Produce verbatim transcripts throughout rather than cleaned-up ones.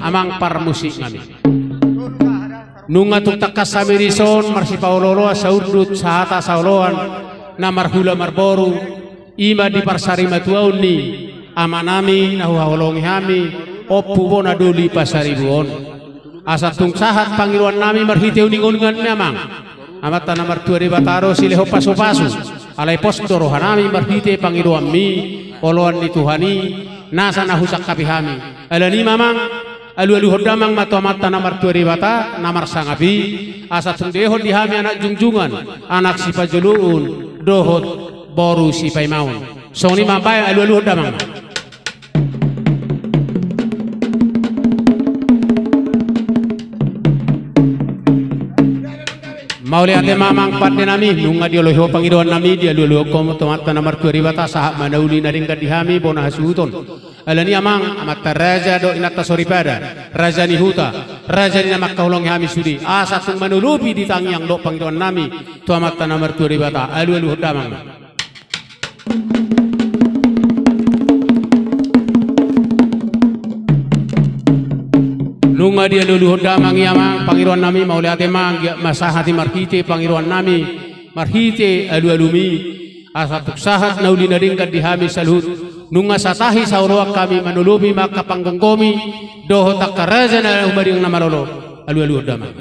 Amang parmusik nami. Nunga tung tangkas hami dison marsipaolooloan saundut sahata saoloan na marhula marboru, i ma di parsarimatuaon ni amanami na huhaholongi hami, Ompu Bona Doli Pasaribu on. Asa tung sahat pangidoan nami marhite uninguningan ni amang, Amanta na martua Debata do silehon pasupasu. Alai pos do rohanami marhite pangidoanmi, oloan ni Tuhan i, nasa na husangkapi hami. Alani i ma amang, alualuhon damang ma tu Amanta na martua Debata na marsangap i, asa tung dilehon di hami anak jungjungan, anak sipajoloon, dohot boru sipaimaon. Songon i ma baen, alualuhon damang. Mauliate ma amang pande nami, nunga dioloi ho pangidoan nami, dialualuhon ho tu Amanta na martua Debata, sahat ma na uli na denggan di hami, bona hasuhuton. Alani i amang, amanta raja dohot inanta soripada, raja ni huta, raja ni na mangkaholongi hami sude, asa tung manolopi di tangiang dohot pangidoan nami tu Amanta na martua Debata, alualuhon damang. Nunga dialualuhon damang i amang pangidoan nami, mauliate ma, anggiat ma sahat i marhite pangidoan nami, marhite alualumi, asa tung sahat na uli na denggan di hami saluhut, nunga satahi saoloan hami manolopi ma angka panggomgomi dohot angka raja na humaliang na malolo, alualuhon damang.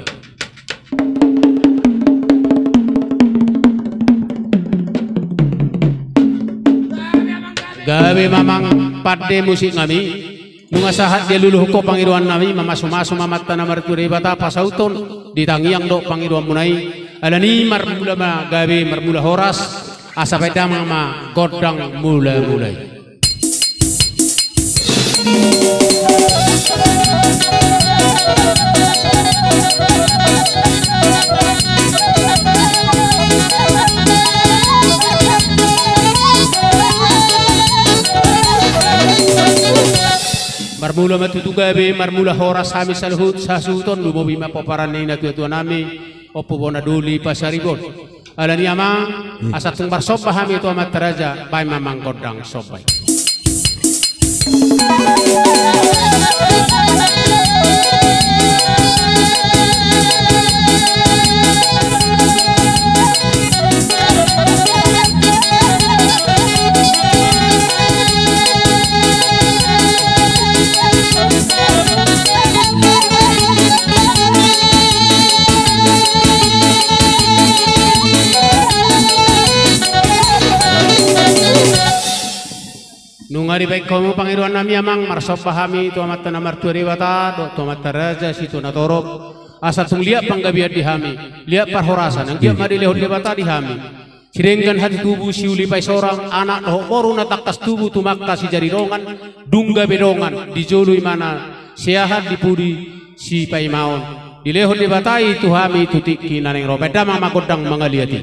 Gabe ma amang pande musik nami, nunga sahat dialualuhon ho pangidoan nami, mamasumasu ma Amanta na martua Debata pasauthon di tangiang dohot pangidoanmuna i, alani i marmula ma gabe marmula horas, asa baen damang ma gondang mulamula i. Marmula ma tutu gabe marmula horas hami saluhut, sasuhuton lumobi ma pomparan ni natuatuanami, Ompu Bona Doli Pasaribu on. Alani i amang, asa tung marsomba hami tu amanta raja, baen ma amang gondang somba i. Nunga dibaen hamu pangidoan nami amang, marsomba hami tu Amanta na martua Debata dohot tu amanta raja situa na torop, asa tung liat panggabean di hami, liat parhorasan, anggiat ma dilehon Debata di hami sidenggan hatutubu, siuli paisorang, anak dohot boru na tangkas tubu, tumangka sijadi dongan, dung gabe dongan, di jolo imana seahan di pudi sipaimaon. Dilehon Debata i tu hami tu tingki na naeng ro. Baen damang ma gondang mangaliat i.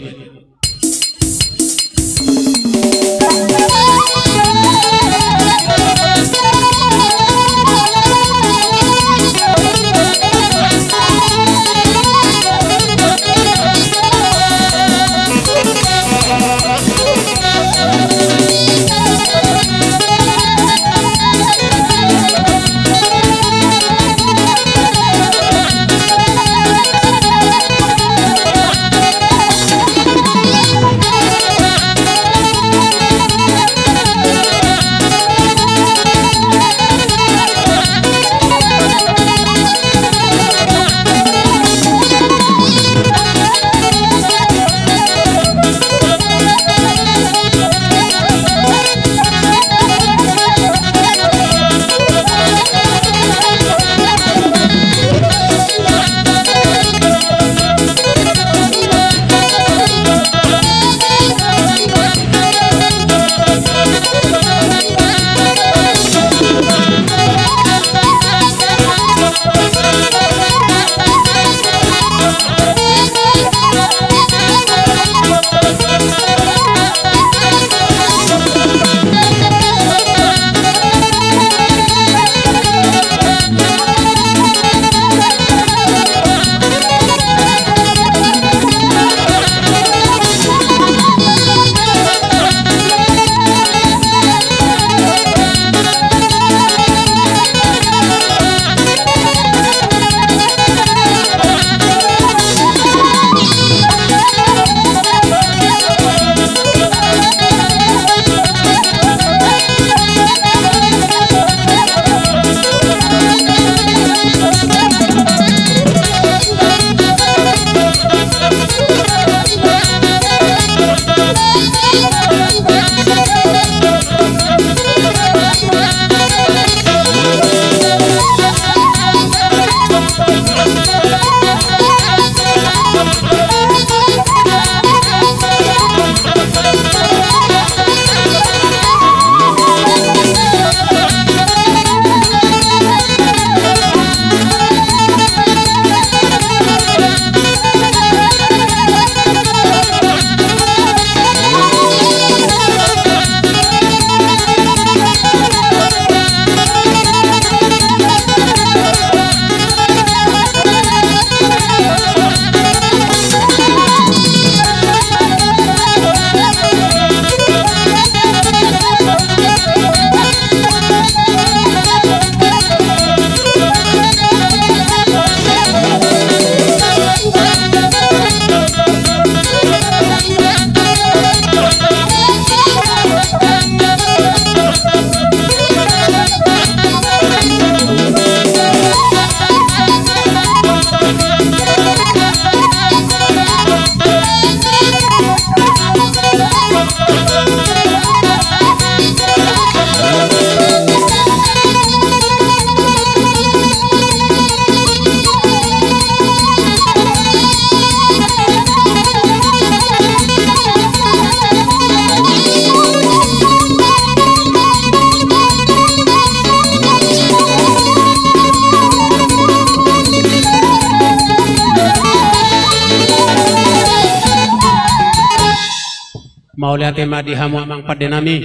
Mauliate ma di hamu amang pande nami.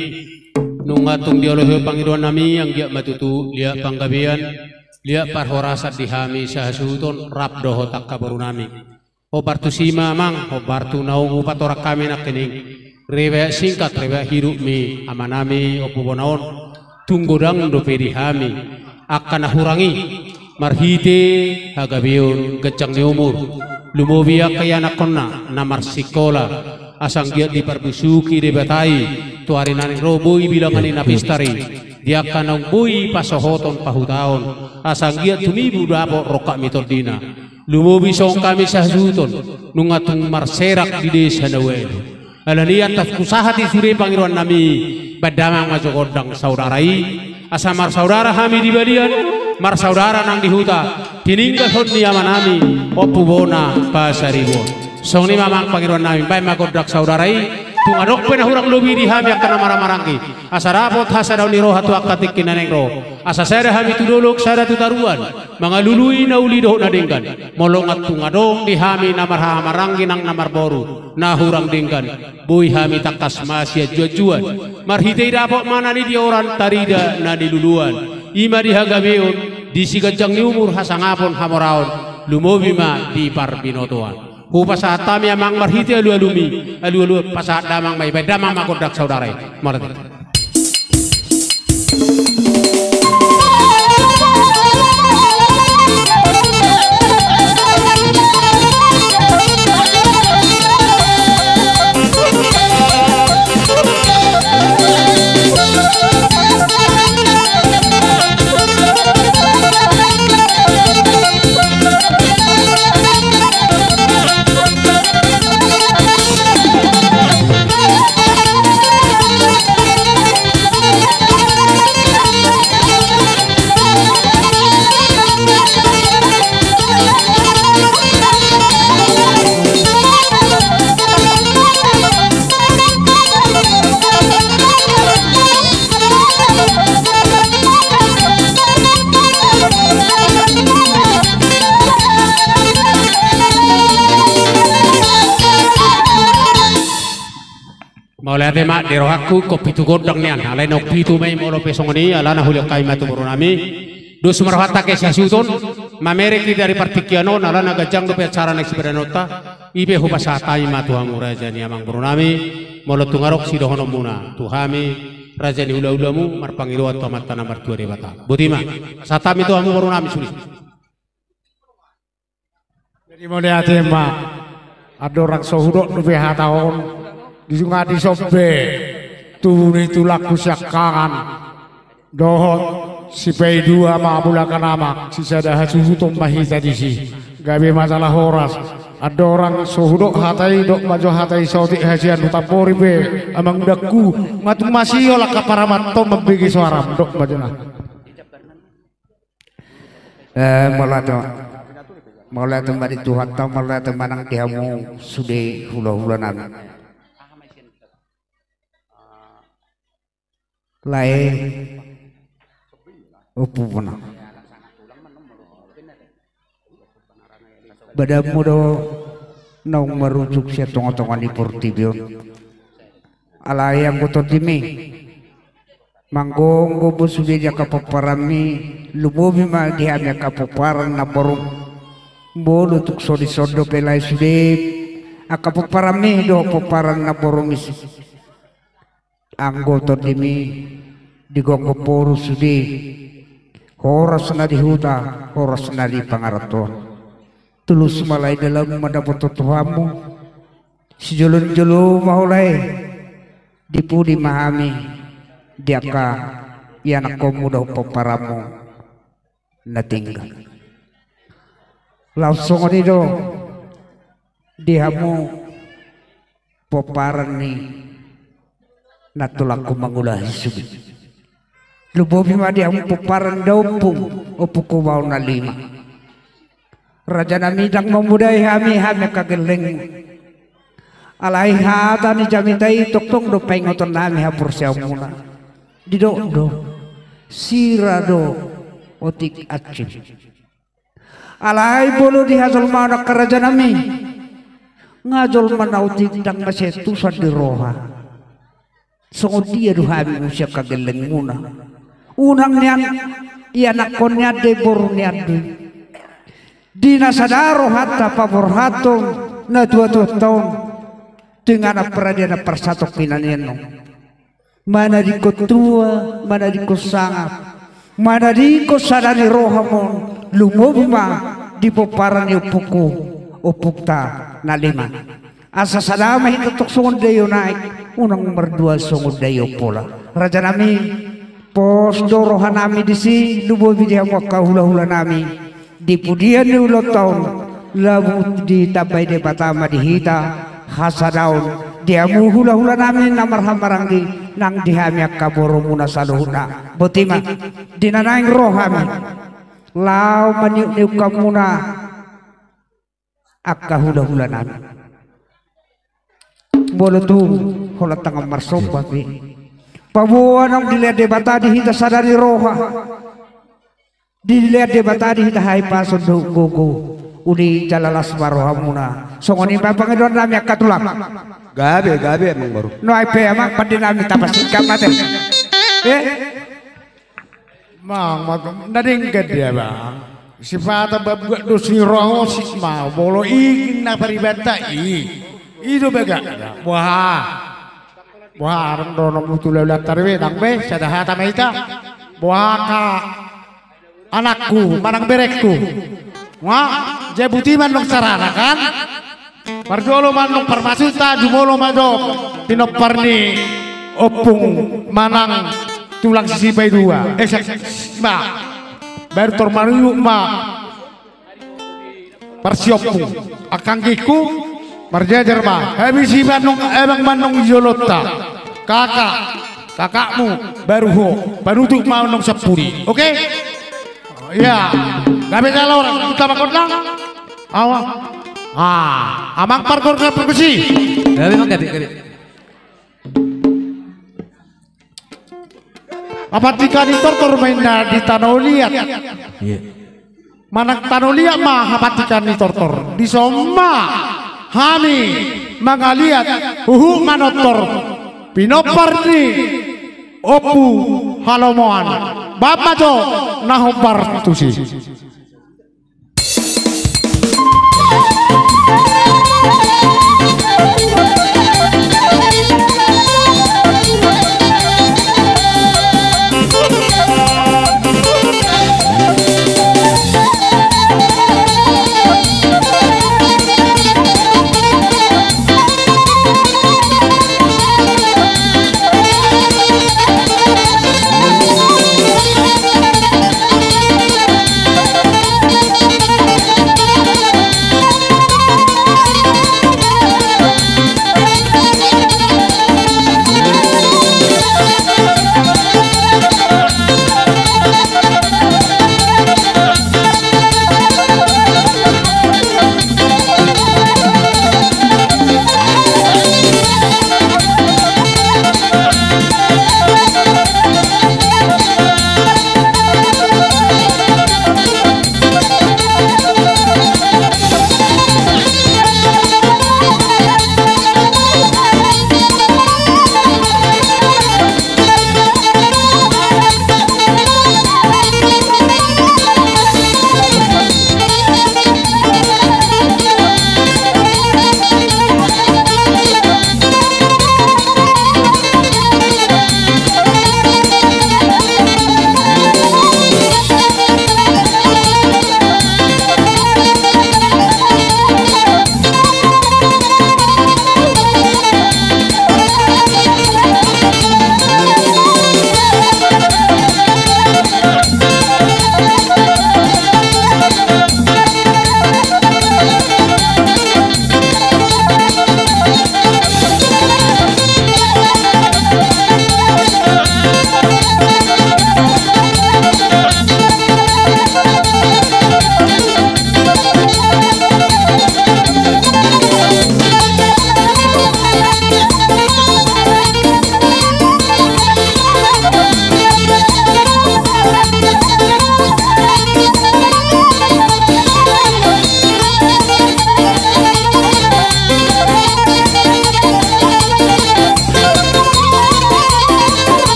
Nunga tung dioloi ho pangidoan nami, anggiat ma tutu liat panggabean, liat parhorasan di hami sahasuhuton rap dohot angka boru nami. Hombar tusi ma amang, hombar tu naung hupatorang hami nangkining. Riwayat singkat, riwayat hidupmi ama nami Ompu Bona on. Tung godang dope di hami angka na hurang i, marhite hagabeon, ganjang ni umur, lumobi angka ianakhonna na marsikola, asa anggiat diparbusuki Debata i tu ari na naeng ro, boi bilangan ni na pistar i di angka naung boi pasohoton pahutaon, asa anggiat tumibu dapot rongkap ni tondina. Lumobi songon hami sahasuhuton, nunga tung marserak di desa na ualu. Alani i antas husahat i sude pangidoan nami, baen damang ma jo gondang saudara i, asa marsaudara hami di balian, marsaudara nang di huta, tininggalhon ni ama nami Ompu Bona Pasaribu on. Songon i ma amang pangidoan nami, baen ma gondang saudara i. Tung adong pe na hurang lobi di hami angka na marhahamaranggi, asa dapot hasadaon ni roha tu angka tingki na naeng ro, asa sada hami tu dolok, sada tu toruan, mangalului na uli dohot na denggan. Molo nunga tung adong di hami na marhahamaranggi nang na marboru, na hurang denggan, boi hami tangkas masianjuanjuan. Marhite i dapot ma na nidioran, tarida na niluluan. I ma di hagabeon, di siganjang ni umur, hasangapon, hamoraon, lumobi ma di parbinotoan. Hupasahat hami amang marhite alualumi, alualu pasahat damang ma i, baen damang ma gondang saudara i. Mauliate. Mauliate ma di rohangku, ingkon pitu gondang nian, alai naung pitu ma i. Molo pe songon i, alana hulehon hami ma tu boru nami. Dos ma rohanta angka sahasuhuton, mamereng hita di partingkian on, alana ganjang dope acara na sipadaonta. I pe hupasahat hami ma tu hamu raja ni amang boru nami, molo tung adong sidohononmuna tu hami, raja ni hulahulamu, marpangidoan tu Amanta na martua Debata. Boti ma, sahat hami tu hamu boru nami sude. Jadi mauliate ma, andorang so hudok dope hata on, di sunga di sombe, tubu ni tulangku siangkangan, dohot sipaidua ma mulak na ma, sisada hasuhuton ma hita disi. Gabe ma jala horas, andorang so hudok hata i, dok ma jo hata i saotik hasian, hutambori pe amang udangku, nga tung masihol angka paramatho mambege soaram, dok ma jo na. Eh, mauliate ma. Mauliate ma di Tuhanta, mauliate ma nang di hamu sude hulahula nami. Lae, Ompu Bona. Badanmu do naung marujuk sian tongatonga ni portibi on. Alai anggo tondimi, manggomgom ma sude di angka pomparanmi, lumobi ma di hami angka pomparan namborum. Molo tung so dison dope lae sude angka pomparanmi dohot pomparan namborumi, anggo tondimi, digomgom boru sude, horas na di huta, horas na di pangarantoan. Tulus ma lae dalanmu mandapothon tu hamu. Sijolojolo ma ho lae, di pudi ma hami di angka ianakkonmu dohot pomparanmu na tinggal. Laos songon i do di hamu pomparan ni nantulangku mangulahi sude. Lumobi ma di hamu pomparan daompung, ompungku baoa na lima. Raja nami, ndang mamodai hami, hami angka gellengmu. Alai hata ni jamita i tongtong do paingoton nami haporseaonmuna. Didok do, sira do otik ansim. Alai molo di hajolmaon angka raja nami, nga jolma na otik ndang masiantusan di roha. Songon dia do hami muse angka gellengmuna? Unang nian ianakhon ni ande, boru ni ande. Di na sada rohanta paborhathon natuatuanta on tu inganan paradiana parsatongkinan i annon. Manadingkon tua, manadingkon sangap, manadingkon sada ni roha ma on, lumobi ma di pomparan ni ompungku, ompungta na lima. Asa sada ma hita tong songon daio na aek, unang mardua songon daio pola. Rajanami, pos do rohanami disi, lumobi di hamu angka hulahulanami. Di pudian ni ulaonta on, lamu ditambai Debata ma di hita hasadaon di hamu hulahulanami na marhahamaranggi, nang di hami angka borumuna saluhutna. Boti ma, di na naeng ro hami laho maniukniuk hamuna angka hulahulanami. Molo tung holan tangan marsomba pe, paboa naung dilehon Debata di hita sada ni roha, dilehon Debata di hita hahipason dohot gogo. Uli jala las ma rohamuna. Songon i ma pangidoannami angka tulang. Gabe, gabe, Amangboru. Nuaeng pe, Amang, pandinami tapasingkat ma te. Eh? Mang, mang, na denggan dia, Bang. Sipata babuat dos ni roha osip ma, molo i na paribanta i. I do bagak. Wah. Wah, adong do na mutu laulanta be, dang be, sada hata ma hita. Boha angka anakku, manang berengku. Nga, jabu ti ma annon carana kan. Parjolo ma annon parmasunta, jumolo ma jo pinompar ni ompung manang tulang si Sipaidua. Eh, sa-, ma. Baru tor maruyuk ma. Parsiompung, angka anggingku, marjajar ma. Habisi ma annon, Amang, ma annon di jolonta. Kakak, kakakmu, baru ho. Panutup ma annon sampuli. Oke? Iya. Gabe jala orang, kita makan dah. Awa. Ah, Amang pargor ke perkusi. Gabe, Mang, gabe, gabe. Hapantikan ni tortor ma inna di tano liat. Iya. Manang tano liat ma hapantikan ni tortor. Dison ma hami mangaliat huhut manortor pinompar ni Ompu Halomoan. Baen ma jo na hombar tusi.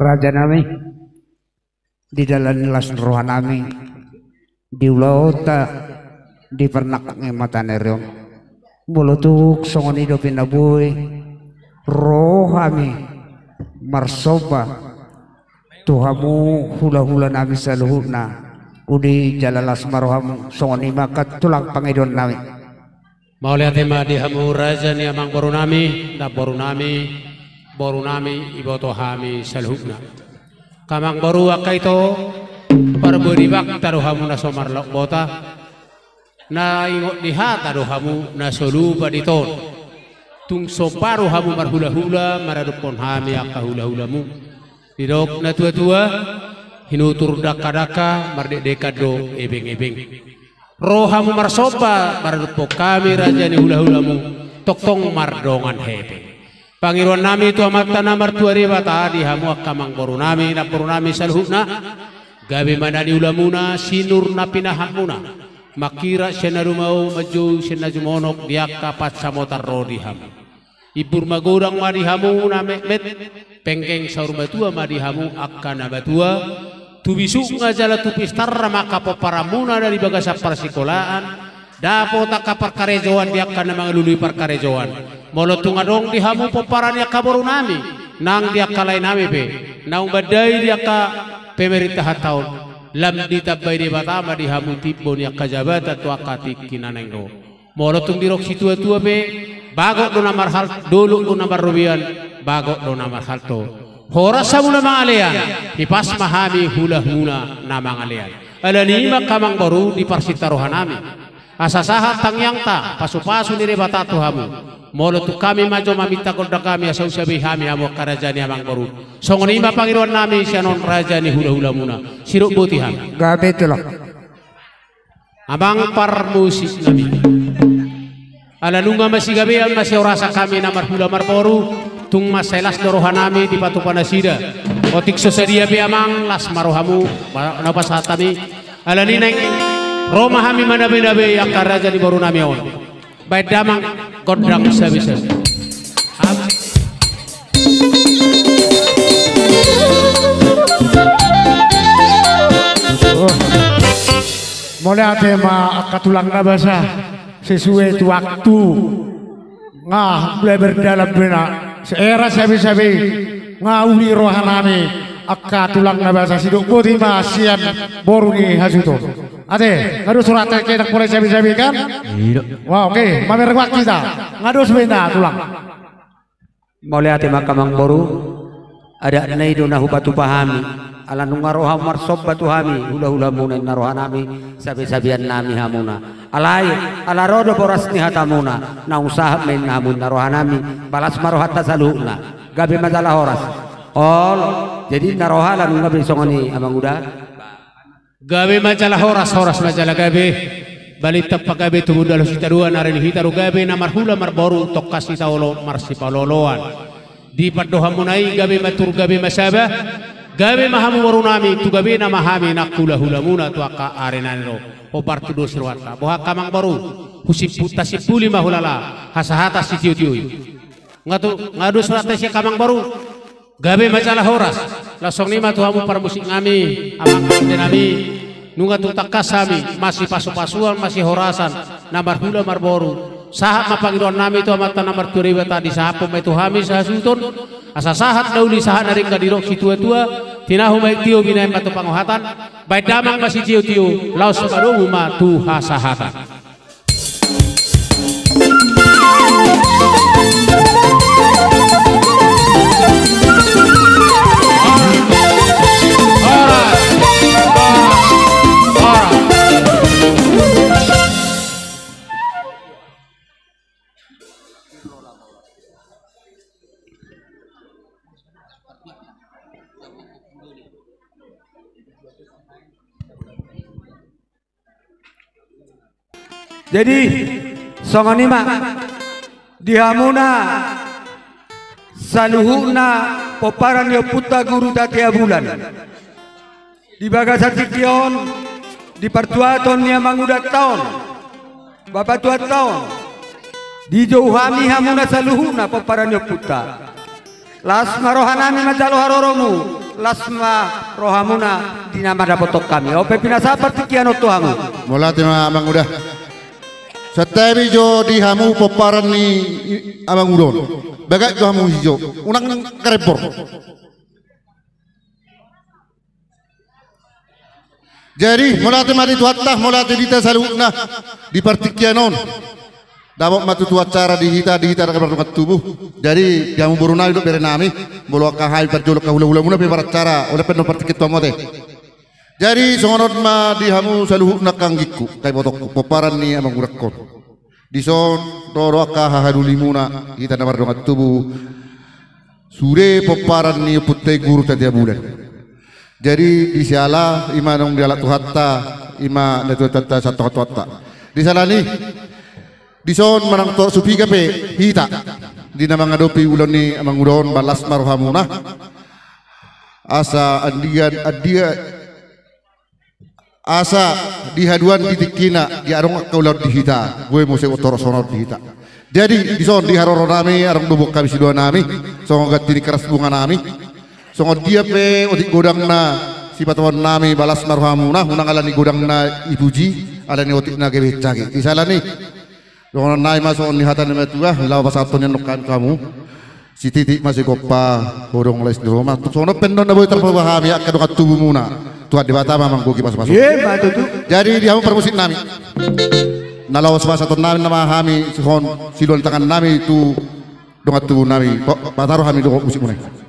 Raja nami, di dalan las ni roha nami, di ulaonta, di parnangkok ni mata ni ari on. Molo tung songon i dope na boi, ro hami marsomba tu hamu hulahula nami saluhutna, uli jala las ma rohamu. Songon i ma angka tulang pangidoan nami. Mauliate ma di hamu raja ni amangboru nami, namboru nami, boru nami, iboto hami saluhutna. Angka amangboru, angka ito, parbue ni bakta do hamu na so marlaok bota, na ingot ni hata do hamu na so lupa di ton. Tung somba do hamu marhulahula maradophon hami angka hulahulamu. Didok na tuatua, hinutur dangkadangka, mardekdekan do ebengebeng. Ro hamu marsomba maradophon hami raja ni hulahulamu, tongtong mardongan hepeng. Pangidoan nami tu Amanta na martua Debata di hamu angka amangboru nami, namboru nami saluhutna, gabe ma na niulamuna, sinur na pinahanmuna, mangkirap sian na dumao, manjou sian na jumonok di angka pansamotan ro di hamu. Imbur magodang ma di hamu na metmet, penggeng saur matua ma di hamu angka na matua, tu bisukna jala tu pistarna ma angka pomparanmuna na di bagasan parsikolaan, dapot angka parkarejoan di angka na mangalului parkarejoan. Molo tung adong di hamu pomparan ni angka boru nami, nang di angka lae nami pe, naung mandai di angka pemerintahanta on, lam ditambai Debata ma di hamu timbo ni angka jabatan tu angka tingki na naeng ro. Molo tung didok situatua pe, bagot do na marhal-, dolok do na marrobean, bagot do na marhalto. Horas hamu na mangalean, hipas ma hami hulahumuna na mangalean. Alani i ma angka amangboru, di parsita roha nami, asa sahat tangiangta, pasupasu ni Debata tu hamu. Molo tung hami manjou maminta gondang hami, asa husabei hami hamu angka raja ni amangboru. Songon i ma pangidoan nami sian on raja ni hulahulamuna. Sidok boti hami. Gabe tulang. Amang parmusik nami, ala nunga masigabean masihorasan hami na marhula marboru, tung mansai las do roha nami dipatupa nasida. Otik so sadia pe amang, las ma rohamu, ba-, na pasahat hami. Alani i naeng ro ma hami manabeinabei angka raja ni boru nami on. Baen damang gondang sabisabi. Am- Oh. Mauliate ma angka tulang na basa, sesuai tu waktu. Nga mulai berdalan bena. Seera sabisabi. Nga uli roha nami angka tulang na basa, sidok boti ma sian boru ni hasuhuton. Ate, nga dos rohanta, ke ndang pola sabisabi kan? Iya. Wah, oke, mamereng waktu hita. Nga dos bena tulang. Mauliate ma angka amangboru. Adat na i do na hupatupa hami. Ala nunga ro hamu marsomba tu hami, hulahulamuna, inna roha nami, sabisabian nami hamuna. Alai, ala ro do horas ni hatamuna, naung sahat ma inna hamu, inna roha nami, las ma rohanta saluhutna. Gabe ma jala horas. Olo, jadi inna roha, ala nunga be songon i amang uda. Gabe ma jala horas, horas ma jala gabe. Balintang pagabe tumundalhon hita dua, na ari ni hita do gabe na marhula marboru, tongkas hita olo marsipaolooloan. Di pandohanmuna i gabe ma tur gabe ma saba, gabe ma hamu boru nami, tu gabena ma hami nang hulahulamuna tu angka ari na naeng ro. Hombar tu dos ni rohanta. Boha angka amangboru, husimpu-, tasimpuli ma hulala, hasahatan sitiotio i. Nga tu, nga dos rohanta sian angka amangboru. Gabe ma jala horas. Laos songon i ma tu hamu parmusik nami, amang pande nami. Nunga tung tangkas hami masipasupasuan, masihorasan, na marhula marboru. Sahat ma pangidoan nami tu Amanta na martua Debata, disahaphon ma i tu hami sahasuhuton. Asa sahat na uli, sahat na denggan, didok situatua, tinahu ma i tio, binahen ma tu pangohatan. Baen damang ma sitiotio, laos padomu ma tu hasahatan. Jadi, songon i ma, di hamuna saluhutna pomparan ni ompunta Guru Tatea Bulan. Di bagasan tingki on, di partuaton ni amang udanta on, bapatuanta on, dijou hami hamuna saluhutna pomparan ni ompunta. Las ma roha nami manjalo haroromu, las ma rohamuna di na mandapothon hami. Au pe pinasahat partingkian on tu hamu. Mauliate ma, Amangula. Santabi jo di hamu pomparan ni i-, Amangula on. Bagak jo hamu sijo. Unang karepor. Jadi, mauliate ma di Tuhanta, mauliate di hita saluhutna di partingkian on. Dapot ma tutu acara di hita, di hita na mardongan tubu. Jadi, di hamu boru nami dohot bere nami, molo angka hami parjolo angka hula-hulamuna pe maracara, olo pe annon partingkian tu hamu ate. Jadi, songon on ma di hamu saluhutna angka anggingku, angka ibotongku, pomparan ni Amangula on. Dison ro do angka hahalulimuna, hita na mardongan tubu, sude pomparan ni ompunta i Guru Tatea Bulan. Jadi, di siala i ma naung dialap Tuhanta, i ma na tuatanta sahat tu hatuanta. Di siala ni i, dison manang torop so piga pe hita di na mangadopi ulaon ni Amangula on, las ma rohamuna. Asa andigan, andia-, asa di haduan di tingkina, di adong angka ulaon di hita, boi muse torop songon on di hita. Jadi, dison di haroro nami, adong do buat hami sidoa nami, songon ganti ni karas bunga nami. Songon dia pe otik godangna sipatupaon nami, las ma rohamuna, unang ala ni godangna dipuji, ala ni otik na gabe hensaki. Di siala ni i, dohonon nami ma songon ni hata ni natuatua, laho pasahathon ni annon hami tu hamu. Sititi ma sigompa, hodong lais ni roha. Tung songon on pe annon na boi tarpaboa hami angka dongan tubumuna. Tuhan Debata ma manggohi pasupasu. Ima tutu. Jadi di hamu parmusik nami, na laos pasahaton nami nama hami songon siluan tangan nami tu dongan tubu nami. Pataro hami dohot musikmuna i.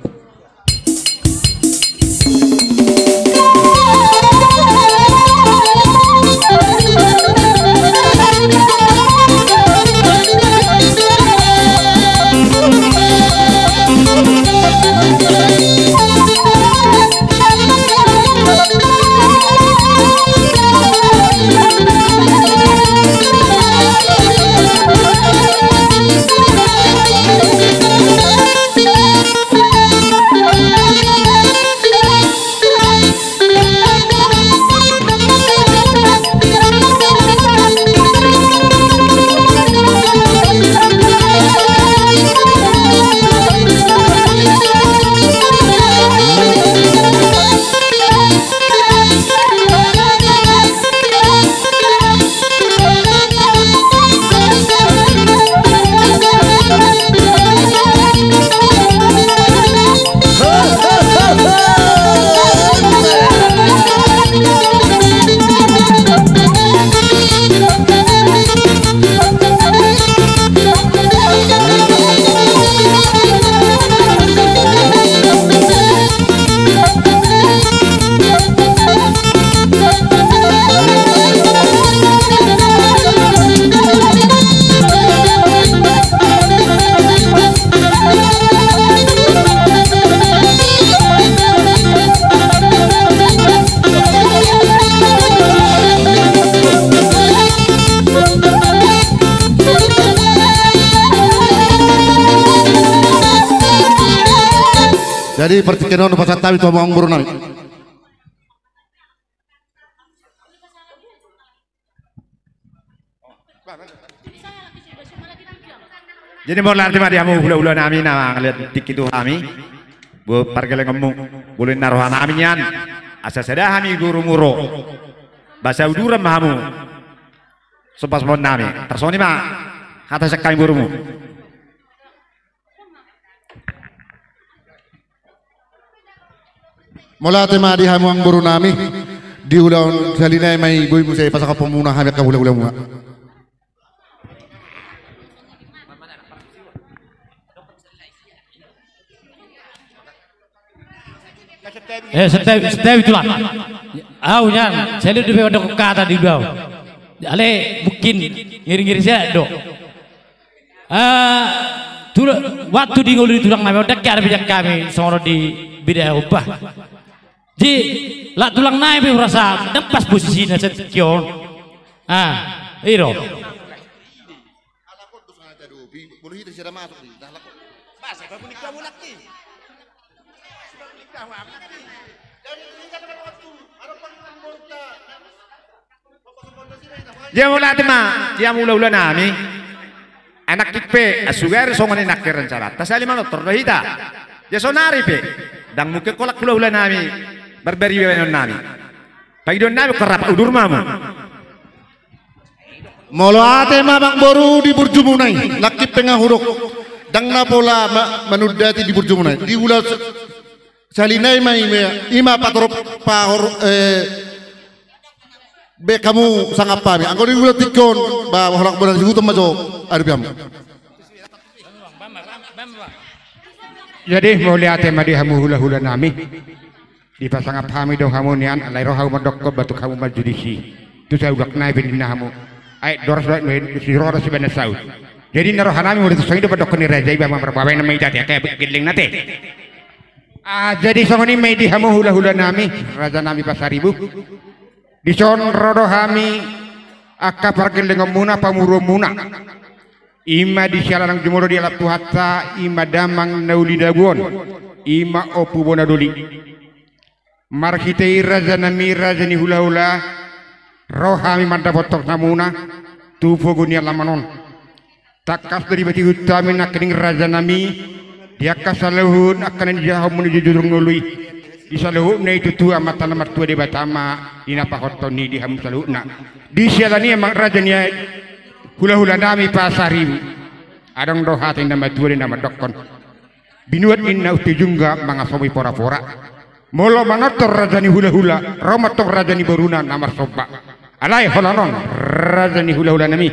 Jadi partingkian on pasahat hami tu hamu amangboru nami. Jadi mauliate ma di hamu hulahula nami na mangalean tingki tu hami. Buat pargellengonmu, boi na roha nami nian, asa sada hami borumu ro. Basa uduran ma hamu. Sombasomba nami tarsongon i ma hata sian hami borumu. Mauliate ma di hamu amangboru nami. Di ulaon sahali nai ma i boi muse pasahathonmuna hami angka hulahulamuna. Eh, santabi, santabi tulang. Au nian, sahali dope mandok hata di ulaon. Alai mungkin ngiringiring sian do. Eh, tul-, waktu di ngolu ni tulang nami on ndang hea dope hami songon on di bida on bah. Jadi, la tulang nami pe hurasa ndang pas posisina sian tingki on. Ah, i do. Dia mauliate ma di hamu hulahula nami. Nangkin pe, ah, sugari songon i nangkin rancana. Tasali manortor do hita. Ia sonari pe, ndang mungkin kolak hulahula nami, barbari baenon nami. Pangidoan nami, kerapat udur mamu. Molo ate ma amangboru di burjumuna i, nangkin pe nga hudok. Ndang na pola ma-, manundati di burjumuna i. Di ula s-, salinai ma i ma, i ma patorop pahor, eh, be hamu sangap hami. Anggo di ula tingki on, ba, holan bona sihuton ma jo, adupi hamu. Jadi, mauliate ma di hamu hulahula nami. Dipasangap hami do hamu nian, alai ro hamu mandokkon batuk hamu manjudisi. Tu saulak nai pe ninna hamu. Ai, doras do, si roha do si bahen na saut. Jadi, na roha nami molo tu songon i do mandokkon ni raja i ba mamarbabena ma i jate, angka gelleng na te. Ah, jadi songon i ma i di hamu hulahula nami, raja nami Pasaribu. Dison ro do hami angka pargellengonmuna, pamoruonmuna. I ma di siala naung jumolo dialap Tuhanta, i ma damang na uli dabu on, i ma Ompu Bona Doli. Marhite i raja nami, raja ni hulahula, ro hami mandapothon hamuna tu pogu ni alaman on. Tangkas do dibahen hami nangkining raja nami, di angka saluhut angka na nijahahonmuna di jujur ngolu i. Di saluhutna i tutu Amanta na martua Debata ma dinapothon i di hamu saluhutna. Di siala ni i amang raja ni hulahula nami Pasaribu. Adong do hata ni na matua di na mandokkon. Binuat ninna untujungga mangasomoi porapora. Molo manortor raja ni hulahula, ro ma antong raja ni boruna na marsomba. Alai holan on, raja ni hulahula nami,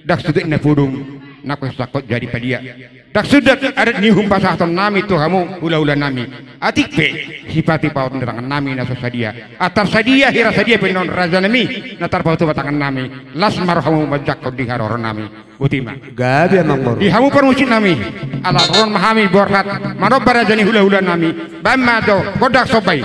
ndang sude na podom, nangkin sangkot jadi palia. Ndang sude adat ni uhum pasahaton nami tu hamu hulahula nami. Atik pe, sipata paoton ni tangan nami na so sadia. Antar sadia, hira sadia pe non raja nami, na tarpaoto ma tangan nami. Las ma rohamu manjangkon di haroro nami. Botima. Gabe amangboru. Di hamu parmusik nami. Ala ro ma hami borhat. Manomba raja ni hulahula nami. Baen ma jo gondang somba i.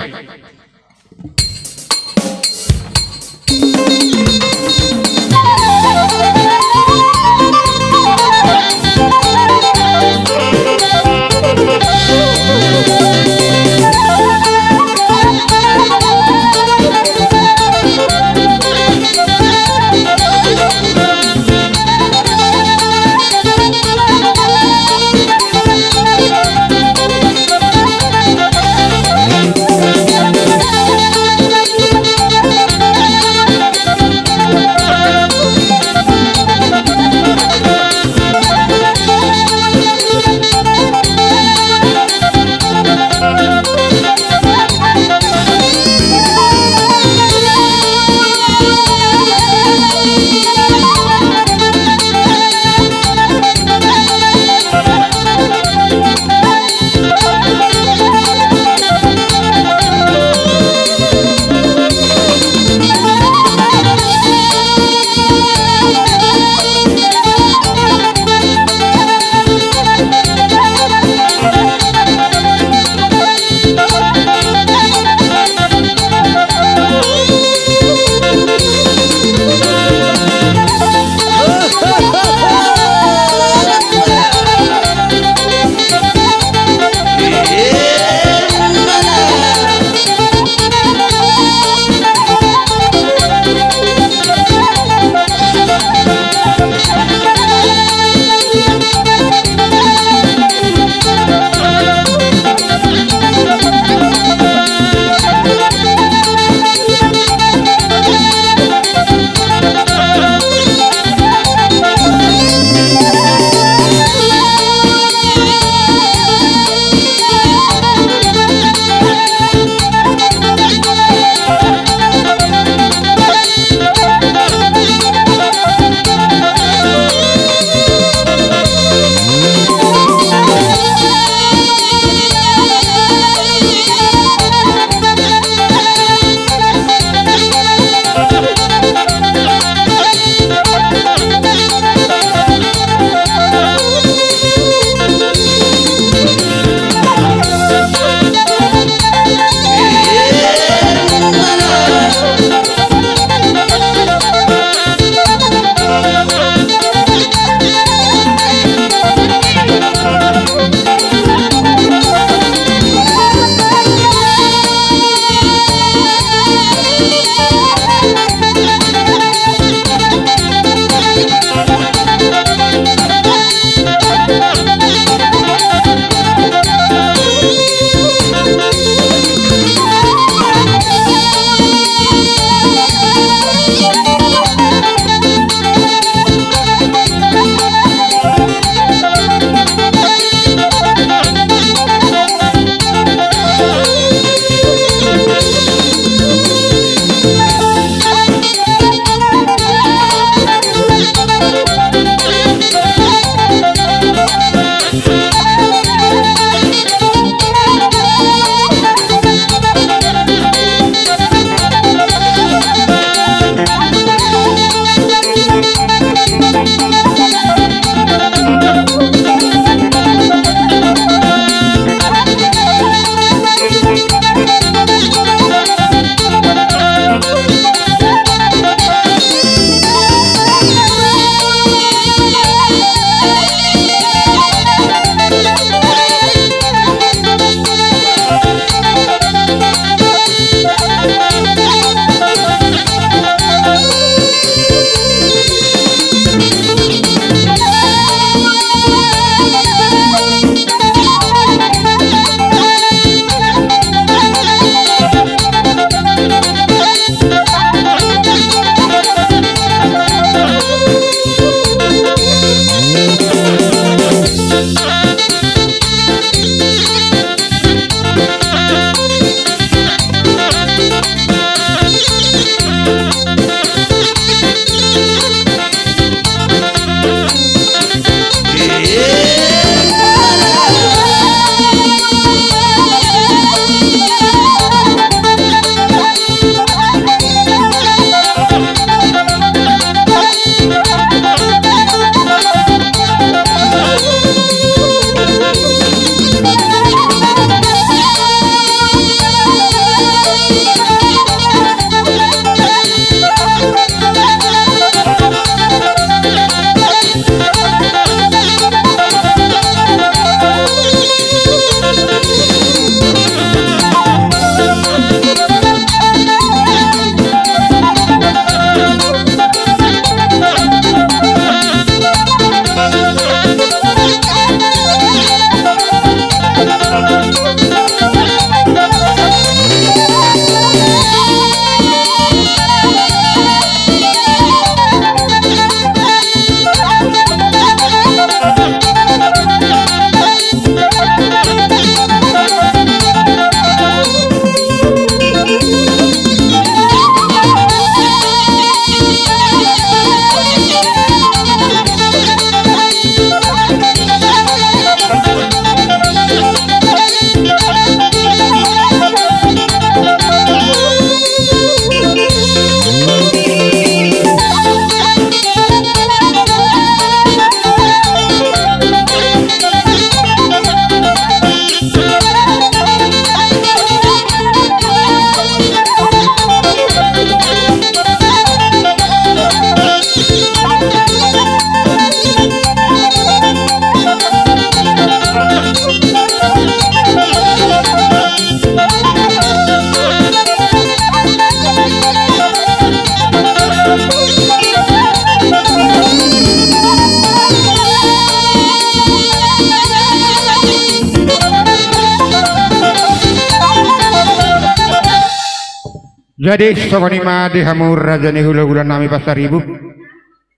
Jadi songon i ma di hamu raja ni hulahula nami Pasaribu.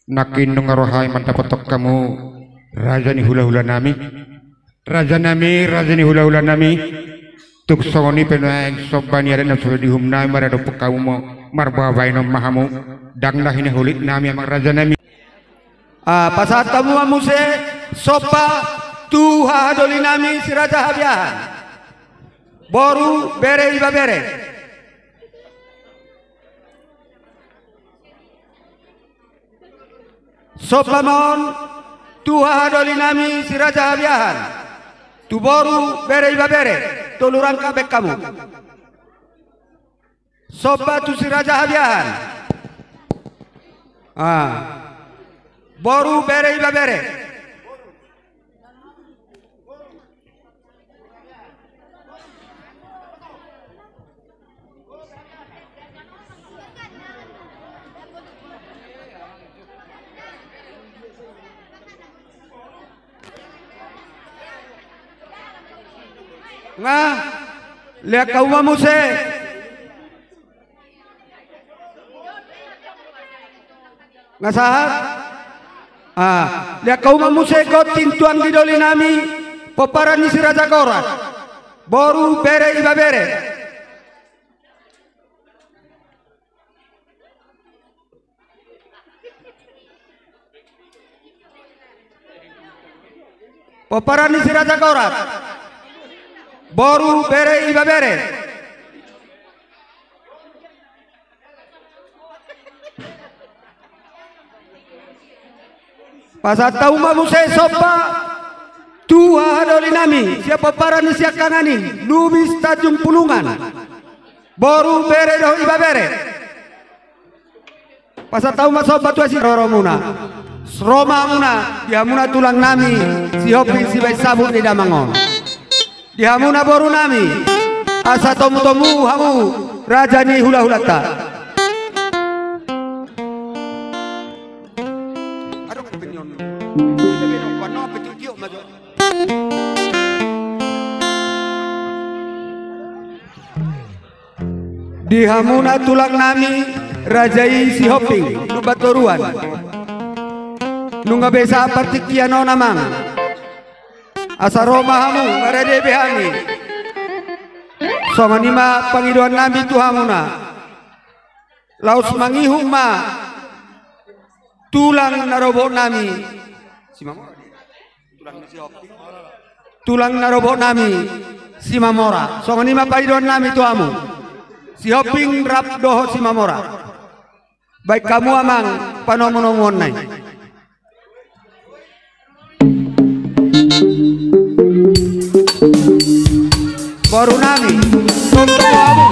Nangkin nunga ro hami mandapothon hamu raja ni hulahula nami. Raja nami, raja ni hulahula nami. Tung songon i pe nuaeng somba ni adat na so diuhum nami maradophon hamu, marboa baenon ma hamu. Ndang na hinahulit nami amang raja nami. Ah, pasahat hamu ma muse somba tu hahadoli nami si Raja Habiahan. Boru, bere, ibebere. Somba ma on tu hahadoli nami si Raja Habiahan, tu boru, bere, ibebere, tolu rangkap baen hamu. Somba tu si Raja Habiahan. Ah. Boru, bere, ibebere. Nga, lean hamu ma muse. Nga sahat? Ah, lean hamu ma muse gonting tu anggi doli nami, pomparan ni si Raja Gorat. Boru, bere, ibebere. Pomparan ni si Raja Gorat. Boru, bere, ibebere. Pasahat hamu ma muse somba tu hahadoli nami sian pomparan ni siangkangan i, Lubis Tanjung Pulungan. Boru, bere dohot ibebere. Pasahat hamu ma somba tu asi roromuna. Ro ma hamuna, di hamuna tulang nami, Sihombing sibaen sabut ni damang on. Di hamuna boru nami, asa tomutomu hamu raja ni hulahulanta. Di hamuna tulang nami, raja i Sihombing, Lumban Toruan. Nunga be sahat partingkian on amang. Asa ro ma hamu marade be hami. Songon i ma pangidoan nami tu hamuna. Laos mangihut ma tulang na ro botoon nami. Tulang na ro botoon nami Simamora. Songon i ma pangidoan nami tu hamu. Sihombing rap dohot Simamora. Baen hamu amang panomunomuonna i. Boru nami, songon i ma hamu.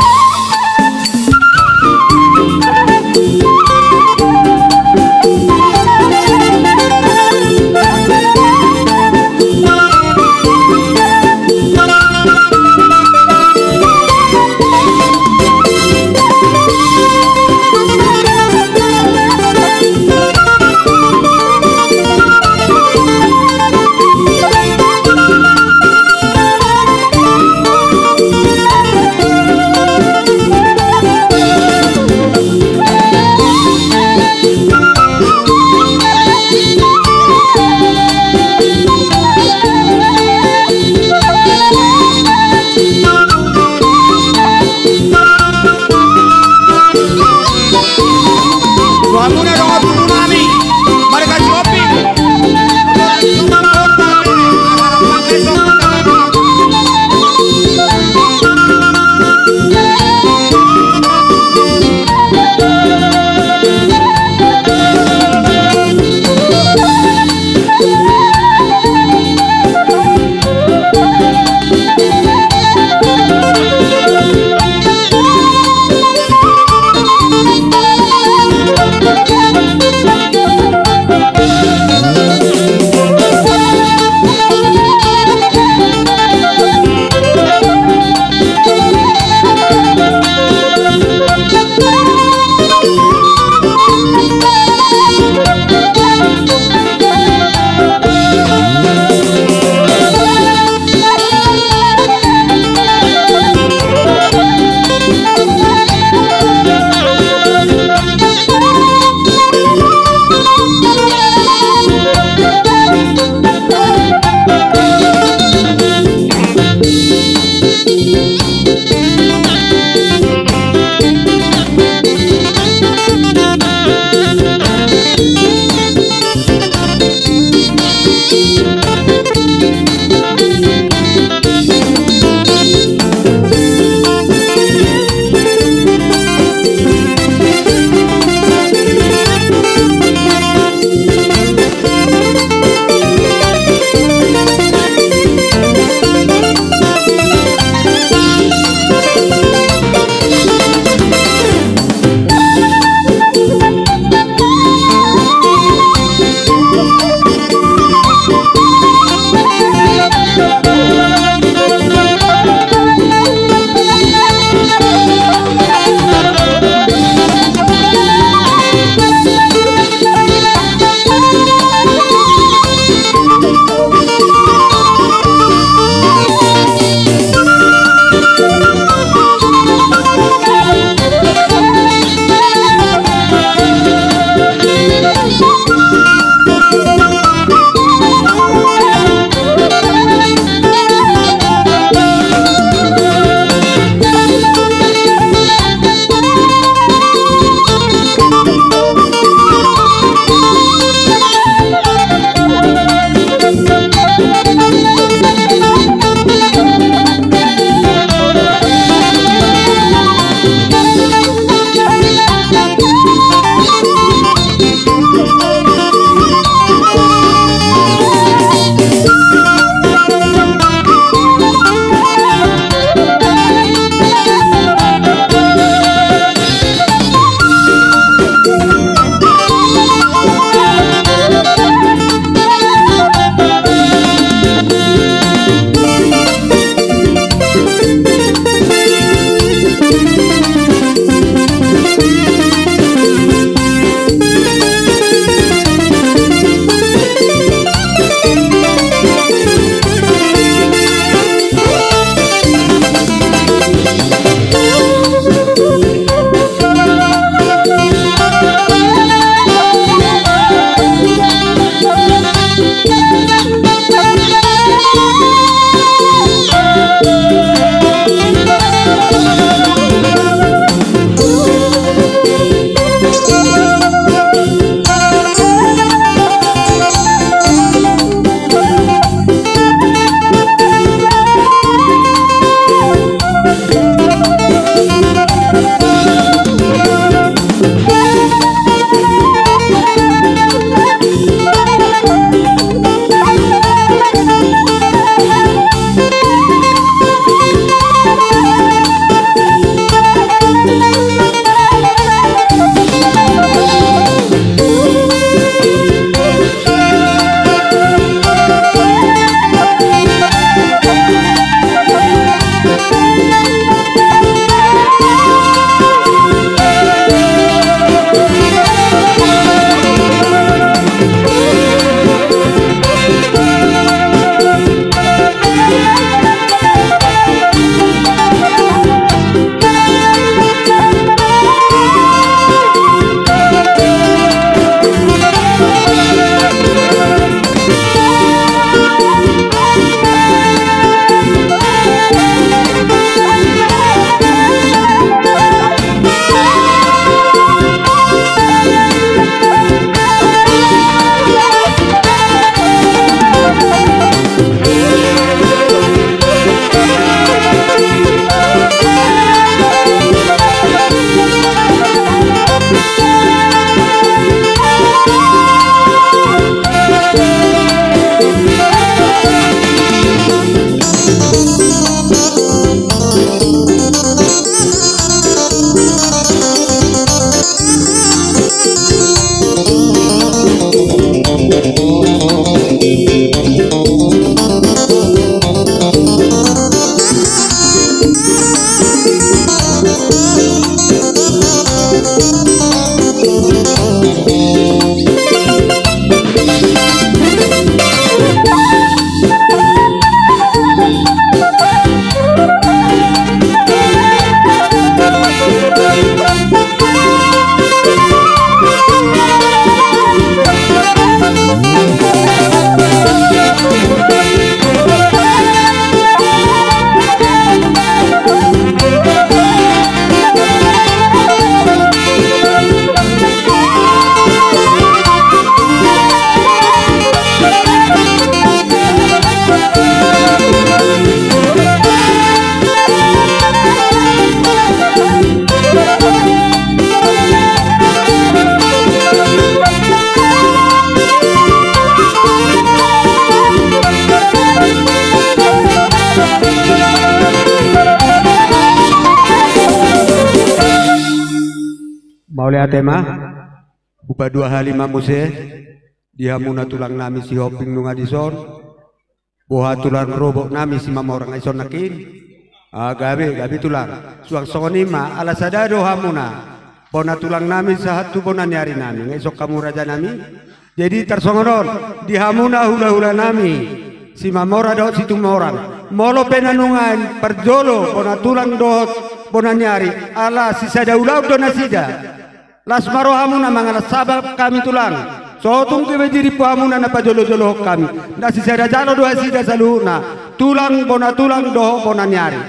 Mauliate ma. Hupadua hali ma muse di hamuna tulang nami Sihombing nunga dison. Boha tulang rorobot nami Simamora, nga ison nangkin? Ah, gabe, gabe tulang. Suang songon i ma, ala sada do hamuna bona tulang nami sahat tu bona ni ari nami, nga ison hamu raja nami? Jadi tarsongon on, di hamuna hulahula nami Simamora dohot Situmorang, molo pe na nuaeng parjolo bona tulang dohot bona ni ari, ala sisada ulaon do nasida. Las ma rohamuna mangalap saba hami tulang. So tung gabe diri pe hamuna na pajolojolo hami. Na sisada jala do nasida saluhutna, tulang, bona tulang dohot bona ni ari.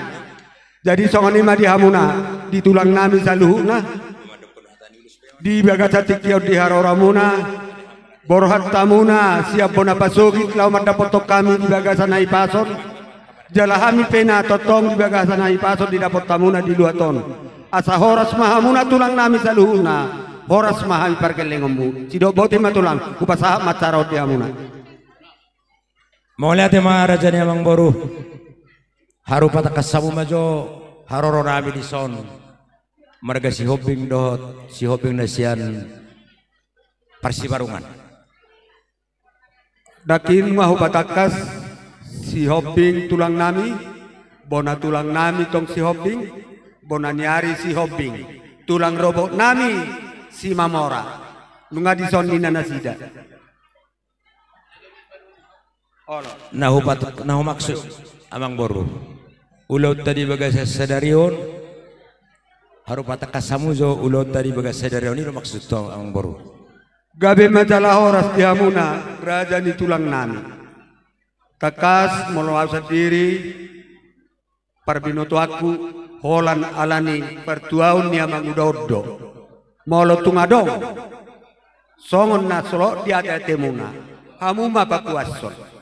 Jadi songon i ma di hamuna, di tulang nami saluhutna. Di bagasan tingki on di haroramuna, borhat hamuna sian bona pasogit laho mandapothon hami di bagasan hahipason. Jala hami pe na tongtong di bagasan hahipason didapot hamuna di luat on. Asa horas ma hamuna tulang nami saluhutna, horas ma hami pargellengonmu. Sidok boti ma tulang, hupasahat ma acara on di hamuna. Mauliate ma raja ni amangboru. Haru patangkas hamu ma jo haroro nami dison. Marga Sihombing dohot Sihombing na sian Parsibarungan. Nangkin ma hupatangkas Sihombing tulang nami, bona tulang nami tong Sihombing, bona ni ari Sihombing, tulang rorobot nami Simamora. Nunga dison ninna nasida. Olo. Na hupat-, na humaksud, amangboru. Ulaonta di bagasan sadari on, haru patangkas hamu jo ulaonta di bagasan sadari on, i do maksudta, amangboru. Gabe ma jala horas di hamuna, raja ni tulang nami. Tangkas, molo ahu sandiri, parbinotoanku, holan ala ni partuaon ni amanguda on do. Molo tung adong songon na solot di ateatemuna, hamu ma pakuashon.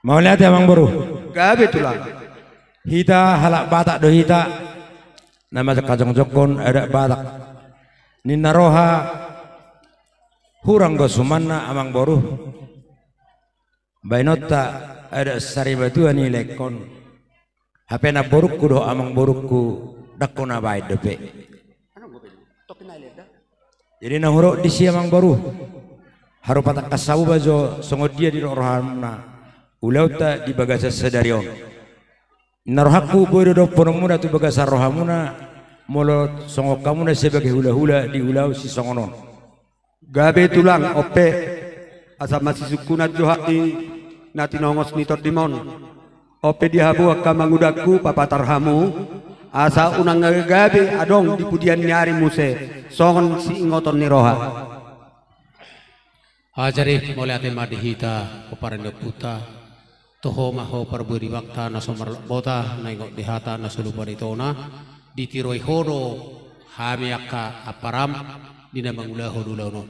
Mauliate, amangboru. Gabe tulang. Hita halak Batak do hita, na manghajongjongkon adat Batak. Ninna roha, hurang do sumanna, amangboru. Baenonta adat sarimatua nilehon. Hape namborungku dohot amangborungku, ndang hona baen dope. Jadi na hurang disi, amangboru, haru patangkas hamu ma jo songon dia didok rohamuna ulaonta di bagasan sadari on. Na rohangku boi do dohononmuna tu bagasan rohamuna, molo songon hamuna sebagai hulahula di ulaon sisongon on. Gabe tulang, on pe, asa masisungkunan jo hami na tinongos ni tondim on. On pe di hamu angka amangudangku, papatar hamu, asa unang gabe adong di pudian ni ari muse songon siingoton ni roha. Jadi mauliate ma di hita, pomparan ni ompunta. Toho ma ho parbue di bangta na so marlok bota, na ingot di hata na so lupa di tona, ditiroi ho do hami angka amparam di na mangulahon ulaon on.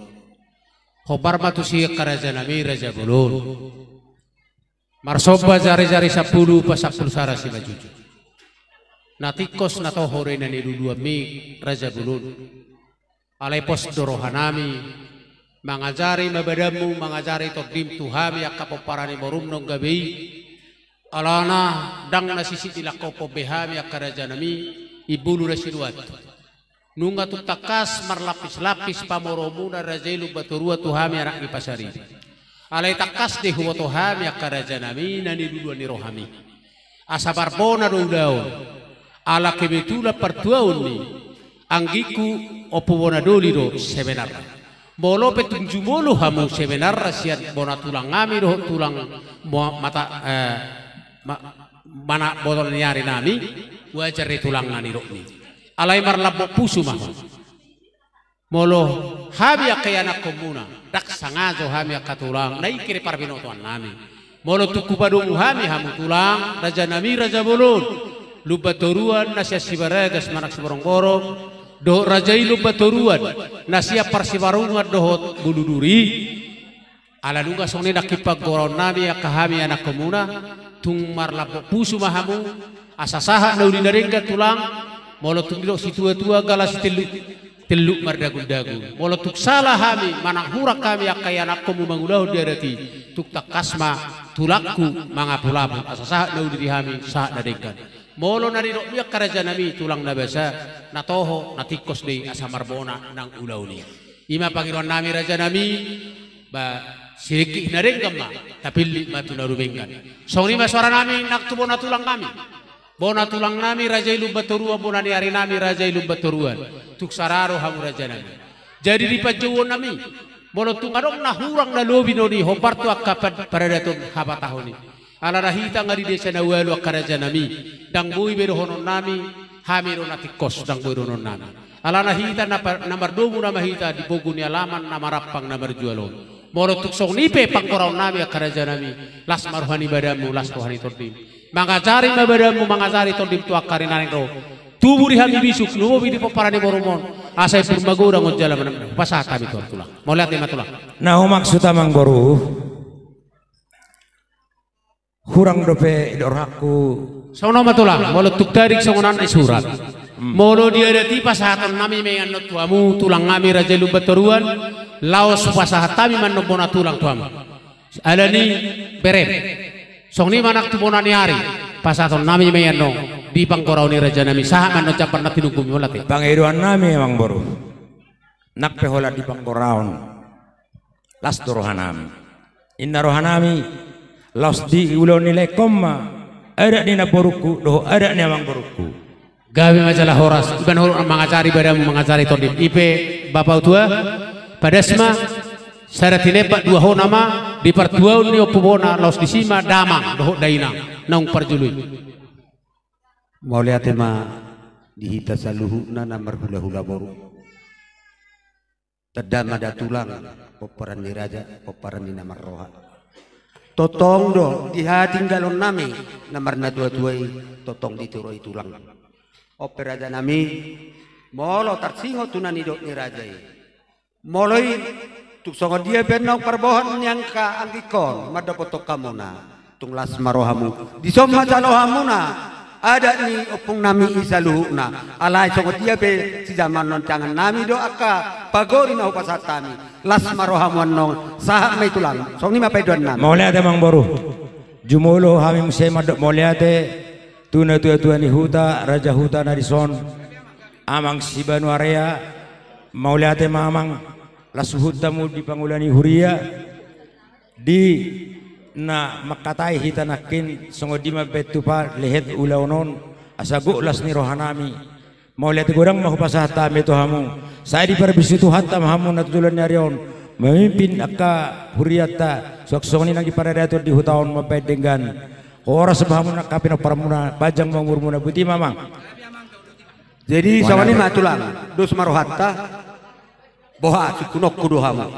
Hombar ma tusi angka raja nami, raja bolon. Marsomba jarijari sampulu, pasampulu sada simanjujung. Na tingkos na toho do i na niluluanmi, raja bolon. Alai pos do roha nami, mangajari ma badanmu, mangajari tondim tu hami angka pomparan ni borumna on gabe i. Alana ndang na sisip dilangkophon be hami angka raja nami, imbulu na sinuan. Nunga tung tangkas marlapis-lapis pamoruonmuna raja i Lumbantoruan tu hami anak ni Pasaribu. Alai tangkas do i huboto hami angka raja nami na niluluan ni rohami. Asa marbona do ulaon. Ala kebetulan partuaon ni anggingku, Ompu Bona Doli do sebenarna. Molo pe tung jumolo hamu sebenarna sian bona tulang nami dohot tulang mo-, mata, eh, ma-, mana boto ni ari nami, wajar do i tulang na nidokmi. Alai marlambok pusu ma ho. Molo hami angka ianakkonmuna, ndang sangajo hami angka tulang, na i kiri parbinotoan nami. Molo tung hupadomu hami hamu tulang, raja nami, raja bolon, Lumbantoruan na sian Sibaragas manang Siborongborong, dohot raja i Lumbantoruan na sian Parsibarungan dohot Buluduri. Ala nunga songon i nangkin panggoraon nami angka hami ianakkonmuna, tung marlambok pusu ma hamu, asa sahat na uli na denggan tulang, molo tung didok situatua gala sitelluk, telluk mardagundagun. Molo tung sala hami, manang hurang hami angka ianakkonmu mangulahon di adat i, tung tangkas ma tulangku mangapulapul, asa sahat na uli di hami, sahat na denggan. Molo na nidokmi angka rajanami tulang na basa, na toho, na tingkos do i asa marbona nang ulaon i. I ma pangidoannami rajanami, ba siringkit na denggan ma, tapillit ma tu na dumenggan. Songon i ma soaranami nang tu bona tulangnami. Bona tulangnami raja i Lumban Toruan, bona ni arinami raja i Lumban Toruan. Tung sada do hamu rajanami. Jadi di panjouonnami, molo tung adong na hurang na lobi non i hombar tu angka pa-, paradaton habatahon i. Alana hita nga di desa na ualu angka rajanami, ndang boi be dohononnami, hami do na tingkos ndang boi dohononnami. Alana hita na pa-, na mardomu nama hita di pogu ni alaman na marampang na marjual on. Molo tung songon i pe panggoraonnami angka rajanami, las ma roha ni badanmu, las roha ni tondim. Mangajari ma badanmu, mangajari tondim tu angka ari na naeng ro. Tubu di hami bisuk, lumobi di pomparan ni borumon. Asa imbur magodang on jala manang. Pasahat hami tu tulang. Mauliate ma tulang. Na humaksud amang boru. Hurang dope didok rohangku. Songon on ma tulang, molo tung tarik songon on i surat. Hmm. Molo di adat i pasahatonnami ma i annon tu hamu tulangnami raja i Lumban Toruan, laos pasahat hami ma annon bona tulang tu hamu. Alani berem. Songon i ma nang tu bona ni ari, pasahatonnami ma i annon di panggoraon ni rajanami, sahat ma annon jambar na tinunggu, mauliate. Pangidoannami amang boru. Nang pe holan di panggoraon. Las do rohanami. Inna rohanami, laos di ulaon ni laengkon ma, adat ni namborungku, dohot adat ni amang borungku. Gabe ma jala horas, iba na hurang mangajari badanmu mangajari tondim. I pe bapa utua, padas ma, sada tinemba dua hona ma, di partuaon ni ompu bona, laos disi ma damang, dohot dainang, naung parjolo i. Mauliate ma di hita saluhutna na marhulahula boru. Tanda ma da tulang, pomparan ni raja, pomparan ni na marroha. Tongtong do, di hatinggalonnami, na marnatuatua i, tongtong dituroi tulang. On pe rajanami, molo tarsingot tu na nidok ni raja i. Molo i, tung songon dia pe naung parbohot ni angka anggingkon, mandapothon hamuna. Tung las ma rohamu. Dison ma jalo hamuna. Adat ni ompungnami i saluhutna. Alai songon dia pe sijamaon ni tangannami do angka pagori na hupasahat hami. Las ma rohamu annon. Sahat ma i tulang. Songon i ma pangidoannami. Mauliate amang boru. Jumolo hami muse mandok mauliate. Tu natuatua ni huta, raja huta na dison. Amang Sibanuarea. Mauliate ma amang. Las huhut hamu di pangula ni huria. Di na mangkatai hita nangkin, songon dia ma baen tu pa lehet ulaon on, asa gok las ni rohanami. Mauliate godang ma hupasahat hami tu hamu. Sai diparbisuhi Tuhanta ma hamu na tu joloan ni ari on. Mamimpin angka hurianta, suang songon i nang di paradaton di huta on mambaen denggan. Horas ma hamu nang angka pinomparmuna, panjang ma umurmuna, botima amang. Jadi, songon i ma tulang, dos ma rohanta. Boha, sungkunonku do hamu.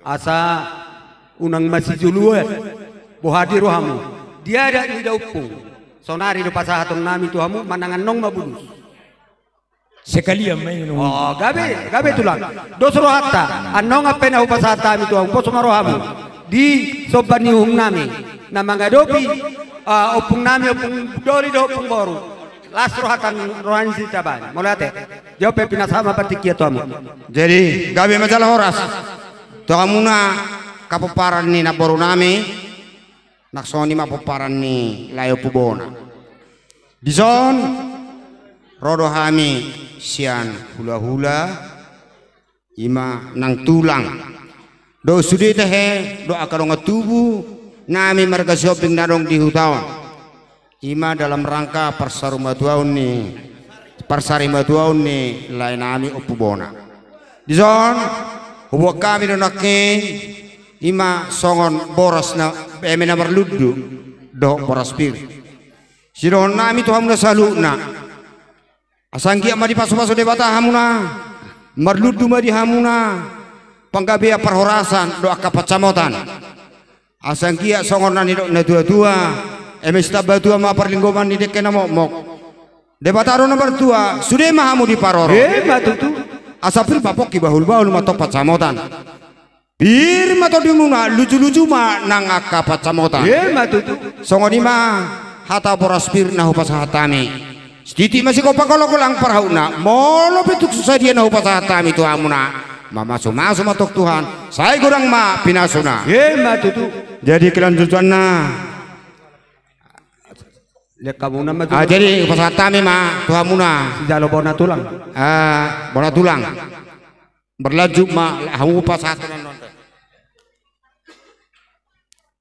Asa unang masijoloan. Boha di rohamu. Di adat ni daompung. Saonari do pasahatonnami tu hamu, manang annon ma bulus. Sekalian ma i nung. Oh, gabe, gabe tulang. Dos rohanta. Annon ampe na hupasahat hami tu hamu, pos ma rohamu. Di somba ni uhumnami. Na mangadopi, ah, ompungnami, ompung doli dohot ompung boru. Las rohanta, roha ni Sitaban. Mauliate. Jawab pe pinasahat ma partingkian tu hamu. Jadi, gabe ma jala horas. Tu hamuna angka pomparan ni namborunami, nang songon i ma pomparan ni lae ompu bona. Dison, ro do hami sian hulahula, i ma nang tulang. Dohot sude tahe, dohot angka dongan tubu, nami marga Sihombing na adong di huta on. I ma dalam rangka parsarimatuaon ni, parsarimatuaon ni laenami ompu bona. Dison, huboan hami do nangkin, i ma songon boras na, eme na marlundu, dohot boras pir. Sidohononnami tu hamuna saluhutna. Asa anggiat ma dipasupasu Debata hamuna, marlundu ma di hamuna, panggabean parhorasan, dohot angka pansamotan. Asa anggiat songon na nidok natuatua, eme sitamba tua ma parlinggoman ni dengke na mokmok. Debata do na martua, sude ma hamu diparorot. Emma tutu. Asa pir ma pongki bahulbahul ma tong pansamotan. Pir ma tondimuna, lujuluju ma nang angka pansamotan. Emma tutu. Songon i ma hata boras pir na hupasahat hami. Sititi ma sigompa golanggolang parhahutna. Molo pe tung so sadia na hupasahat hami tu hamuna, mamasumasu ma tong Tuhan. Sai godang ma pinasuna. Emma tutu. Jadi kelanjutanna. Lengkap muna ma. Ah, jadi pasahat hami ma tu hamuna. Sijalo bona tulang. Ah, bona tulang. Berlanjut ma hamu pasahat.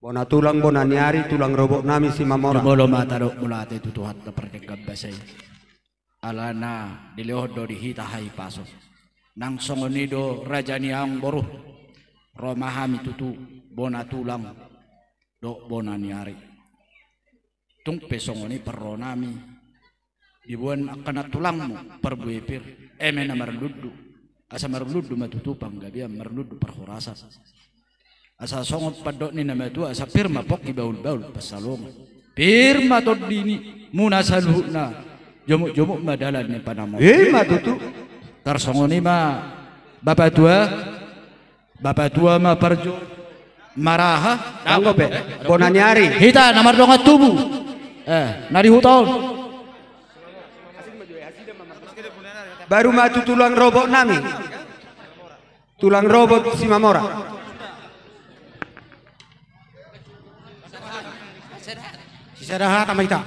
Bona tulang, bona ni ari, tulang robot nami Simamora. Jumolo ma tadok mauliate tu Tuhanta pardenggan basa i. Alana dilehon do di hita hahipason. Nang songon i do raja ni amangboru. Ro ma hami tutu bona tulang dohot bona ni ari. Tung pe songon i parro nami. Diboan angka nantulangmu parbue pir, eme na marlundu. Asa marlundu ma tutu panggabean, marlundu parhorasan. Asa songon pandok ni na matua, asa pir ma pongki, bahulbahul pansalongan. Pir ma tondi ni muna saluhutna, jomukjomuk ma dalan ni panamotan. I ma tutu. Tarsongon i ma, Bapatua, Bapatua ma parjo maraha. Dang dope. Bona ni ari. Hita na mardongan tubu. Eh, na di huta on. Baru ma tu tulang robot nami. Tulang robot Simamora. Sisada hata ma hita.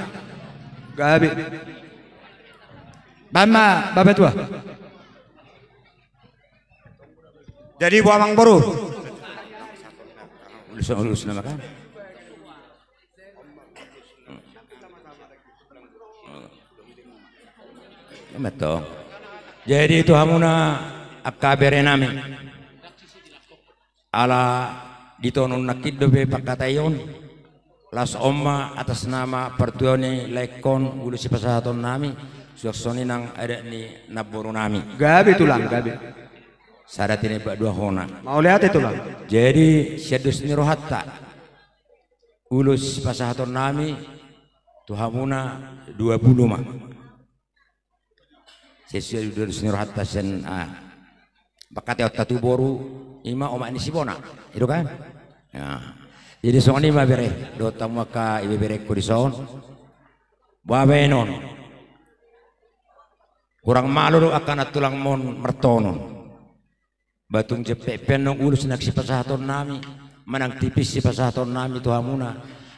Gabe. Baen ma, Bapatua. Jadi, boha, amangboru? Ulus, ulus nama kan? Ima tong. Jadi, tu hamuna angka bere nami. Ala di tonun nangkin dope pangkataion. Laos on ma atas nama partua ni laengkon ulos sipasahaton nami, suang songon i nang adat ni namboru nami. Gabe tulang, gabe. Sada tinembak dua hona. Mauliate tulang. Jadi sian dos ni rohanta ulos sipasahaton nami tu hamuna dua pulu ma. Sesuai dos ni rohanta sian, ah, pangkataionta tu boru, ima omak ni si bona. I do kan? Ya. Jadi songon i ma bere, dohot hamu angka ibeberengku dison. Boha baenon? Hurang malo do angka nantulangmon martonun. Ba tung jempek pe annon ulos nang sipasahaton nami, manang tipis sipasahaton nami tu hamuna.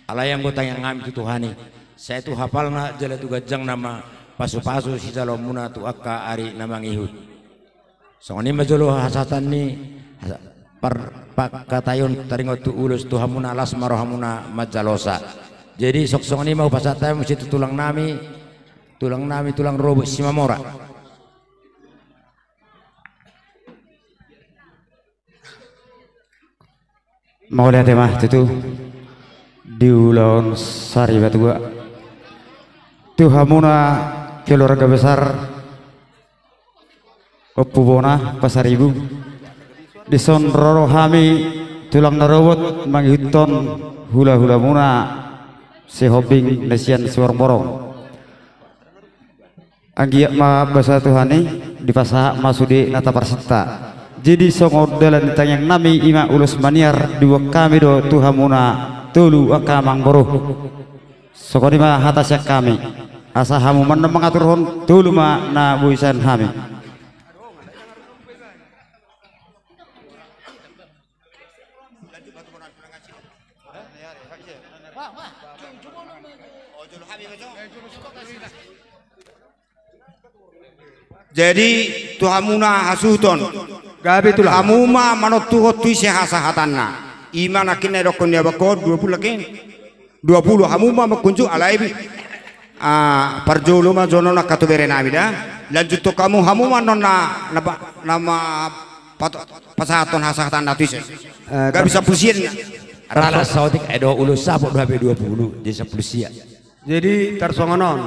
Alai anggo tangiang nami tu Tuhan i, sai tu hapalna jala tu ganjangna ma pasupasu sijaloonmuna tu angka ari na mangihut. Songon i ma jolo hasahatan ni, hasa-, par-, pangkataion taringot tu ulos tu hamuna, las ma rohamuna manjalosa. Jadi songon i ma hupasahat hami muse tu tulang nami, tulang nami, tulang robot Simamora. Mauliate ma tutu di ulaon sarimatua. Tu hamuna keluarga besar Ompu Bona Pasaribu. Dison ro hami tulang na robot mangihuthon hulahulamuna Sihombing na sian Siborongborong. Anggiat ma basa Tuhan i, dipasahat ma sude na taparsinta. Jadi songon dalan ni tangiang nami ima ulos maniar diboan hami do tu hamuna tolu angka amangboru. Songon i ma hata sian hami. Asa hamu ma annon mangaturhon, tolu ma na boi sian hami. Jadi tu hamuna hasuhuton. Gabe tulang. Hamu ma manontuhon tu ise hasahatanna. Ima nangkin na idokkon ni abangkon dua pulu nangkin. Dua pulu, hamu ma mangkunjung alai. Ah, parjolo ma jolo nangkin tu bere nami da. Lanjuthon hamu, hamu ma annon na, na pa-, na ma-, pato-, pasahathon hasahatanna tu ise. Eh, gabe sampulu sia. Rala saotik, eh, do ulos saput do hape dua pulu, jadi sampulu sia. Jadi tarsongon on.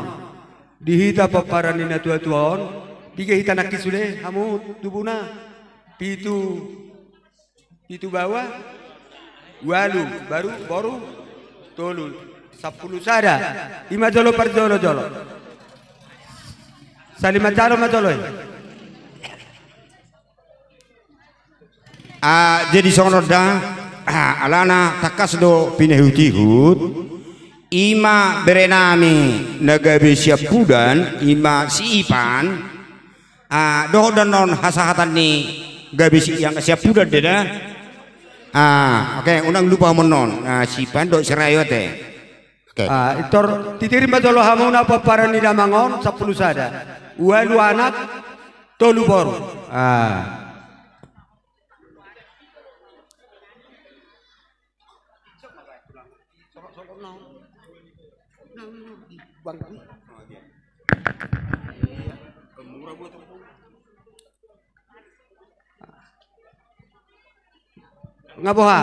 Di hita pomparan ni natuatua on, piga hita nangkin sude, hamu tubuna? Pitu. Pitu baoa, ualu, baru, boru, tolu, sampulu sada. Ima jolo parjolo jolo. Saling manjalo ma jolo i. Ah, jadi songon on da, ah, alana tangkas do pinihutihut, ima bere nami na gabe siampudan, ima si Ipan, Ah, dohot do annon hasahatan ni gabe si, yang siampudan do da. Ah, oke, unang lupa hamu annon. Ah, si Ipan dohot si Rayo ate. Oke. Ah, pintor titir ma jolo hamuna pomparan ni damang on, sampulu sada. Ualu anak, tolu boru. Ah. Nga boha.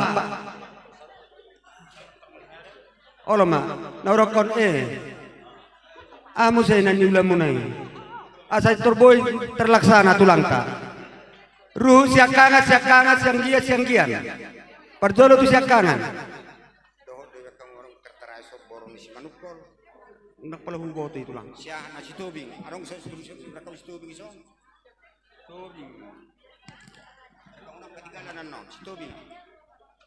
Olo ma, na hudok on, eh. Aha muse na niulamuna i? Asa pintor boi terlaksana tulangta. Ruhut siangkangan, siangkangan, sianggian, sianggian. Parjolo tu siangkangan. Dohot do iba kamu orang tertera esok borong isi manukol. Ndak pala huboto i tulang. Siaha na si Tobing. Adong sa si Tobing, si Tobing, si Tobing. Tobing. Adong na ketinggalan annon, si Tobing.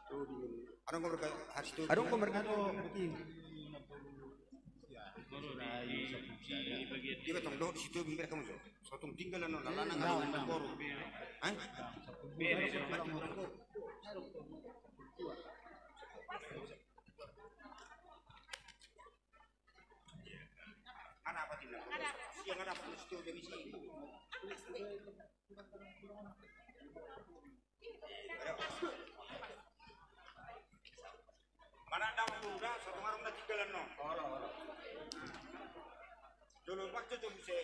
Tobing. Adong ko mereka, harus Tobing. Adong ko mereka do. Iba tong dohot si Tobing mereka muncul. Sotung tinggal annon, lalana nggak ada boru. Hah? Mana daun muda, satu warung na tinggalan no. Dulu waktu tu bisa.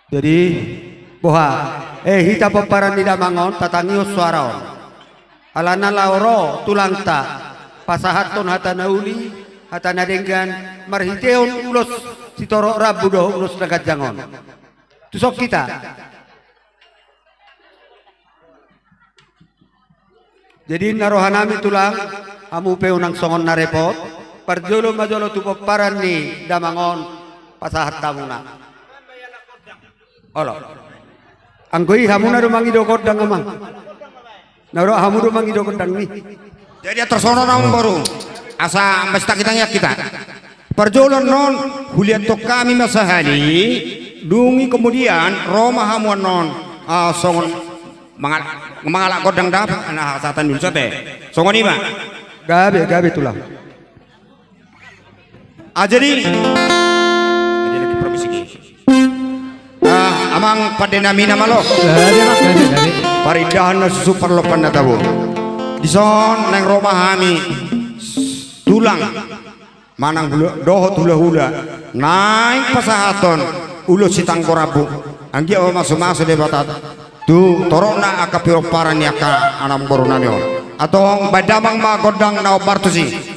Jadi, boha, eh, hita pomparan ni damang on, tatangihon soara on. Alana laho ro tulangta pasahathon hata na uli, hata na denggan, marhitehon ulos sitorop rambu dohot ulos na ganjang on. Tuson hita. Jadi na rohanami tulang, hamu pe unang songon na repot, parjolo ma jolo tu pomparan ni damang on pasahat hamuna. Olo. Anggo i hamuna do mangido gondang amang. Na ro hamu do mangido gondang ni. Jadi atur songon on amang boru. Asa masitangitangian hita. Parjolo annon huliathon hami ma sahali, dung i kemudian ro ma hamu annon, ah, songon mangal-, mangalap gondang da, na hasahatan dulu sate. Songon i ma. Gabe, gabe tulang. Ah, jadi. Jadi lagi permisi ki. Amang pande nami na malo. Jadi, Amang, jadi, jadi. Parindahan na susu parlompan na tabo. Dison naeng ro ma hami tulang manang hula, dohot hulahula naeng pasahathon ulos sitanggo rambu. Anggiat ma mamasumasu Debata tu torop na angka pinomparan ni angka anak boru nami on. Antong baen damang ma gondang na ombar tusi.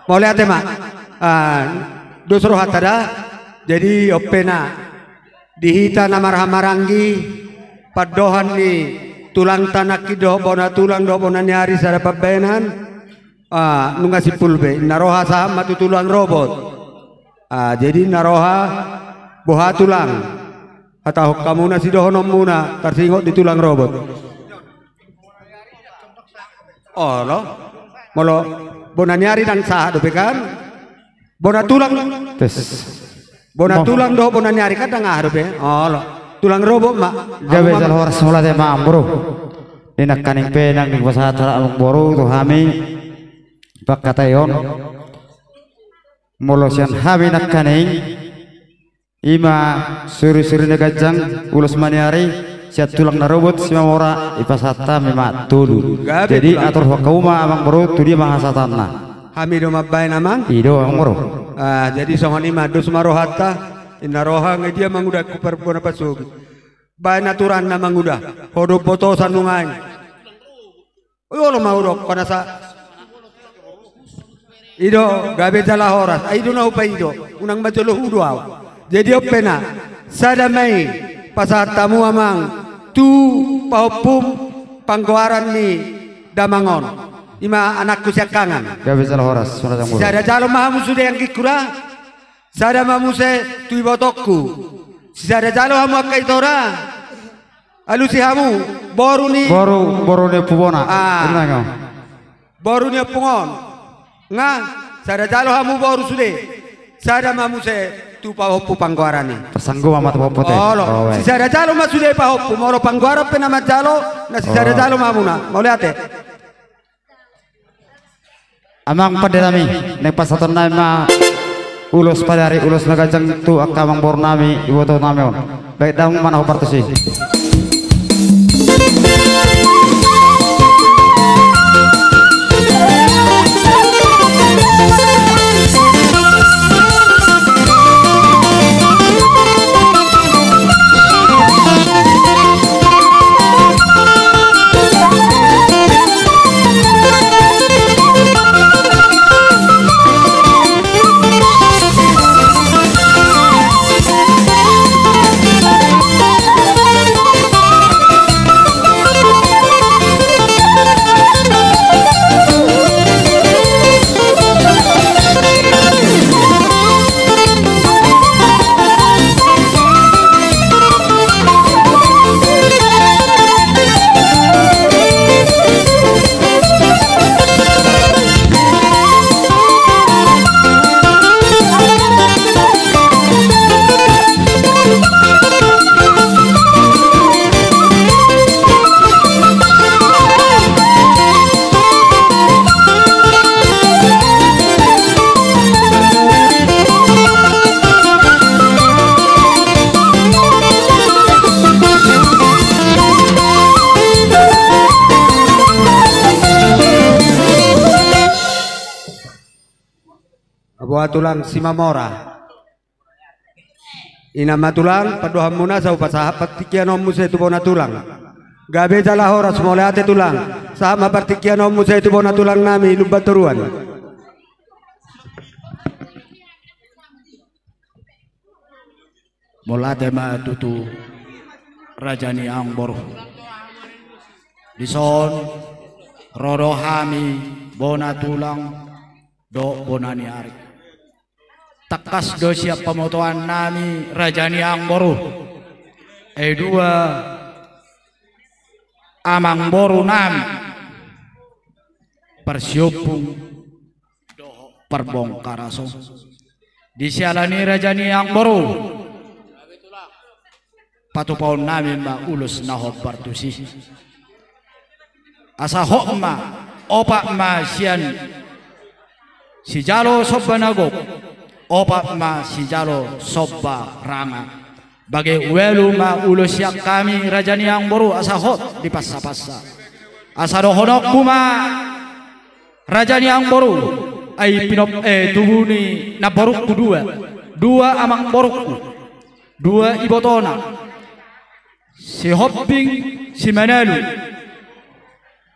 Mauliate ma. Ah, dos rohanta da. Jadi on pe na di hita na marhahamaranggi, pandohan ni tulangta nangkin dohot bona tulang dohot bona ni ari sada pambahenan. Ah, nunga simpul be. Inna roha sahat ma tu tulang robot. Ah, jadi inna roha, boha tulang? Hatahon hamu na sidohononmuna tarsingot di tulang robot. Olo. Molo bona ni ari ndang sahat dope kan? Bona tulang. Tes. Bona tulang dohot bona ni ari kan ndang aha dope. Olo. Tulang robot ma. Gabe jala horas, mauliate ma amang boru. Nangkaning pe nang dipasahat halak amang boru tu hami pangkataion. Molo sian hami nangkaning, i ma suri-suri na ganjang, ulos ma ni ari, sian tulang na robot Simamora, dipasahat hami ma tolu. Gabe tulang. Jadi atur hamu ma amang boru, tu dia ma hasahatanna? Hami do mambahen amang? I do amang boru. Ah, jadi songon i ma, dos ma rohanta. Inna roha, nga dia manguda, ku parbona pasogit. Bahen aturanna manguda. Ho do botosan nunga i. Oi, olo ma hudok, panasa. I do, gabe jala horas. Ai i do na hupaido. Unang ma jolo huudo au. Jadi on pe na. Sada ma i pasahat hamu amang tu pahompum panggoaran ni damang on. I ma anakku siangkangan. Gabe jala horas, mauliate amang boru. Sisada jalo ma hamu sude anggingku da. Sada ma muse tu ibotongku. Sisada jalo hamu angka ito da. Alusi hamu, boru ni. Boru, boru ni ompung bona. Ah. Boru ni ompung on. Nga, sada jalo hamu boru sude. Sada ma muse tu pahompu panggoaran i. Tasanggup ma tu pahompu te. Olo. Sisada jalo ma sude pahompu, molo panggoaran pe na manjalo, na sisada jalo ma hamuna. Mauliate. Amang pandenami, naeng pasahaton nami ma ulos padari, ulos na ganjang tu angka amang boru nami, iboto nami on. Baen damang ma na hombar tusi. Boha tulang Simamora. Inna ma tulang, pandohanmuna asa hupasahat partingkian on muse tu bona tulang. Gabe jala horas, mauliate tulang. Sahat ma partingkian on muse tu bona tulang nami Lumban Toruan. Mauliate ma tutu raja ni amang boru. Dison ro do hami bona tulang dohot bona ni ari. Tangkas do sian pamotoan nami raja ni amang boru. Ai dua amang boru nami, Parsiumpung dohot Parbongkaraso. Di siala ni i raja ni amang boru, patupaon nami ma ulos na hombar tusi. Asa hot ma, opat ma sian sijalo somba na gok, opat ma sijalo somba ranga. Bahen ualu ma ulos sian hami raja ni amang boru asa hot dipansapansa. Asa dohononku ma raja ni amang boru, ai pinop, eh, tubu ni namborungku dua, dua amang borungku, dua ibotona, Sihombing, Simanalu.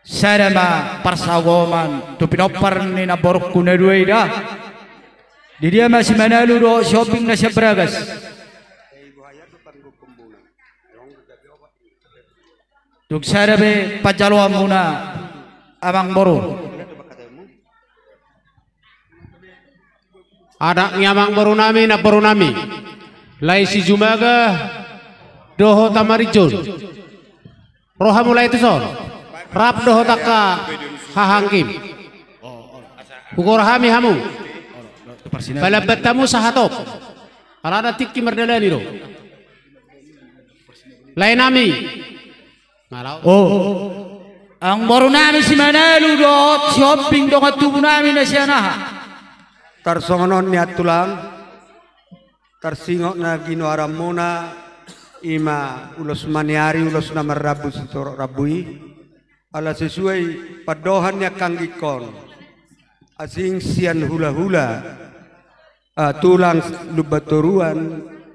Sada ma parsagoman tu pinompar ni namborungku na dua i da. Di dia ma si Manalu dohot si Hombing na sian Bragas? Tung sada pe panjaloanmuna, amangboru. Anak ni amangborunami, namborunami, lae si Jumaga dohot Amarijun. Ro hamu lae tuson, rap dohot angka hahaanggim. Hugora hami hamu. Palambat hamu sahatop. Alana tingki mardalani do. Laenami. Ngarau. O, amangborunami si Manalu dohot si Hombing, dongan tubunami na sian aha? Tarsongon on nian tulang. Tarsingot na ginoaranmuna, i ma ulos maniari, ulos na marrambu sitorop rambu i. Ala sesuai pandohan ni angka anggingkon, asing sian hulahula, ah, tulang Lumbantoruan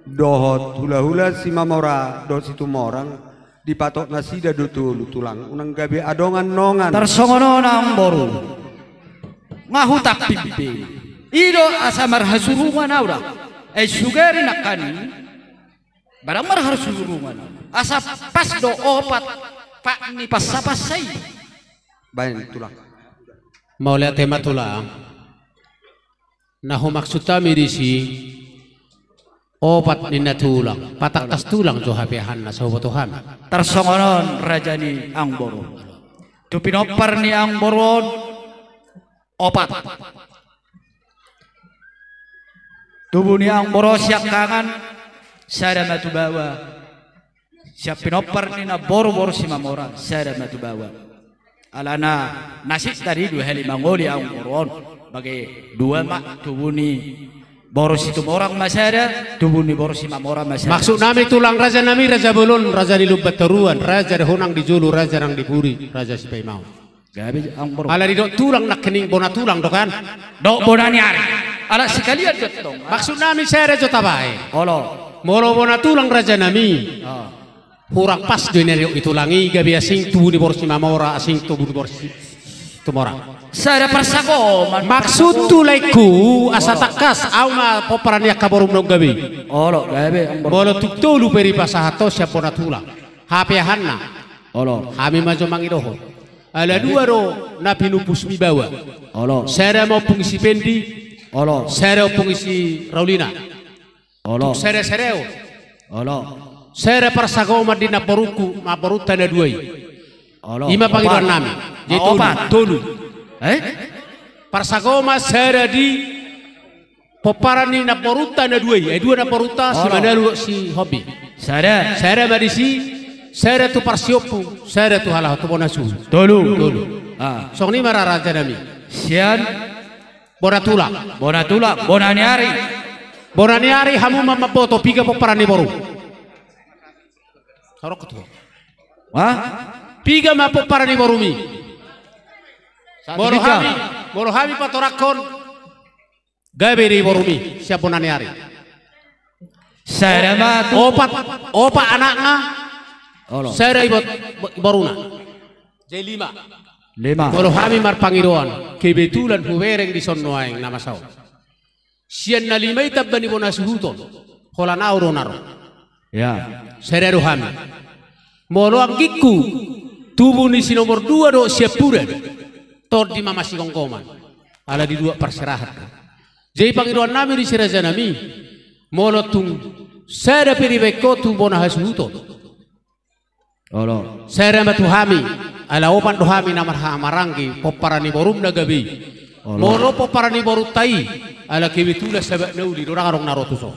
dohot hulahula Simamora dohot Situmorang, dipatok nasida do tolu tulang, unang gabe adong annongan. Tarsongon on amangboru. Nga hutampimpe. I do asa marhasurungan au da. Ai sugari nangkaning. Barang marhasurungan. Asa pas do opat pat ni pansapansa i. Baen tulang. Mauliate ma tulang. Na humaksud hami disi, opat ninna tulang, patangkas tulang jo hapeahanna, so huboto hami. Tarsongon on raja ni amangboru. Tu pinompar ni amangboru on, opat. Tubu ni amangboru on siangkangan, sada ma tu baoa. Sian pinompar ni namboru boru Simamora, sada ma tu baoa. Alana nasida do dua hali mangoli amangboru on. Bage dua ma, tubu ni boru Situmorang ma sada, tubu ni boru Simamora ma sada. Maksudnami tulang, rajanami, raja bolon, raja ni Lumbantoruan, raja dohonang di jolo, raja nang di pudi, raja sipaimaon. Gabe amangboru. Ala didok tulang nangkining bona tulang do kan? Dok bona ni ari. Ala sekalian do tong. Maksudnami sada jo tabaen. Olo. Molo bona tulang rajanami. Ah. Hurang pas do i na didok ni tulang i, gabe asing tubu ni boru Simamora, asing tubu ni boru Si-, Situmorang. Sada parsagoman. Maksudhu laengku asa tangkas, au ma pomparan ni angka borum naung gabe. Olo, gabe amangboru. Molo tung tolu pe dipasahat ho sian bona tulang. Hapeahanna. Olo. Hami ma jo mangidohon. Ala dua do na pinupusmi baoa. Olo. Sada ma ompung i si Pendi. Olo. Sada ompung i si Raulina. Olo. Sada, sada on. Olo. Sada parsagoman di namborungku, namborunta na dua i. Olo. I ma pangidoannami. Jadi tolu. Opat. Tolu. Eh? Parsagoman sada di pomparan ni namborunta na dua i, eh, dua namborunta, si Manalu dohot si Hombing. Sada. Sada ma disi, sada tu parsiompung, sada tu halak tu bona suhut. Tolu. Tolu. Ah. Songon i ma ra rajanami. Sian? Bona tulang. Bona tulang, bona ni ari. Bona ni ari, hamu ma mamboto piga pomparan ni borum. Sorok ketua. Hah? Piga ma pomparan ni borumi. Molo hami, molo hami patoranghon. Gabe di borumi sian bona ni ari. Sada ma tu. Opat, opat anakna. Olo. Sada ibot, boruna. Jadi lima. Lima. Molo hami marpangidoan, kebetulan hubereng dison nuaeng na masa on. Sian na lima i tamba ni bona suhuton. Holan au do na ro. Ya. Sada do hami. Molo anggingku, tubu ni si nomor dua dohot siampudan. Tondi ma masigomgoman. Ala di dua parserahan. Jadi pangidoannami di si rajanami. Molo tung sada pe dibaen ho tu bona hasuhuton. Olo. Sada ma tu hami, ala opat do hami na marhahamaranggi pomparan ni borum na gabe i. Olo. Molo pomparan ni borunta i, ala kebetulan sabat na uli do, ndang adong na ro tuson.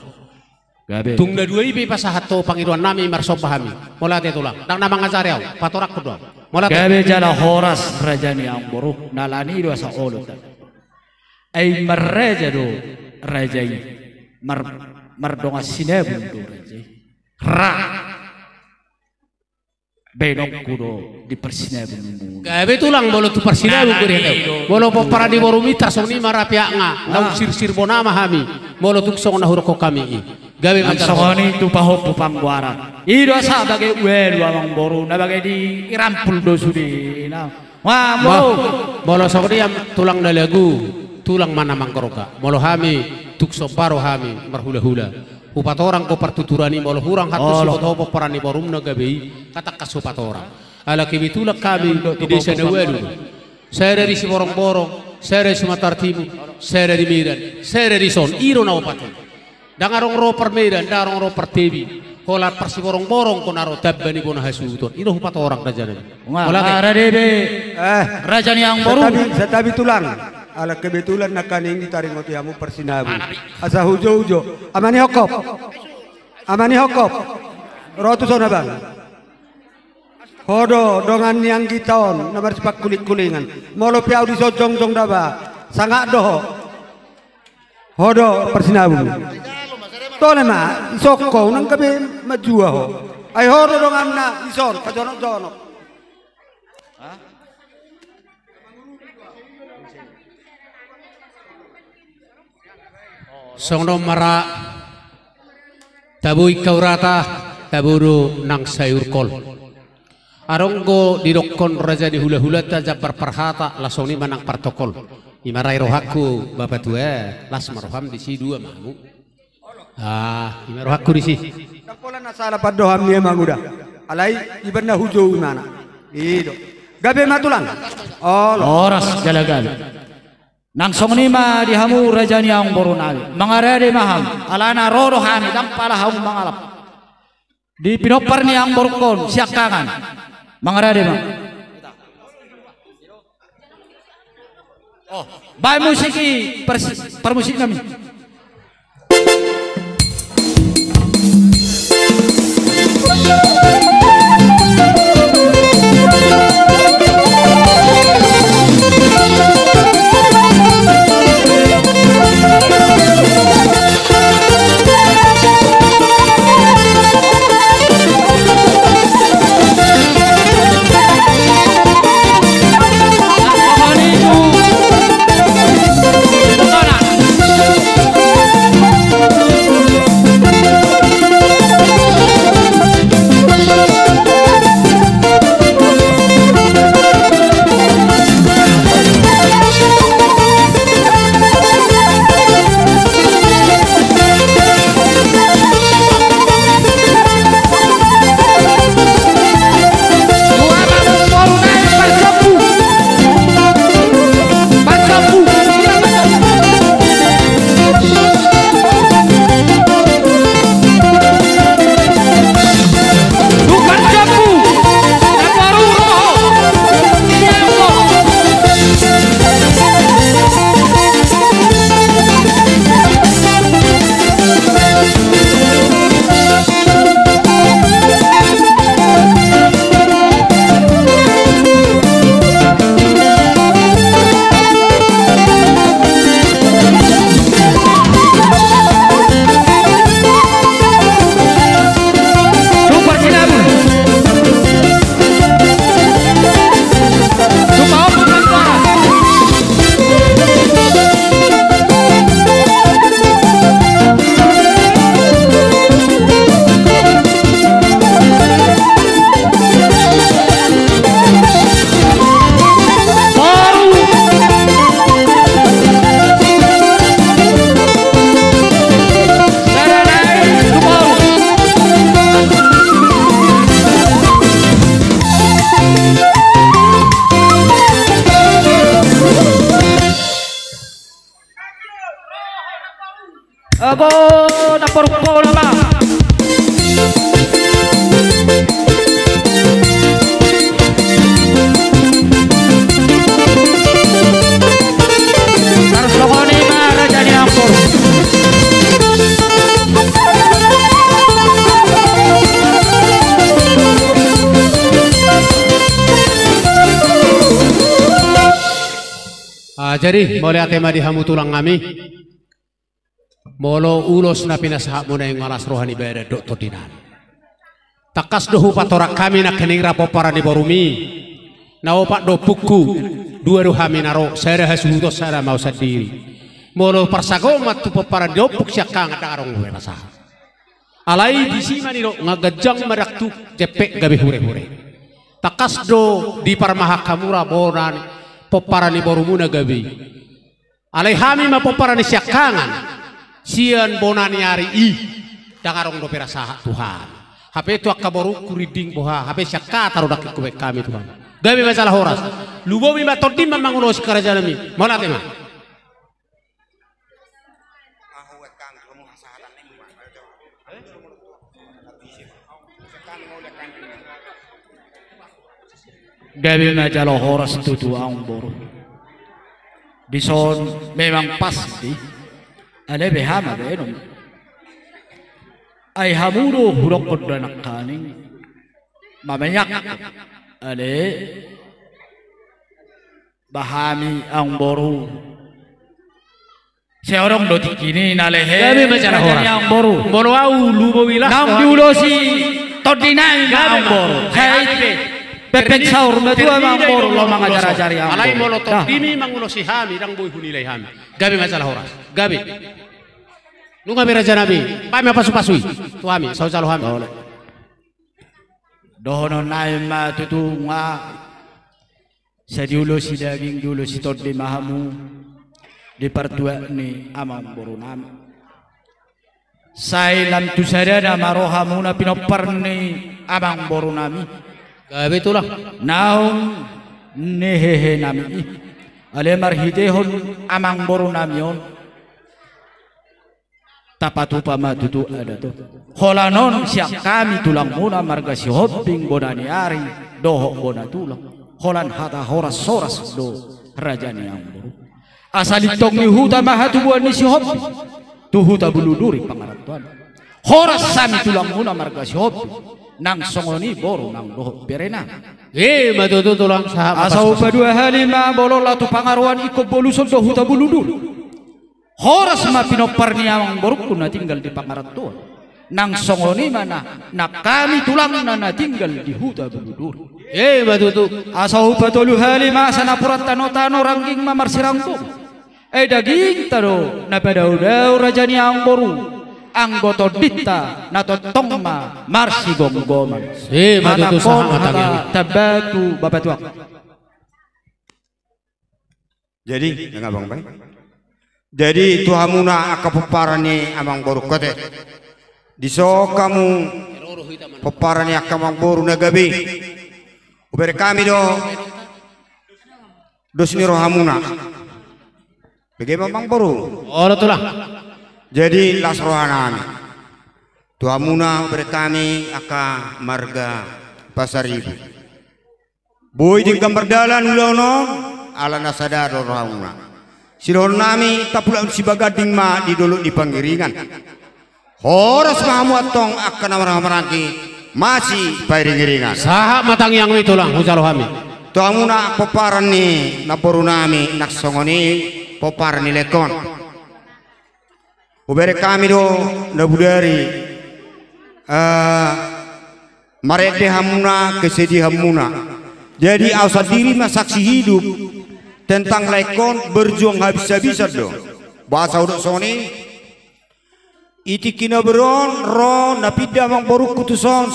Gabe. Tung na dua i pe pasahat ho pangidoannami, marsomba hami. Mauliate tulang, ndang na mangajari au, patoranghon do au. Mauliate. Gabe jala horas raja ni amangboru, na alani do asa olo ta. Ai marraja do raja i, mar-, mardongan sinabung do raja i. Ra. Baenonku do di parsinabung. Gabe tulang, molo tu parsinabung do dihatahon. Molo pomparan ni borum i tarsongon i ma ra peakna, naung sirsir bona ma hami. Molo tung songon na hudok hami i. Gabe ma tarsongon i tu pahompu panggoaran. I do asa bage ualu amangboru, na bage di irampul do sude na. Wah, molo. Bah, molo songon i, tulang na lagu, tulang ma na manggorga. Molo hami, tung somba do hami marhulahula. Hupatorang do partuturan i, molo hurang hata siboto pomparan ni borumuna gabe i, tangkas hupatorang. Ala kebetulan hami di desa na ualu. Sada di Siborongborong, sada di Sumatera Timur, sada di Medan, sada di son, i do na opat i. Ndang adong ro par Medan, ndang adong ro par Tebi. Holan par Siborongborong do na ro tamba ni bona hasuhuton. I do hupatorang raja nami. Nga, molo ate. Nga, rade be. Eh, raja ni amangboru. Santabi, santabi tulang. Ala kebetulan nangkaning ditaringoti hamu parsinabung. Asa hujoujo. Ama ni Hongkop. Ama ni Hongkop. Ro tu son abang. Ho do dongan ni anggita on na marsipangkulingkulingan. Molo pe ahu dison jongjong daba, sangap do ho. Ho do parsinabung. Tole ma, isongko, unang gabe manjua ho. Ai ho do donganna dison, pajonokjonok. Songon on ma ra. Tabo ingkau rata, tabo do nang sayur kol. Adong do didokkon raja ni hulahulanta jambar parhata, las songon i ma nang partokol. I ma ra i rohangku bapa tua, las ma roham disi, dua ma hamu. Ah, i ma rohangku disi. Ndang pola na sala pandohan ni amang uda. Alai ibaen na hujou imana. I do. Gabe ma tulang. Olo. Horas jala gabe. Nang songon i ma di hamu raja ni amangboru nami. Mangarade ma hamu. Alana ro do hami, ndang pala hamu mangalap. Di pinompar ni amangborungkon, siangkangan. Mangarade ma. Oh, baen musik i, pers-, parmusik nami. Ago, na porpora ma. Harus pokoknya ma raja ni ampun. Ah, jadi, mauliate ma di hamu tulang nami. Molo ulos na pinasahatmuna i nga las roha ni badan dohot tondinan. Tangkas do hupatorang hami nangkining ra pomparan ni borumi. Na opat do ompungku, dua do hami na ro, sada hasuhuton, sada ma au sandiri. Molo parsagoman tu pomparan ni ompung siangkangan ndang adong hubaen na sahat. Alai disi ma nidok nga ganjang ma dangdut, jempek gabe hurehure. Tangkas do diparmahan hamu ra bona ni pomparan ni borumuna gabe i. Alai hami ma pomparan ni siangkangan sian bona ni ari i. Ndang adong dope ra sahat tu hami. Hape tu angka borungku rinding boha, hape sian hata do dangkingku baen hami tu hami. Gabe ma jala horas. Lumobi ma tondim ma mangulosi harajaonami. Mauliate ma. Gabe ma jala horas tutu amangboru. Dison memang pasti. Alai beha ma baenon. Ai hamu do hudokkon da nangkaning. Mamanyak. Alai ba hami amangboru. Sai adong do tingki ni na lehe. Gabe ma jala horas. Amangboru. Molo ahu lumobi las. Naung diulosi tondinami ma amangboru. Sai pepeng saur matua ma amangboru laho mangajar-ajari amangboru. Alai molo tondimi mangulosi hami ndang boi hunilai hami. Gabe ma jala horas. Gabe. Nunga be rajanami. Baen ma pasu-pasu i tu hami, sai hujalo hami. Dohononnami ma tutu nga. Sai diulosi daging, diulosi tondi ma hamu di partuat ni amangborunami. Sai lam tu sadana ma rohamuna pinompar ni amangborunami. Gabe tulang. Naung ni hehenami i. Alai marhitehon amangborunami on. Tapatupa ma tutu adat on. Holan on sian hami tulangmuna marga Sihombing bona ni ari dohot bona tulang. Holan hata horas-horas do raja ni amangboru. Asa lintong ni huta ma hatubuan ni Sihombing. Tu huta Buluduri pangarantoan. Horas hami tulangmuna marga Sihombing. Nang songon i boru nang dohot berena. Ima tutu tulang sahat. Asa upa dua hali ma bolon laho tu pangaroan ingkon boluson do huta Buluduri. Horas ma pinompar ni amangborungku na tinggal di pangarantoan. Nang songon i ma na, nang hami tulangna na tinggal di huta Buluduri. Ima tutu. Asa upa tolu hali ma asa napuran tano-tano rangging ma marsiranggung. Ai dagingta do na padao-dao raja ni amangboru. Anggo tondinta na tongtong ma marsigomgoman. Ima tutu sahat ma tangiang i. Tamba tu bapa tuak. Jadi, nang abang bae. Jadi tu hamuna angka pomparan ni amangboru kote. Dison hamu pomparan ni angka amangboru na gabe. Hubereng hami do dos ni rohamuna. Bege ma amangboru. Olo tulang. Jadi las rohanami. Tu hamuna hubereng hami angka marga Pasaribu. Boi denggan mardalan ulaon on, ala na sada do rohamuna. Sidohononnami tapulak sibaganding ma di dolok ni Pangiringan. Horas ma hamu antong angka na marhahamaranggi masipairing-iringan. Sahat ma tangiangmi tulang, hujalo hami. Tu hamuna pomparan ni namborunami nang songon i pomparan ni Lekon. Hubereng hami do na bodari, eh, marende hamuna, kesedihan muna. Jadi ahu sandiri ma saksi hidup tentang Lekon berjuang habis-habisan do. Boasa hudok songon i? Di tingki na bereng on ro na pinda amangborungku tuson.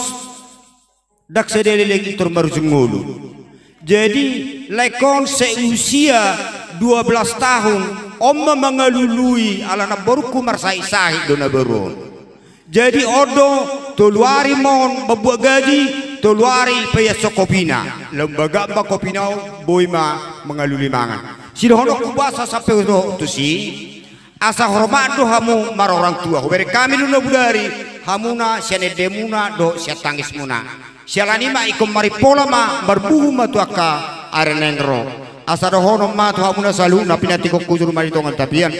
Ndang sada leleng i tor marujung ngolu. Jadi Lekon seusia dua belas tahun on ma mangalului ala namborungku marsahit-sahit do na bereng on. Jadi on do tolu ari ma on mambuat gaji, tolu ari paiashon kopina. Lam bagak ma kopina on boi ma mangalului mangan. Sidohononku boasa sampe dohot tusi. Asa hormat do hamu marorang tua. Hubereng hami do na bodari hamuna sian endemuna dohot sian tangismuna. Siala ni i ma ingkon marimpola ma marbuhu ma tu angka ari naeng ro. Asa dohonon ma tu hamuna saluhutna pinantikhon hujur ma di tonga ni tapian.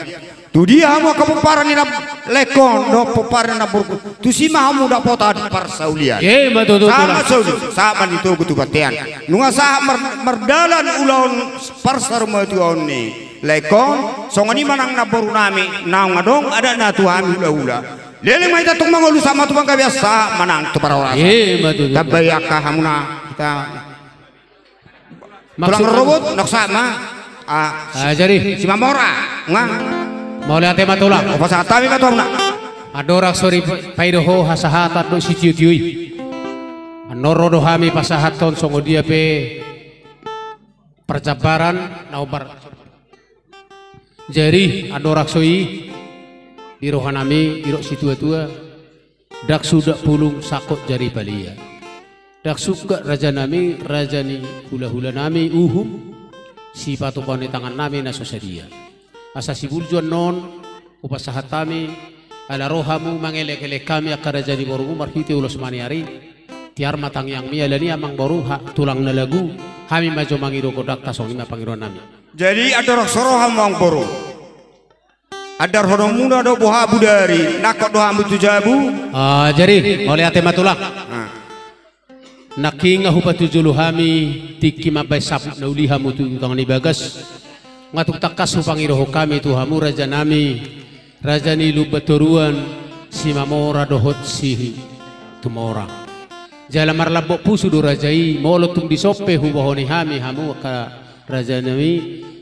Tu dia hamu angka pomparan ni na Lekon dohot pomparan ni namborungku, tusi ma hamu dapotan parsaulian. Ima tutu tulang. Sahat ma sahat ma ni togu tu bontean. Nunga sahat mar-, mardalan ulaon parsarumatuaon ni Lekon, songon i ma nang namborunami, naung adong adatna tu hami hulahula. Leleng ma hita tung mangolu sahat ma tu panggabean sahat ma nang tu parhorasan. Ima tutu. Tamba i angka hamuna hita. Tulang rorobot, nang sahat ma. Ah, jadi Simamora. Nga. Mauliate ma tulang. Hupasahat hami ma tu hamuna. Andorang so dipaido ho hasahatan dohot sitiotio i. Annon ro do hami pasahathon songon dia pe parjambaran na hombar. Jadi andorang so i di rohanami, didok situatua, ndang suda pulung sangkot jari palia. Ndang suda rajanami, raja ni hulahulanami Uhum, sipatupaon ni tangannami na so sadia. Asa sibulju annon hupasahat hami, ala ro hamu mangelekelek hami angka raja ni borumu marhite ulos maniari, tiar ma tangiangmi, alani amang boru, hak tulang na lagu, hami ma jo mangido gondangta, songon i ma pangidoannami. Jadi andorang so ro hamu amang boru, andarhononmuna do boha budari, nangkok do hamu tu jabu. Ah, jadi mauliate ma tulang. Ah. Nangkin nga hupatujolo hami tingki mambahen saput na uli hamu tu tonga ni bagas. Nga tung tangkas hupangidohon hami tu hamu rajanami, raja ni Lumban Toruan, Simamora dohot Situmorang. Jala marlambok pusu do raja i, molo tung dison pe hubohoni hami hamu angka rajanami,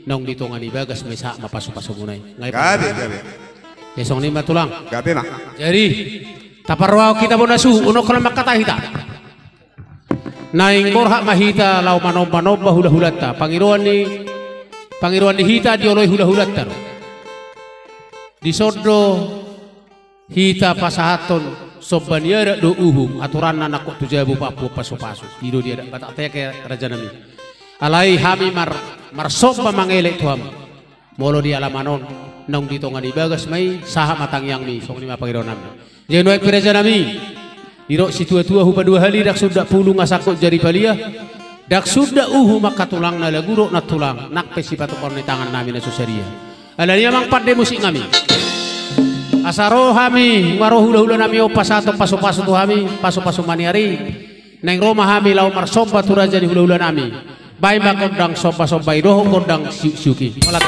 naung di tonga ni bagas ma i, sahat ma pasupasumuna i. Nga i. Gabe, gabe. Jadi songon i ma tulang. Gabe ma. Jadi taparrohahon hita bona suhut, unang holan mangkatai hita. Naeng borhat ma hita laho manombanomba hulahulanta. Pangidoan ni, pangidoan ni hita dioloi hulahulanta do. Dison do hita pasahathon somba ni adat do Uhum, aturanna nangkok tu jabu pampu pasupasu. I do di adat Batak, ate angka rajanami. Alai hami mar-, marsomba mangelek tu hamu. Molo di alaman on, naung di tonga ni bagas ma i, sahat ma tangiangmi, songon i ma pangidoannami. Jadi nuaeng pe rajanami, didok situatua hupaduahali, ndang suda pulung nga sangkot jari palia, ndang suda Uhum angka tulang na lagu dohot nantulang, nang pe sipatupaon ni tangannami na so sadia. Alani amang pande musiknami. Asa ro hami, nga ro hulahulanami on pasahathon pasupasu tu hami, pasupasu maniari. Naeng ro ma hami laho marsomba tu raja ni hulahulanami. Bahen ma gondang sombasomba i dohot gondang siuksiuk i. Holan.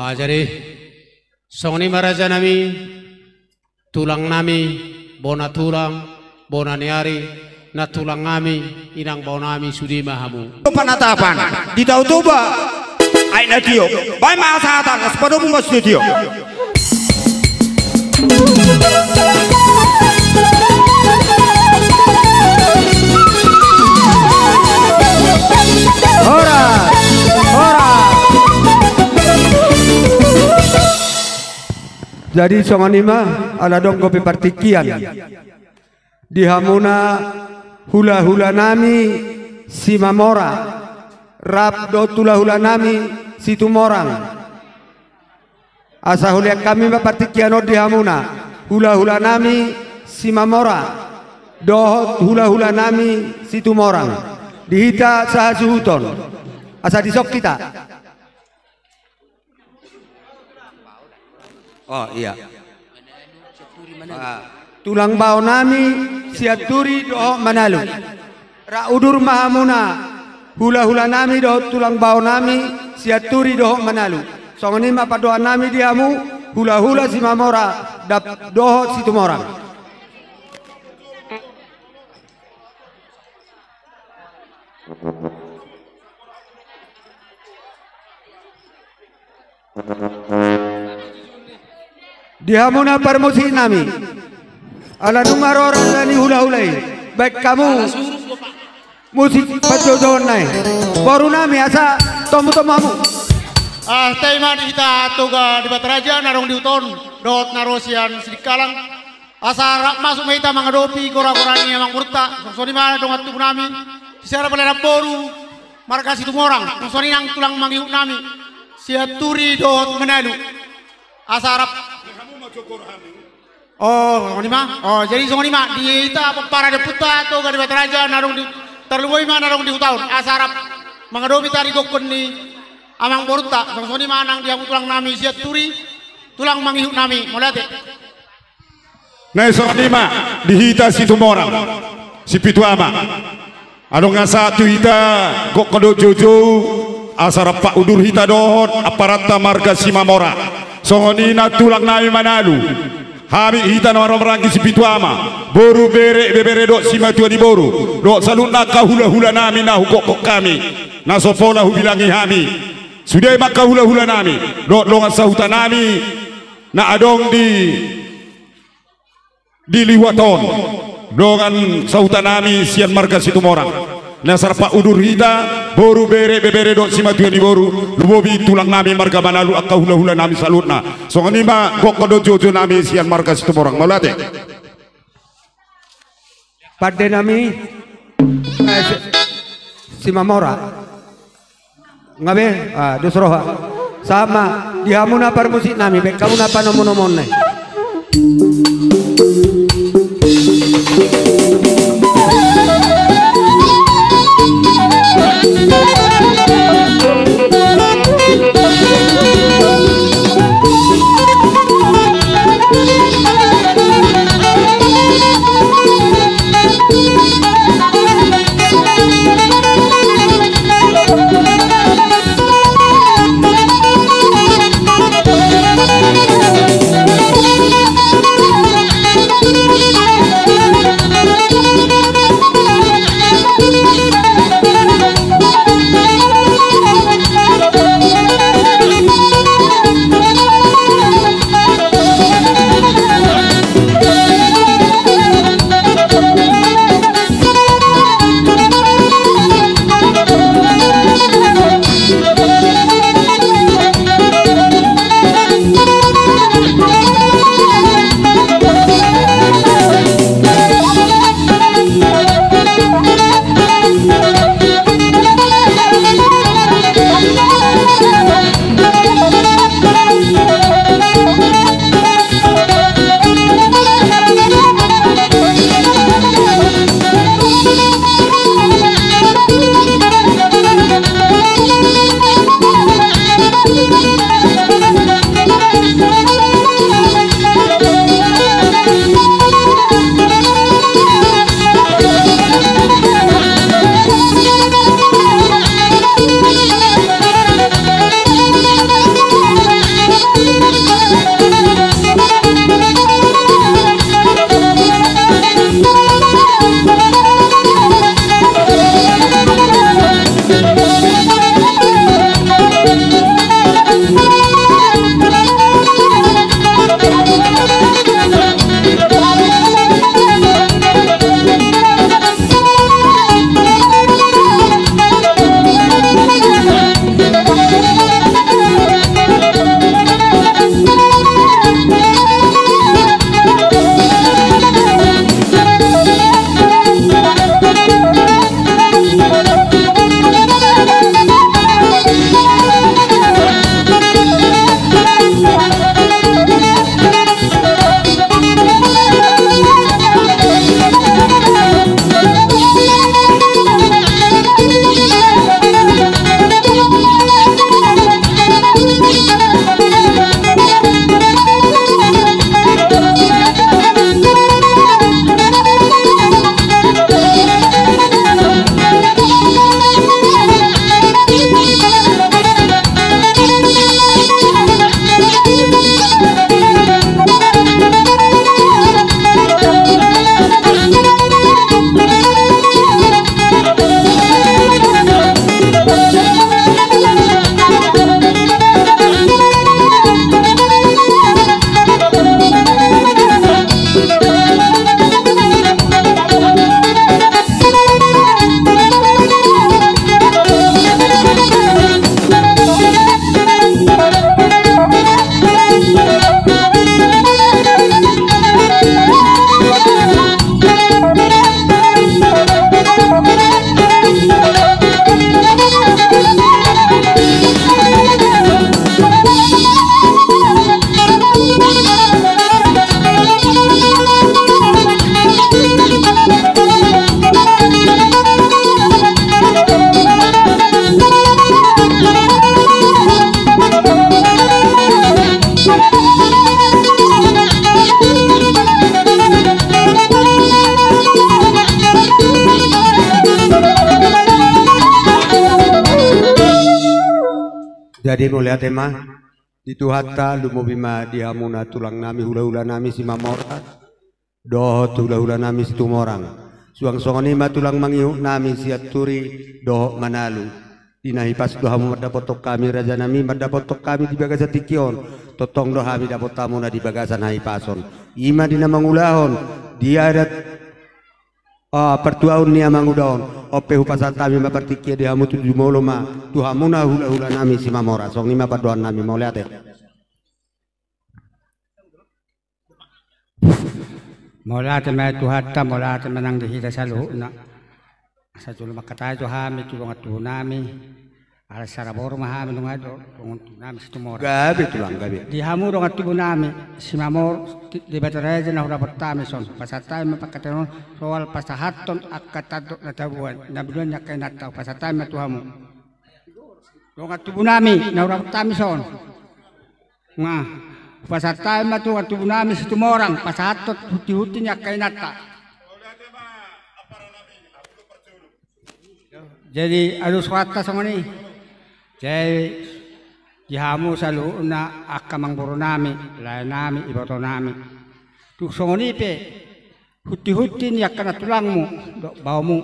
Ah, jadi, songon i ma raja nami, tulang nami, bona tulang, bona ni ari, nantulang nami, inang bao nami, sude ma hamu. Panatapan, di Tao Toba, aek na tio, baen ma hasahatan, las padomu ma sude tio. Horas, horas. Jadi songon i ma, ala dong dope partingkian. Di hamuna hulahula nami Simamora, rap dohot hulahula nami Situmorang. Asa hulean hami ma partingkian on di hamuna, hulahula nami Simamora, dohot hulahula nami Situmorang. Di hita sahasuhuton. Asa dison hita. Oh, iya. Ah, tulang bao nami Sianturi dohot Manalu. Rap udur ma hamuna, hulahula nami dohot tulang bao nami Sianturi dohot Manalu. Songon i ma pandohan nami di hamu, hulahula Simamora, dap-, dohot Situmorang. Di hamuna parmusik nami. Ala nunga ro raja ni hulahula i. Baen hamu musik panjoujouna i. Boru nami asa tomutomu hamu. Ah, taima di hita Toga Debata Raja, na adong di huta on, dohot na ro sian Sidikalang. Asa rap masuk ma hita mangadopi goragora ni amangborunta, songon i ma dongan tubu nami, sisada pala na boru, marga Situmorang, songon i nang tulang mangihut nami, Sianturi dohot Manalu. Asa rap. Oh, songon i ma. Oh, jadi songon i ma, di hita pomparan ni ompunta Toga Debata Raja, na adong di, tarlumobi ma na adong di huta on, asa rap mangadopi hita di gokhon ni amangborunta, songon i ma nang di hamu tulang nami Sianturi, tulang mangihut nami, mauliate. Na songon i ma, di hita Situmorang, Sipitu Ama. Adong na sahat tu hita, gokhon dohot joujou, asa rap udur hita dohot, amparanta marga Simamora. Songon i nang tulang nami Manalu. Hami hita na marhahamaranggi Sipitu Ama. Boru bere, ibebere dohot simatua ni boru. Dohot saluhutna angka hulahula nami na hugokhon hami. Na so pola hubilangi hami. Sude ma angka hulahula nami. Dohot dongan sahuta nami. Na adong di Di Liwat on, dongan sahuta nami sian marga Situmorang. Na asa rap udur hita, boru bere, ibebere dohot simatua ni boru, lumobi tulang nami marga Manalu angka hulahula nami saluhutna. Songon i ma gokhon dohot joujou nami sian marga Situmorang. Mauliate. Pande nami. Eh, si-, Simamora. Nga be, ah, dos roha. Sahat ma, di hamu na parmusik nami, baen hamu na panomunomuonna i. Jadi mauliate ma di Tuhanta, lumobi ma di hamuna tulang nami, hula-hula nami Simamora dohot hula-hula nami Situmorang. Suang songon i ma tulang mangihut nami Sianturi dohot Manalu. Di na hipas do hamu mandapothon hami, raja nami, mandapothon hami di bagasan tingki on. Tongtong do hami dapot hamuna di bagasan hahipason. I ma di na mangulahon di adat, ah, partuaon ni amanguda on. On pe hupasahat hami ma partingkian di hamu, tu jumolo ma tu hamuna hula-hula nami Simamora. Songon i ma pandohan nami, mauliate. Mauliate ma Tuhanta, mauliate ma nang di hita saluhutna. Asa jolo mangkatai jo hami tu dongan tubu nami. Ala saraboru ma hami nunga do, dongan tubu nami Situmorang. Gabe tulang, gabe. Di hamu dongan tubu nami Simamor, Debata raja na hudapot hami son. Pasahat hami ma pangkataion on, soal pasahathon angka tandok na taboan, na binoan ni angka inanta, pasahat hami ma tu hamu. Dongan tubu nami na hudapot hami son. Nah, pasahat hami ma tu dongan tubu nami Situmorang, pasahathon hunti-hunti ni angka inanta. Jadi alus rohanta songon i. Jadi di hamu saluhutna angka amangboru nami, lae nami, iboto nami. Tung songon i pe, hunti-hunti ni angka na tulangmu dohot baomu.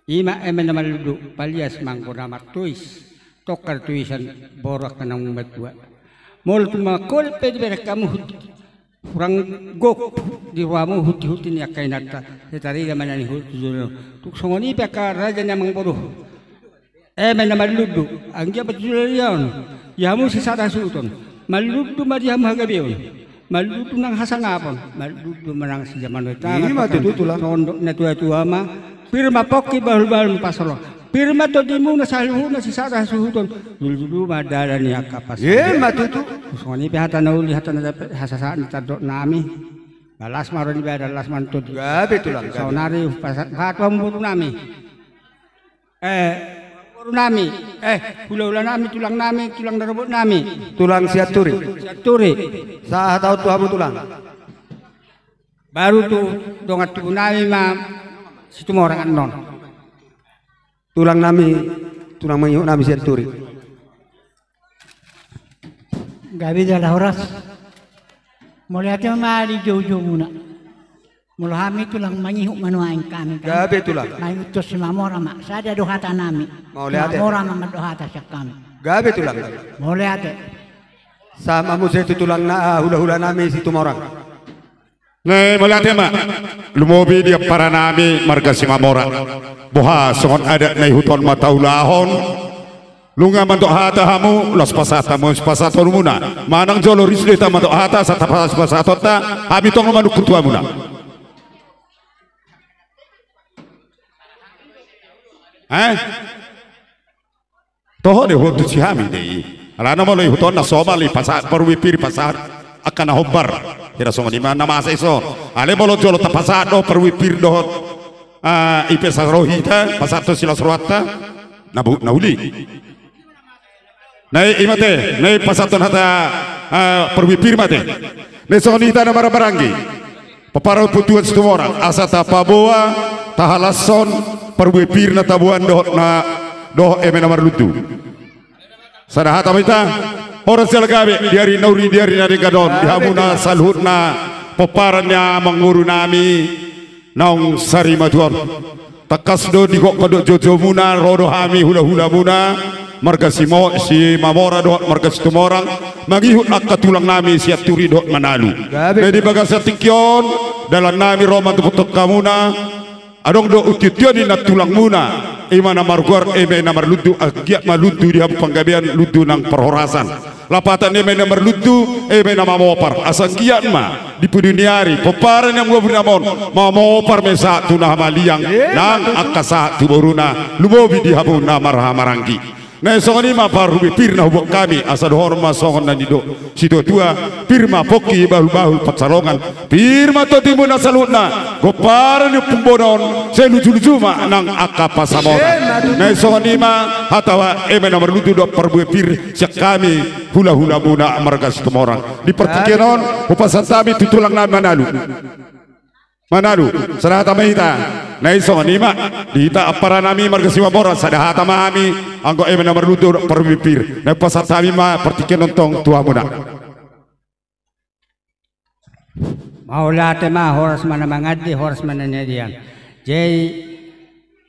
I ma eme na marlundu, palias ma anggo na martois, tongka do toisan boru angka naung matua. Molo tung mangkolit pe dibereng hamu hut-, hurang gok di rohamu hunti-hunti ni angka inanta, sai tarida ma na nihut tu jolo. Tung songon i pe angka raja ni amangboru. Eme na marlundu, anggiat ma tu joloan on di hamu sisada hasuhuton. Marlundu ma di hamu hagabeon. Marlundu nang hasangapon, marlundu ma nang sijamaon ni tangan. I ma tutu, tulang. Tondok na tua-tua ma. Pir ma pongki, bahul-bahul ma pansalongan. Pir ma tondimuna saluhutna sisada hasuhuton. Lululu ma dalan ni angka pansalongan. I ma tutu. Songon i pe hata na uli, hata na dapot, hasasaat ni tandok nami. Ba las ma roha ni badan, las ma roha ni tondi. Gabe tulang, gabe. Saonari hupasahat, hupasahat tu hamu boru nami. Eh, boru nami, eh, hula-hula nami, tulang nami, tulang na robot nami. Tulang Sianturi. Sianturi. Sahat hata on tu hamu tulang. Baru tu dongan tubu nami ma Situmorang annon. Tulang nami, tulang mangihut nami Sianturi. Gabe jala horas. Mauliate ma di joujoumuna. Molo hami tulang mangihut ma nuaeng hami kan. Gabe tulang. Mangihuthon Simamora ma, sada do hata nami. Mauliate. Simamora ma mandok hata sian hami. Gabe tulang. Mauliate. Sahat ma muse tu tulang na, ah, hula-hula nami Situmorang. Nai mauliate ma. Lumobi di ampara nami marga Simamora. Boha songon adat na ihuthon ma taulahon. Nunga mandok hata hamu, laos pasahat hamu sipasahatonmuna. Manang jolo ris do hita mandok hata, asa tapasahat sipasahatonta, hami tong do manungkun tu hamuna. Eh? Toho do huboto si hami do i. Alana molo ihuthon na somal i pasahat parbue pir, pasahat angka na hombar. Hira songon i ma na masa i son. Alai molo jolo tapasahat do parbue pir dohot, ah, i pe sai ro hita pasahathon silas rohanta. Na bu-, na uli. Nai i ma ate, nai pasahathon hata, ah, parbue pir ma ate. Nai songon i hita na marhahamaranggi. Pomparan ni ompunta Situmorang, asa tapaboa, tahalashon, parbue pir na taboan dohot na, dohot eme na marlundu. Sada hata ma hita, horas jala gabe, di ari na uli, di ari na denggan on, di hamuna saluhutna, pomparan ni amangboru nami, naung sarimatua on. Tangkas do di gok mandok joujoumuna, ro do hami hula-hulamuna, marga Simo-, Simamora dohot marga Situmorang, mangihut angka tulang nami Sianturi dohot Manalu. Gabe. Nai di bagasan tingki on, dalan nami ro mandapothon hamuna, adong do unti-untian ni nantulangmuna, i ma na margoar eme na marlundu, anggiat ma lundu di hamu panggabean, lundu nang parhorasan. Lapatan eme na marlundu, eme na mamopar. Asa anggiat ma di pudi ni ari, pomparan ni amangboru nami on, mamopar ma i sahat tu na hamaliang, nang angka sahat tu boruna, lumobi di hamu na marhahamaranggi. Nai songon i ma parbue pir na huboan hami, asa dohonon ma songon na nidok situa-tua, pir ma pongki, bahul-bahul pansalongan, pir ma tondimuna saluhutna, pomparan ni ompung bona on, sai luju-luju ma nang angka pansamotan. Nai songon i ma hata eme na marlundu dohot parbue pir sian hami hula-hulamuna marga Situmorang. Di partingkian on, hupasahat hami tu tulang nami Manalu. Mauliate, sada hata ma hita. Na i songon i ma di hita ampara nami marga Simamora, sada hata ma hami, anggo eme na marlundu parpingpir. Na pasahat hami ma partingkian on tong tu hamuna. Mauliate ma, horas ma na mangandei, horas ma na niadean. Jadi,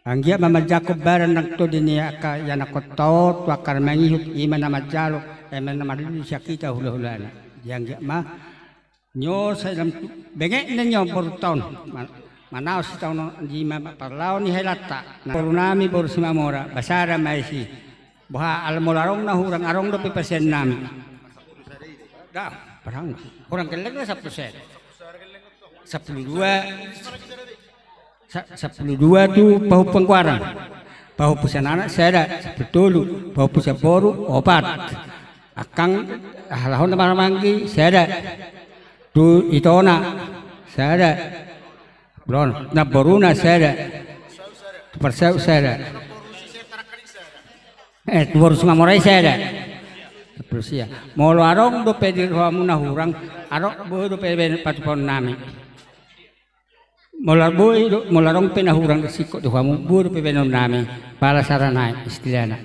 anggiat ma manjangkon badan nang tondi ni angka ianakhonta on tu angka na mangihut, i ma na manjalo, eme na marlundu sian hita hulahulana. Jadi anggiat ma nyo sai lam tu-, bengetna nyo borunta on. Ma-, manaon sitaonon on, i ma parlao ni helanta. Na boru nami, boru Simamora, basada ma i si. Boha, ala molo adong na hurang, adong dope pasian nami. Da, padahal hurang gelleng na sampulu sada. Sampulu dua. Sa-, sampulu dua tu pahompu anggo arang. Pahompu sian anak sada, sampulu tolu. Pahompu sian boru, opat. Angkang, halahon na marhahamaranggi, sada. Tu itona, sada. Belum, na boruna, sada. Tu parsau, sada. Eh, tu boru Simamora i sada. Sampulu sia. Molo adong dope di rohamuna hurang, adong boi dope baen patupaon nami. Molo boi do-, molo adong pe na hurang singkop di hamu, boi dope baenon nami, pala sada nai istilahna.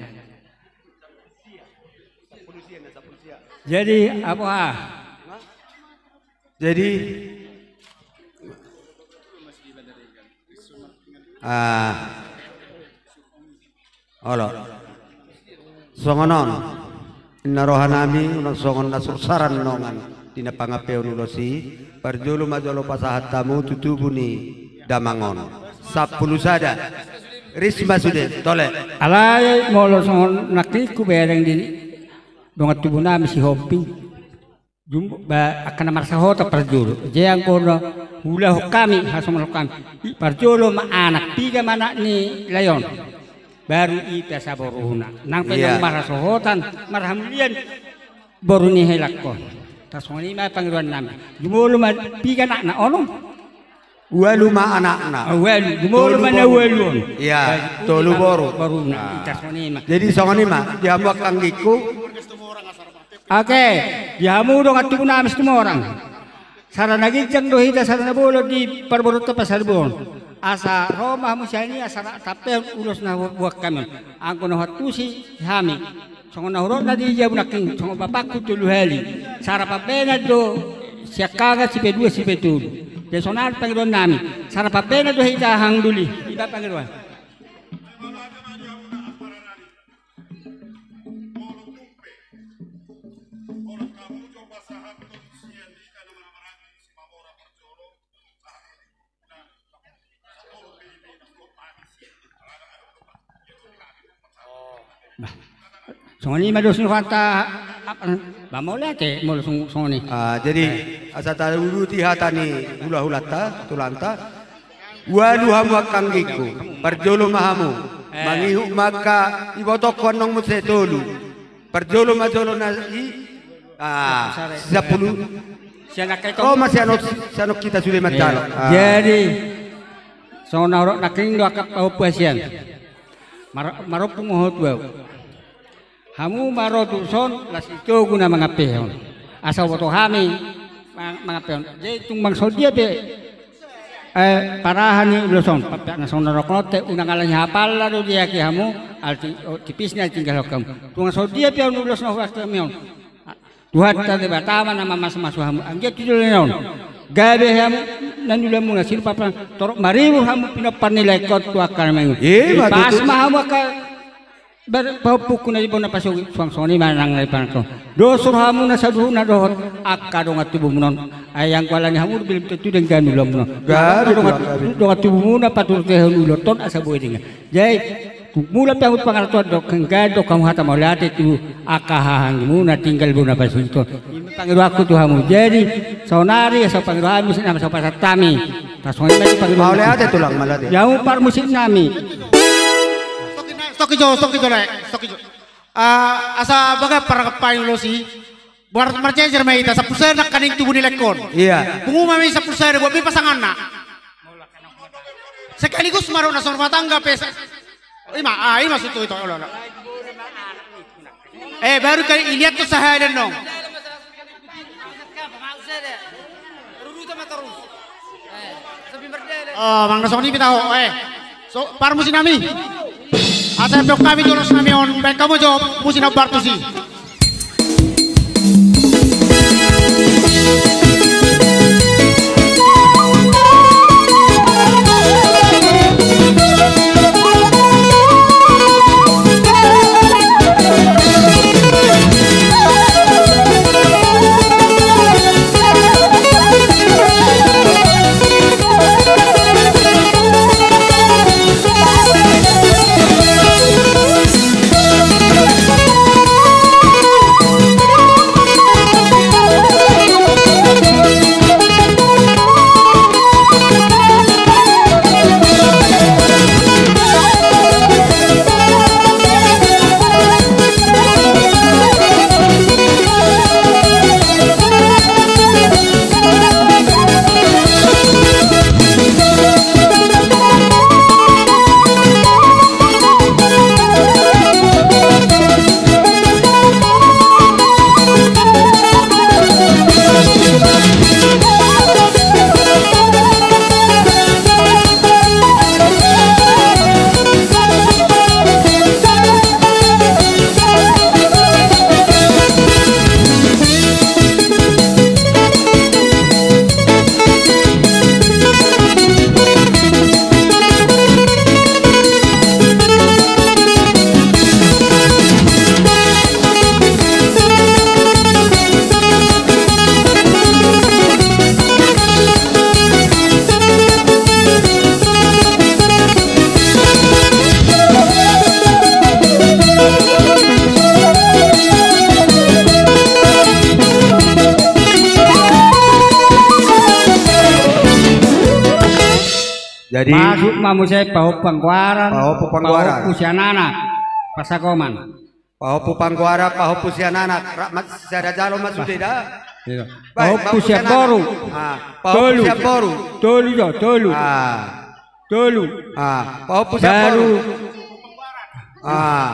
Jadi, apa? Jadi, ah, olo. Songon on, inna roha nami, unang songon na sursaran nongan di na pangapeon ulos i, parjolo ma jolo pasahat hamu tu tubu ni damang on. Sampulu sada. Ris ma sude, tole. Alai molo songon nangkin hubereng di dongan tubu nami Sihombing. Jumbo, ba, angka na marsahotan parjolo. Jadi anggo na huulahon hami, hasongon hami. I parjolo ma anak, piga ma anak ni lae on. Baru i pe asa boruna. Nang pe, iya, nang marsahotan, marhamulian boru ni helangkon. Tarsongon i ma pangidoan nami. Jumolo ma piga anakna, onom? Ualu ma anakna. Ah, ualu. Jumolo ma na ualu on. Iya, tolu boru. Boruna. Nah. I tarsongon i ma. Jadi songon i ma, di hamu angka anggingku. Oke, di hamu dongan tubu nami Situmorang. Sada na ginjang do hita, sada na bolon di parboruonta pasaribu on. Asa ro ma hamu sian i, asa tampehon ulos na huboan hami on. Anggo na huantusi hami, songon na hudok na di jabu nangkin, songon bapakku tolu hali. Sada pambahenan do siangkangan, sipaidua, sipaitolu. Jadi songon i pangidoan nami. Sada pambahenan do hita hang doli. I ma pangidoan. Bah, songon i ma dos ni rohanta, apa, bah, mauliate, molo song-, songon i. Ah, jadi, eh, asa tauduti hata ni hulahulanta, tulangta. Ualu hamu angka anggingku, parjolo ma hamu. Eh. Mangihut ma angka ibotongku, annon muse tolu. Parjolo ma jolo na i, ah, sampulu. Sian angka i, ro ma sian on, sian on hita sude manjalo. Eh, ah. Jadi, songon na hudok nangkin do angka pahompu hasian. Mar-, marompu ma ho tu ahu. Hamu ma ro tu son, las i togu na mangampehon. Asa huboto hami, ma-, mangampehon. Jadi tung manang songon dia pe, eh, parahan ni ulos on, pampeak na songon na hudok on, te unang ala ni hapalla do diake hamu, ala ti-, oh, tipis ni ala tinggalhon hamu. Tung songon dia pe on ulos na huboan hami on. Tuhanta Debata ma na mamasumasu hamu. Anggiat tu joloan on gabe hamu, na niulamuna sirup, apa, torop maribur hamu pinompar ni laengkon tu angka na mangihut. Iya, betul. Pas ma hamu angka Bar-, pahompungku na di bona pasogit, suang songon i ma nang na di pangaranto. Dos rohamuna saluhutna dohot angka dongan tubumuna on. Ai anggo ala ni hamu do, belum tentu denggan ulaonmuna on. Gabe, dongan, gabe. Dongan tubumuna paturehon ulaon on asa boi denggan. Jadi, tung molo pe hamu tu pangaranto, dok, denggan dok hamu hata mauliate tu angka hahaanggimu na tinggal bona pasogit on. I ma pangidoanku tu hamu. Jadi, saonari, asa pangidoan hami, asa pasahat hami. Tarsongon i ma tu pangidoan. Mauliate, tulang, mauliate. Di hamu parmusik nami. Stop i jo, stop i jo, lae. Stop i jo. Ah, asa baga parangkap pain ulos i. Buat marjejer ma hita, sampulu sada nangkaning tubu ni laengkon. Iya. Pungu ma hami sampulu sada, buat be pasanganna. Sekaligus ma ro na songon rumah tangga pe sa-, i ma, ah, i ma sutu ito, olo, olo. Eh, baru kali iliat tu sahali annon. Oh, manang na songon i pe taho, eh. So, parmusiknami. Asa pe hami tu ulos nami on, baen hamu jo musik na parmusi. Jadi, masuk ma muse pahompu panggoaran, pahompu panggoaran, pahompu sian anak, pasagoman. Pahompu panggoaran, pahompu sian anak, rap ma sada jalo ma sude da. Iya. Baik, pahompu sian boru. Ah, pahompu sian boru. Tolu jo, tolu. Ah. Tolu. Ah, pahompu sian boru. Baru. Ah.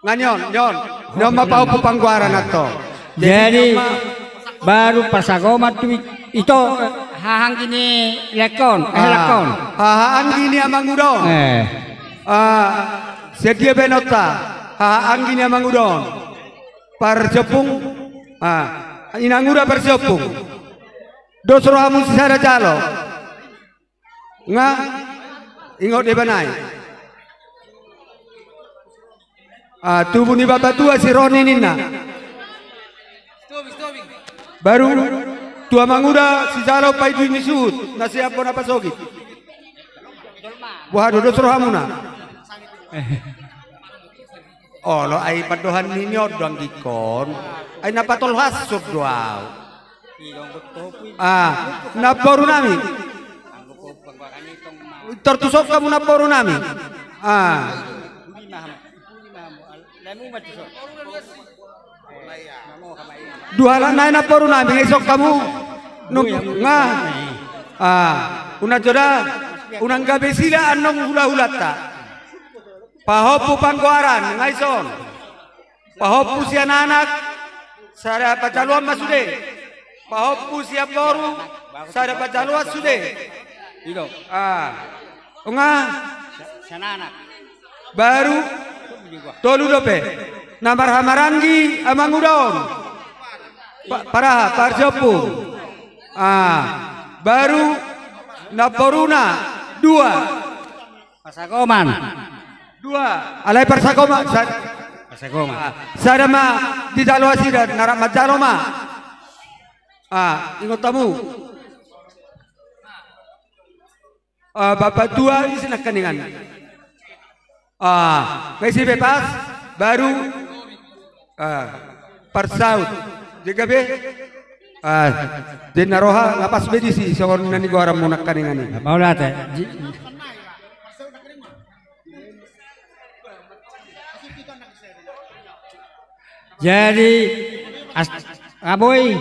Nga nion, nion. Nion ma pahompu panggoaran antong. Jadi, jadi nion ma. Baru pasagoman tu i-, ito, eh, haha anggi ni laengkon, eh, ah, laengkon. Haha anggi ni amanguda on. Eh. Ah, sian dia baenonta, haha anggi ni amanguda on. Parsiompung, ah, inanguda parsiompung. Dos rohamu sisada jalo. Nga, ingot deba nai. Ah, tubu ni bapatua si Roni ninna. Baru, tu amanguda sijalo paidui ni suhut, na sian bona pasogit. Boha do dos rohamuna? Olo, ai pandohan ni nion do anggingkon. Ai na patolhashon do au. Ah, namboru nami. Tortuson hamu namboru nami. Ah. Dua halak nai namboru nami, nga ison hamu. Nung, nga. Ah, unang jo da, unang gabe sila annon hulahulanta. Pahompu panggoaran, nga ison. Pahompu sian anak, sada panjaloan ma sude. Pahompu sian boru, sada panjaloan sude. Ido. Ah. Nga. Sian anak. Baru. Tolu dope. Na marhahamaranggi amanguda on. Pa-, paraha, parsiompung. Ah. Baru. Namboruna. Dua. Pasagoman. Dua. Alai parsagoman. Sa-, pasagoman. Ah, sada ma dijalo nasida, na rap manjalo ma. Ah, ingot hamu. Ah, bapatua ise nangkaningan. Ah, nga ise pe pas, baru. Ah, parsaut. Jega be. Ah, den na roha, nga pas be disi, songon na nigoaranmu nangkaningan i. Mauliate. Ji-, jadi, as-, aboi.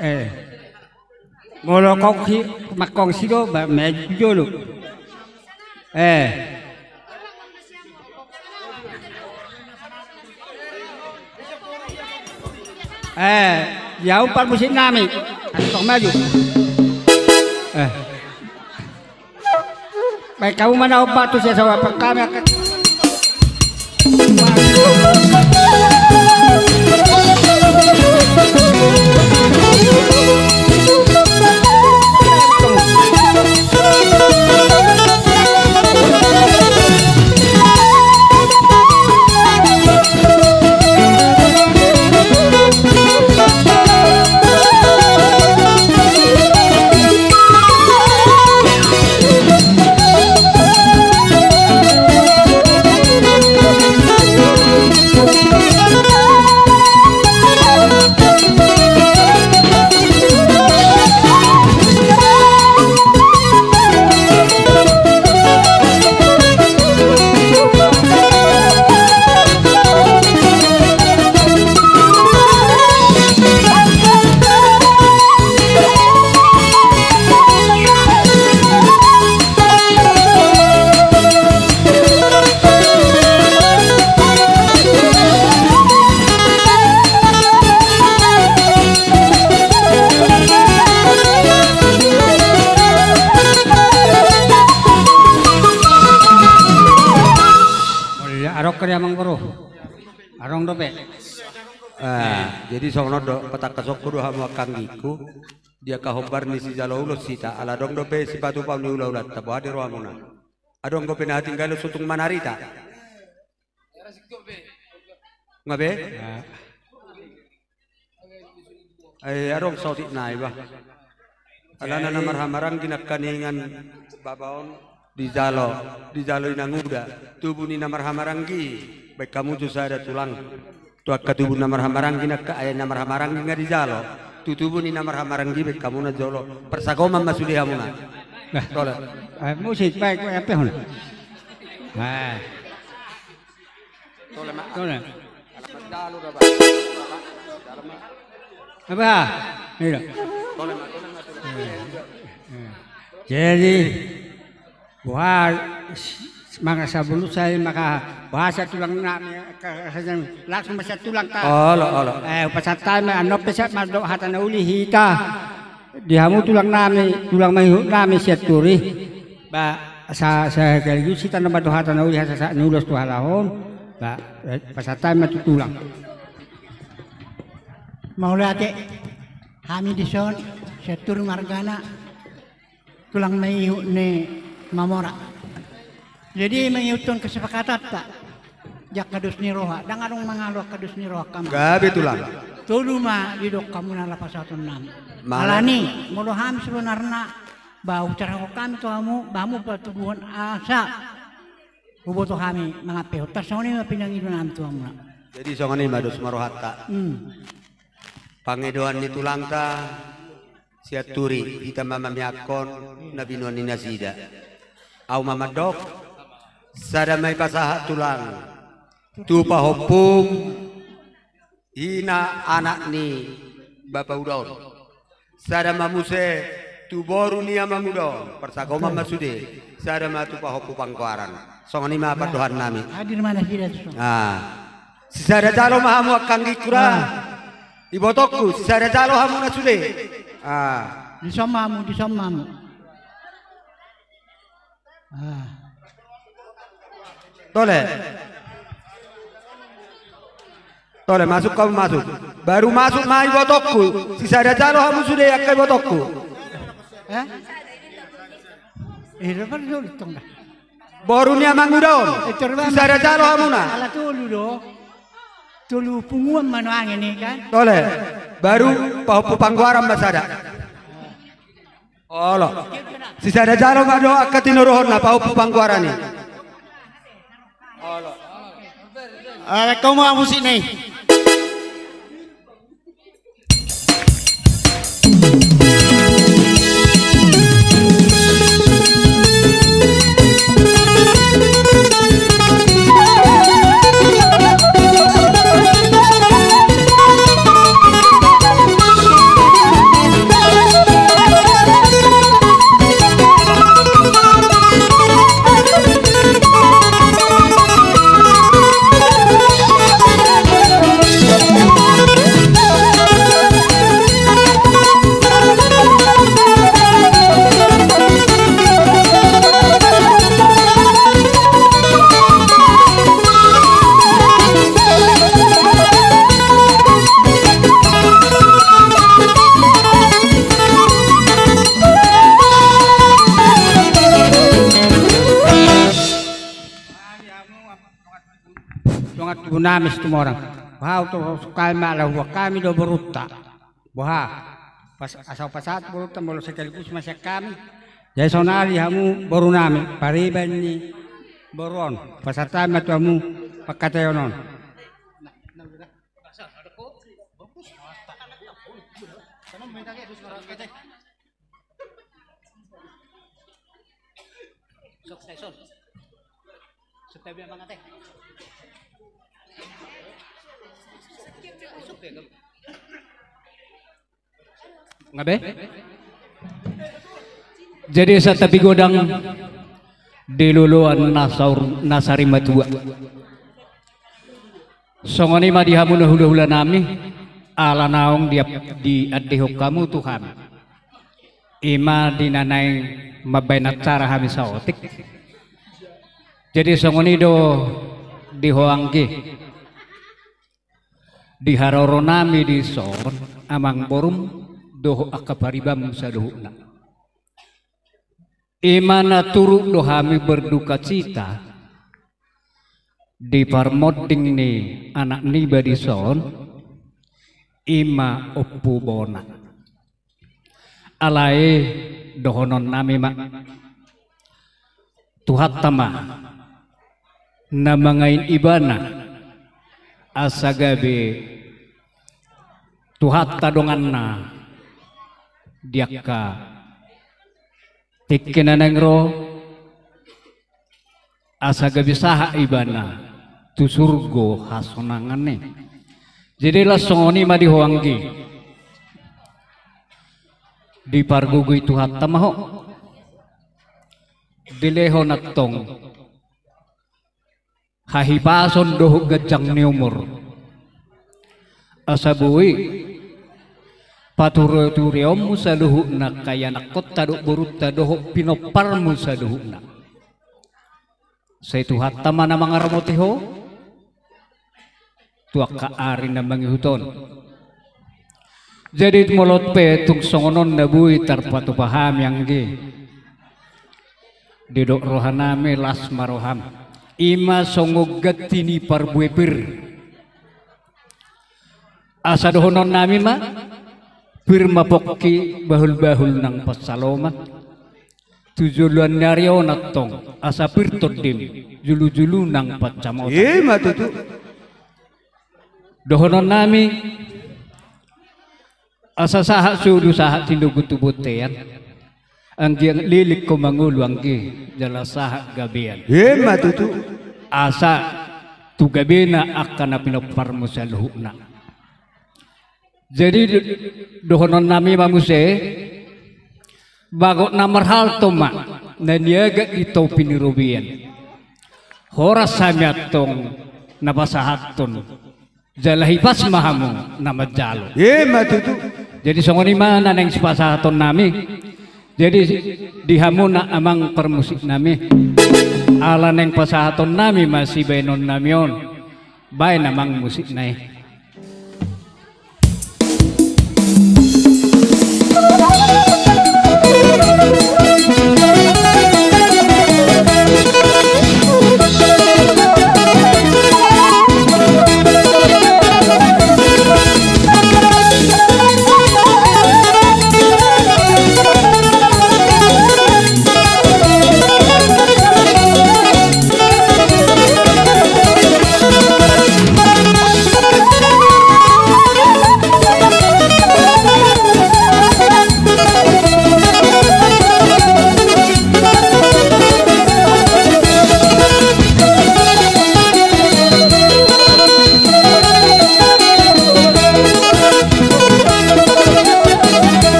Eh. Molo kongsi, mangkongsi do, ba, maju jolo. Eh. Eh, ya umpan musik nami. Antong maju. Baen hamu ma na ombak tu sian saopak hami angka. Adong do amang boru. Adong dope. Ah, jadi songon on do, patangkashonku do hamu angka anggingku. Di angka hombar ni sijalo ulos hita, ala adong dope sipatupa ni hulahulanta, boha di rohamuna. Adong dope na tinggal, so tung manarita. Nga be? Ah. Eh, adong saotik nai bah. Alana na marhahamaranggi nangkaningan baba on dijalo, dijalo inanguda. Tubu ni na marhahamaranggi, baen hamu tu sada tulang. Tu angka tubu na marhahamaranggi nangka, eh, na marhahamaranggi nga dijalo. Tu tubu ni na marhahamaranggi baen hamu na jolo. Parsagoman ma sude hamuna. Nah. Tole. Eh, musik baik, baik, apa hon? Nah. Tole ma. Tole. Apa? Iya. Tole ma, tole ma, tole ma. Jadi, wah, maka sabulu saya maka bahasa tulang nami, langsung bahasa tulang ta. Olo, olo. Eh, pasahat ma, annon pe sahat mandok hata na uli hita. Di hamu tulang nami, tulang mangihut nami Sianturi. Ba, sa, sa, sekaligus hita na mandok hata na uli, hasasahat ni ulos tu halak on. Ba, eh, pasahat ma tu tulang. Mauliate, hami dison, Sianturi margana, tulang mangihut ni Mamora. Jadi mangihuthon kesepakatanta. Di angka dos ni roha, ndang adong mangalo angka dos ni roha hamu. Gabe tulang. Tolu ma didok hamu na laho pasahaton nami. Alani, molo hami sebenarna, ba huserahon hami tu hamu, ba hamu patuduhon asa huboto hami mangampehon. Tarsongon i ma pinangido nami tu hamuna. Jadi songon i ma dos ma rohanta. Hmm. Pangidoan ni tulangta, Sianturi, hita ma mamiangkon na binoan ni nasida. Ahu ma mandok, sada ma i pasahat tulang. Tu pahompum, ina anak ni bapa uda on. Sada ma muse tu boru ni amang uda on. Parsagoman ma sude. Sada ma tu pahompu panggoaran. Songon i ma pandohan nami. Hadir ma nasida tu son. Ah. Sisada jalo ma hamu angka anggingku ra. Ah. Ibotongku, sisada jalo hamu na sude. Ah. Dison ma hamu, dison ma hamu. Ah. Tole. Tole, masuk hamu, masuk. Baru masuk ma ibotongku. Sisada jalo hamu sude angka ibotongku. Eh? Eh, dapat dulu tong dah. Boru ni amang uda on. Eh, coba. Sisada jalo hamuna. Ala tolu do. Tolu punguan ma nuaeng i kan. Tole. Baru pahompu panggoaran ma sada. Olo. Sisada jalo ma do angka tinuruhonna pahompu panggoaran i. Olo. Ala kau ma musik ni. Boru nami Situmorang. Boha, hutorus hami ma, laho huboan hami do borunta. Boha? Pas, asa hupasahat borunta molo sekaligus ma sian hami. Jadi sonari hamu boru nami, pariban ni boru on. Pasahat hami ma tu hamu pangkataion on. Nga be? Jadi santabi godang di loloan na saur, na sarimatua. Songon i ma di hamu na hulahula nami, ala naung di, diandehon hamu tu hami. I ma di na naeng mambahen acara hami saotik. Jadi songon i do di ho anggi. Di haroro nami dison, amang borum dohot angka paribanmu saluhutna. I ma na turut do hami berdukacita di parmonding ni anak niba dison, i ma Ompu Bona. Alai dohonon nami ma, Tuhanta ma na mangain ibana, asa gabe Tuhanta donganna di angka tingki na naeng ro, asa gabe sahat ibana tu surgo hasonangan i. Jadi laos songon i ma di ho anggi. Dipargogoi Tuhanta ma ho. Dilehon antong hahipason dohot ganjang ni umur. Asa boi paturetureonmu saluhutna angka ianakkonta dohot borunta dohot pinomparmu saluhutna. Sai Tuhanta ma na mangaramoti ho tu angka ari na mangihut on. Jadi molo pe tung songon on na boi tarpatupa hami anggi, didok roha nami las ma roham. I ma songon ganti ni parbue pir. Asa dohonon nami ma, pir ma pongki, bahulbahul nang pansalongan. Tu joloan ni ari on antong asa pir tondim, julujulu nang pansamotan. I ma tutu. Dohonon nami, asa sahat sudu sahat tinogu tu bontean. Anggiat leleng ho mangolu anggi, jala sahat gabean. I ma tutu. Asa tu gabena angka na pinomparmu saluhutna. Jadi do-, dohonon nami ma muse, bagot na marhalto ma na niagak di topi ni robean. Horas hami antong na pasahathon, jala hipas ma hamu na manjalo. I ma tutu. Jadi songon i ma na naeng sipasahaton nami. Jadi di hamuna amang parmusik nami, ala naeng pasahaton nami ma sibahenon nami on. Bahen amang musikna i.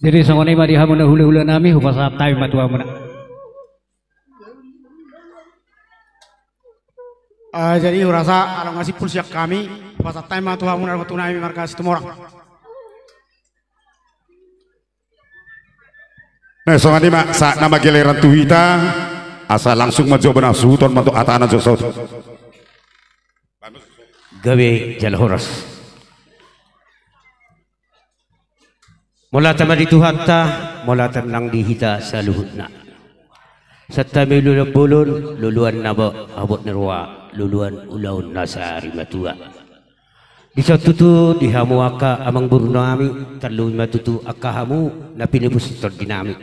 Jadi songon i ma di hamuna hulahula nami, hupasahat hami ma tu hamuna. Ah, jadi hurasa ala nga simpul sian hami, hupasahat hami ma tu hamuna dohot tu nami marga Situmorang. Nah, songon i ma saat nama giliran tu hita, asa langsung ma jo bana suhuton ma tu hatana jo saut. Gabe jala horas. Mauliate ma di Tuhanta, mauliate nang di hita saluhutna. Santabi luluan bolon, luluan na ba-, habot ni roha, luluan ulaon na sari matua. Dison tutu di hamu angka amangboru nami, tarlumobi ma tutu angka hamu na pinupus ni tondi nami.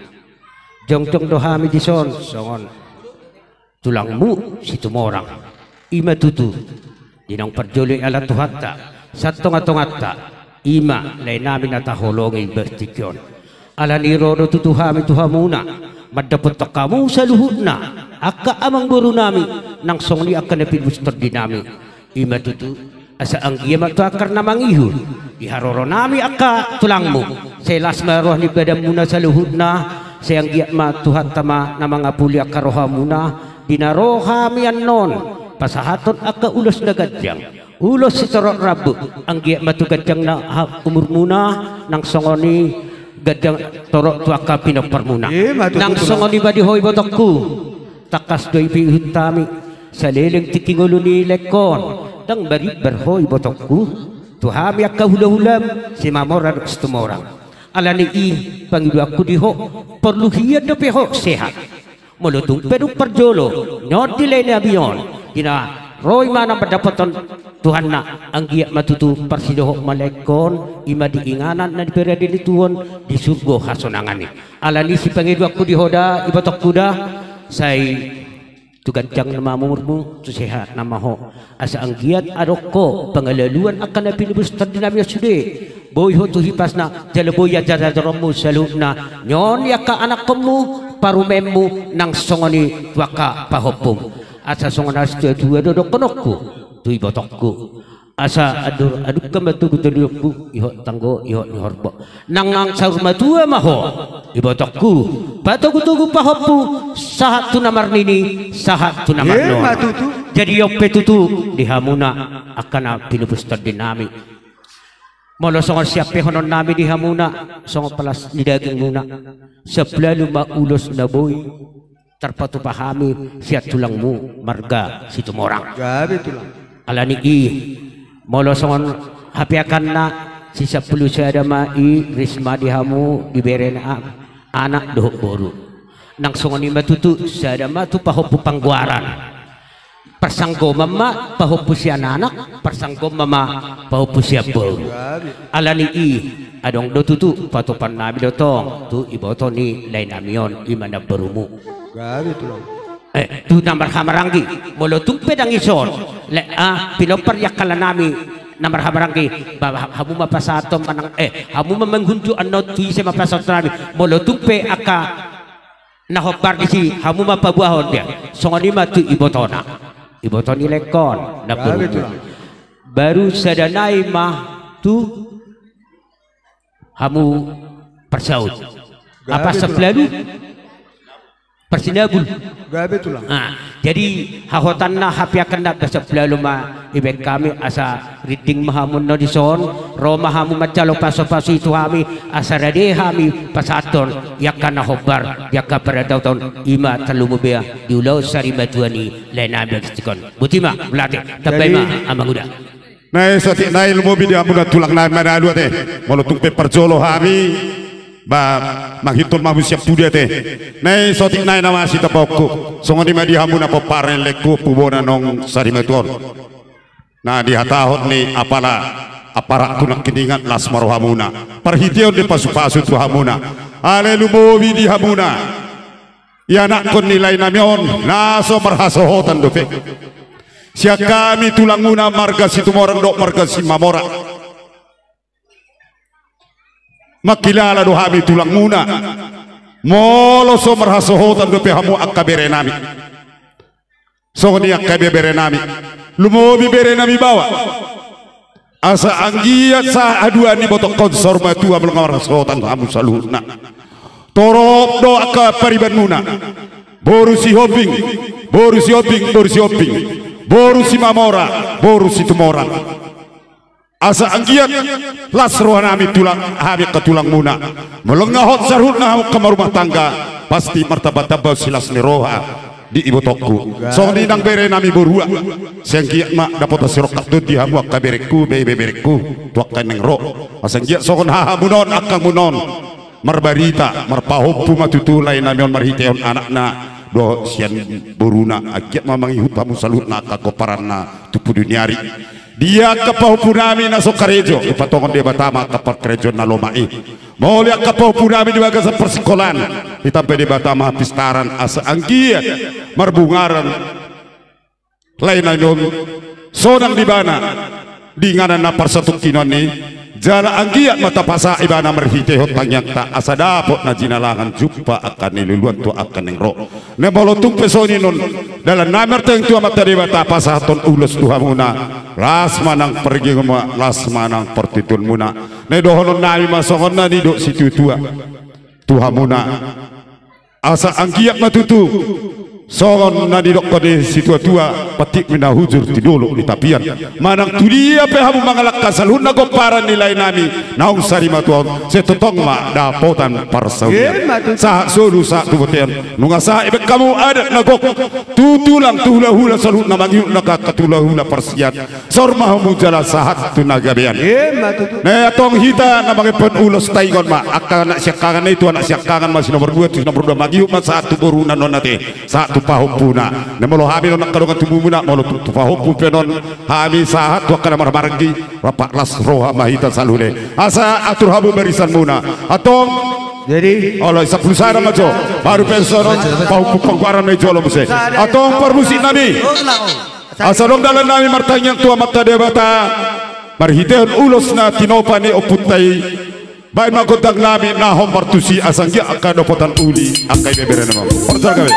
Jongjong do hami dison, songon tulangmu Situmorang. I ma tutu, di naung parjolo dialap Tuhanta, sian tongatonganta, i ma lae nami na taholongi di tingki on. Alani i ro do tutu hami tu hamuna, mandapothon hamu saluhutna, angka amangboru nami, nang songon i angka na pinupus ni tondi nami. I ma tutu, asa anggiat ma tu angka na mangihut, di haroro nami angka tulangmu, sai las ma roha ni badanmuna saluhutna, sai anggiat ma Tuhanta ma na mangapuli angka rohamuna, di na ro hami annon, pasahathon angka ulos na ganjang, ulos sitorop rambu, anggiat ma tu ganjang na ha-, umurmuna, nang songon i ganjang torop tu angka pinomparmuna. I ma tutu. Nang songon i ma di ho ibotongku. Tangkas do diihut hami, saleleng tingki ngolu ni laengkon, ndang marimbar ho ibotongku, tu hami angka hulahulam, Simamora dohot Situmorang. Alani i pangidoanku di ho, porlu hian dope ho sehat. Molo tung pe dung parjolo, nion di lae nami on, di na ro imana mandapothon Tuhanna, anggiat ma tutu parsidohot ma laengkon, i ma di inganan na di parade ni Tuhan, di surgo hasonangan i. Alani i sipangidoanku di ho da, ibotongku da, sai tu ganjang nama umurmu, tu sehat nama ho. Asa anggiat adong ho pangalaluan angka na pinupus ni tondi nami on sude. Boi ho tu hipasna, jala boi ajar-ajaronmu saluhutna. Nion di angka anakkonmu, parumaenmu, nang songon i tu angka pahompum. Asa songon na situatua do dohononku tu ibotongku. Asa andor aduk ma tu tondongku, ihot tanggo, ihot ni horbo. Nang, nang saur matua ma ho, ibotongku, patogutogu pahompu, sahat tu na marnini, sahat tu na marnono. Jadi on pe tutu, di hamuna, angka na pinupus ni tondi nami. Molo songon sian pehonon nami di hamuna, songon palas ni dagingmuna. Siap lalu ma ulos na boi tarpatupa hami sian tulangmu marga Situmorang. Gabe tulang. Alani i, molo songon hapeakanna, si sampulu sada ma i, ris ma di hamu, di bere na a-, anak dohot boru. Nang songon i ma tutu, sada ma tu pahompu panggoaran. Parsanggoman ma pahompu sian anak, parsanggoman ma pahompu sian boru. Alani i, adong do tutu patupaon nami do tong tu iboto ni lae nami on, i ma namborumu. Gabe tulang. Eh, tu na marhahamaranggi, molo tung pe ndang dison, le, ah, pinompar ni angka lae nami na marhahamaranggi, ba, ha-, hamu ma pasahathon manang, eh, hamu ma manghunjuk annon tu ise ma pasahaton nami, molo tung pe angka na hombar disi, hamu ma paboahon dia. Songon i ma tu ibotona. Iboto ni laengkon, namboru. Gabe tulang. Baru sada nai ma tu hamu parsaut. Gabe tulang. Apa sampulu? Parsinabul. Gabe tulang. Ah, jadi hahotanna, hapeakanna, ba sampulu ma ibaen hami, asa rinding ma hamu annon dison, ro ma hamu manjalo pasupasu i tu hami, asa rade hami pasahathon di angka na hombar, di angka paradaton, i ma tarlumobi di ulaon sari matua ni lae nami di tingki on. Boti ma, mauliate, tambai ma, jadi, amanguda. Nai saotik nai lumobi di hamuna tulang nami manalu ate. Molo tung pe parjolo hami, ba, manghiton ma hamu sian pudi ate. Nai saotik nai na masitambaonku. Songon i ma di hamuna pomparan ni laengku, pubona naung sari matua on. Na dihatahon ni apala, apala tu nangkiningan, las ma rohamuna. Parhiteon ni pasupasu tu hamuna. Ale lumobi di hamuna. Ianakhon ni lae nami on, na so marhasohotan dope. Sian hami tulangmuna marga Situmorang dohot marga Simamora. Mangkilala do hami tulangmuna. Molo so marhasohotan dope hamu angka bere nami. Songon i angka bebere nami. Lumobi bere nami baoa. Asa anggiat sahat haduan ni ibotongkon saur matua, molo nga marhasohotan hamu saluhutna. Torop do angka paribanmuna. Boru Sihombing, boru Sihombing, boru Sihombing. Boru Simamora, boru Situmorang. Asa anggiat las rohanami tulang, hami angka tulangmuna. Molo nga hot saluhutna hamu angka marumah tangga, pasti martambatamba silas ni roha di ibotongku. Songon i nang berenami borua. Sai anggiat ma dapotan sirongkap tondi hamu angka berengku, bere-bereku, tu angka naeng ro. Asa anggiat songon hahamuna on, angkamuna on. Marbarita, marpahompu ma tutu laenami on marhitehon anakna dohot sian boruna, anggiat ma mangihut hamu saluhutna angka gomparanna tu pudi ni ari. Dia angka pahompunami na so karejo, dipatongon Debata ma angka parkarejoan na lomak i. Molo angka pahompunami di bagasan parsingkolaan, ditambai Debata ma hapistaran asa anggiat marbungaran laenami on sonang di ibana di inganan na parsatongkinan i, jala anggiat ma tapasahat ibana marhitehon tangiangta asa dapot na jinalangan jumpa angka na niluluan tu angka naeng ro. Na molo tung pe songon i non dalannami martangiang tu Amanta Debata pasahathon ulos tu hamuna, las ma nang pargimuna, las ma nang partuturonmuna. Na dohononnami ma songon na nidok situatua tu hamuna. Asa anggiat ma tutu songon na nidokkon ni situatua, pantik ma na hujur tu dolok ni tapian. Manang tu dia pe hamu mangalangka saluhutna gomparan ni laenami naung sarimatua on, sai tongtong ma dapotan parsaulian. Sahat solu sahat tu bontean, nunga sahat dibahen hamu adat na gok tu tulang tu hulahula saluhutna mangihut nang angka tu hulahula parsian. Saur ma hamu jala sahat tu na gabean. Ima tutu. Na antong hita na mangemon ulos taringot ma angka anak siangkangan i, tu anak siangkangan ma si nomor dua, tu si nomor dua mangihut ma sahat tu boruna non ate, sahat tu pahompuna. Na molo hami non angka dongan tubumuna, molo tu, tu pahompu pe non hami sahat tu angka na marhahamaranggi, rap las roha ma hita saluhutna. Asa atur hamu barisanmuna. Antong. Jadi. Olo, sampulu sada ma jo. Baru pe songon pahompu panggoaran na i jolo muse. Antong parmusiknami. Asa adong dalannami martangiang tu Amanta Debata marhitehon ulos na tinopa ni ompunta i. Bahen ma gondangnami na hombar tusi asa anggiat angka dapotan uli angka ibeberenami. Parjolo gabe.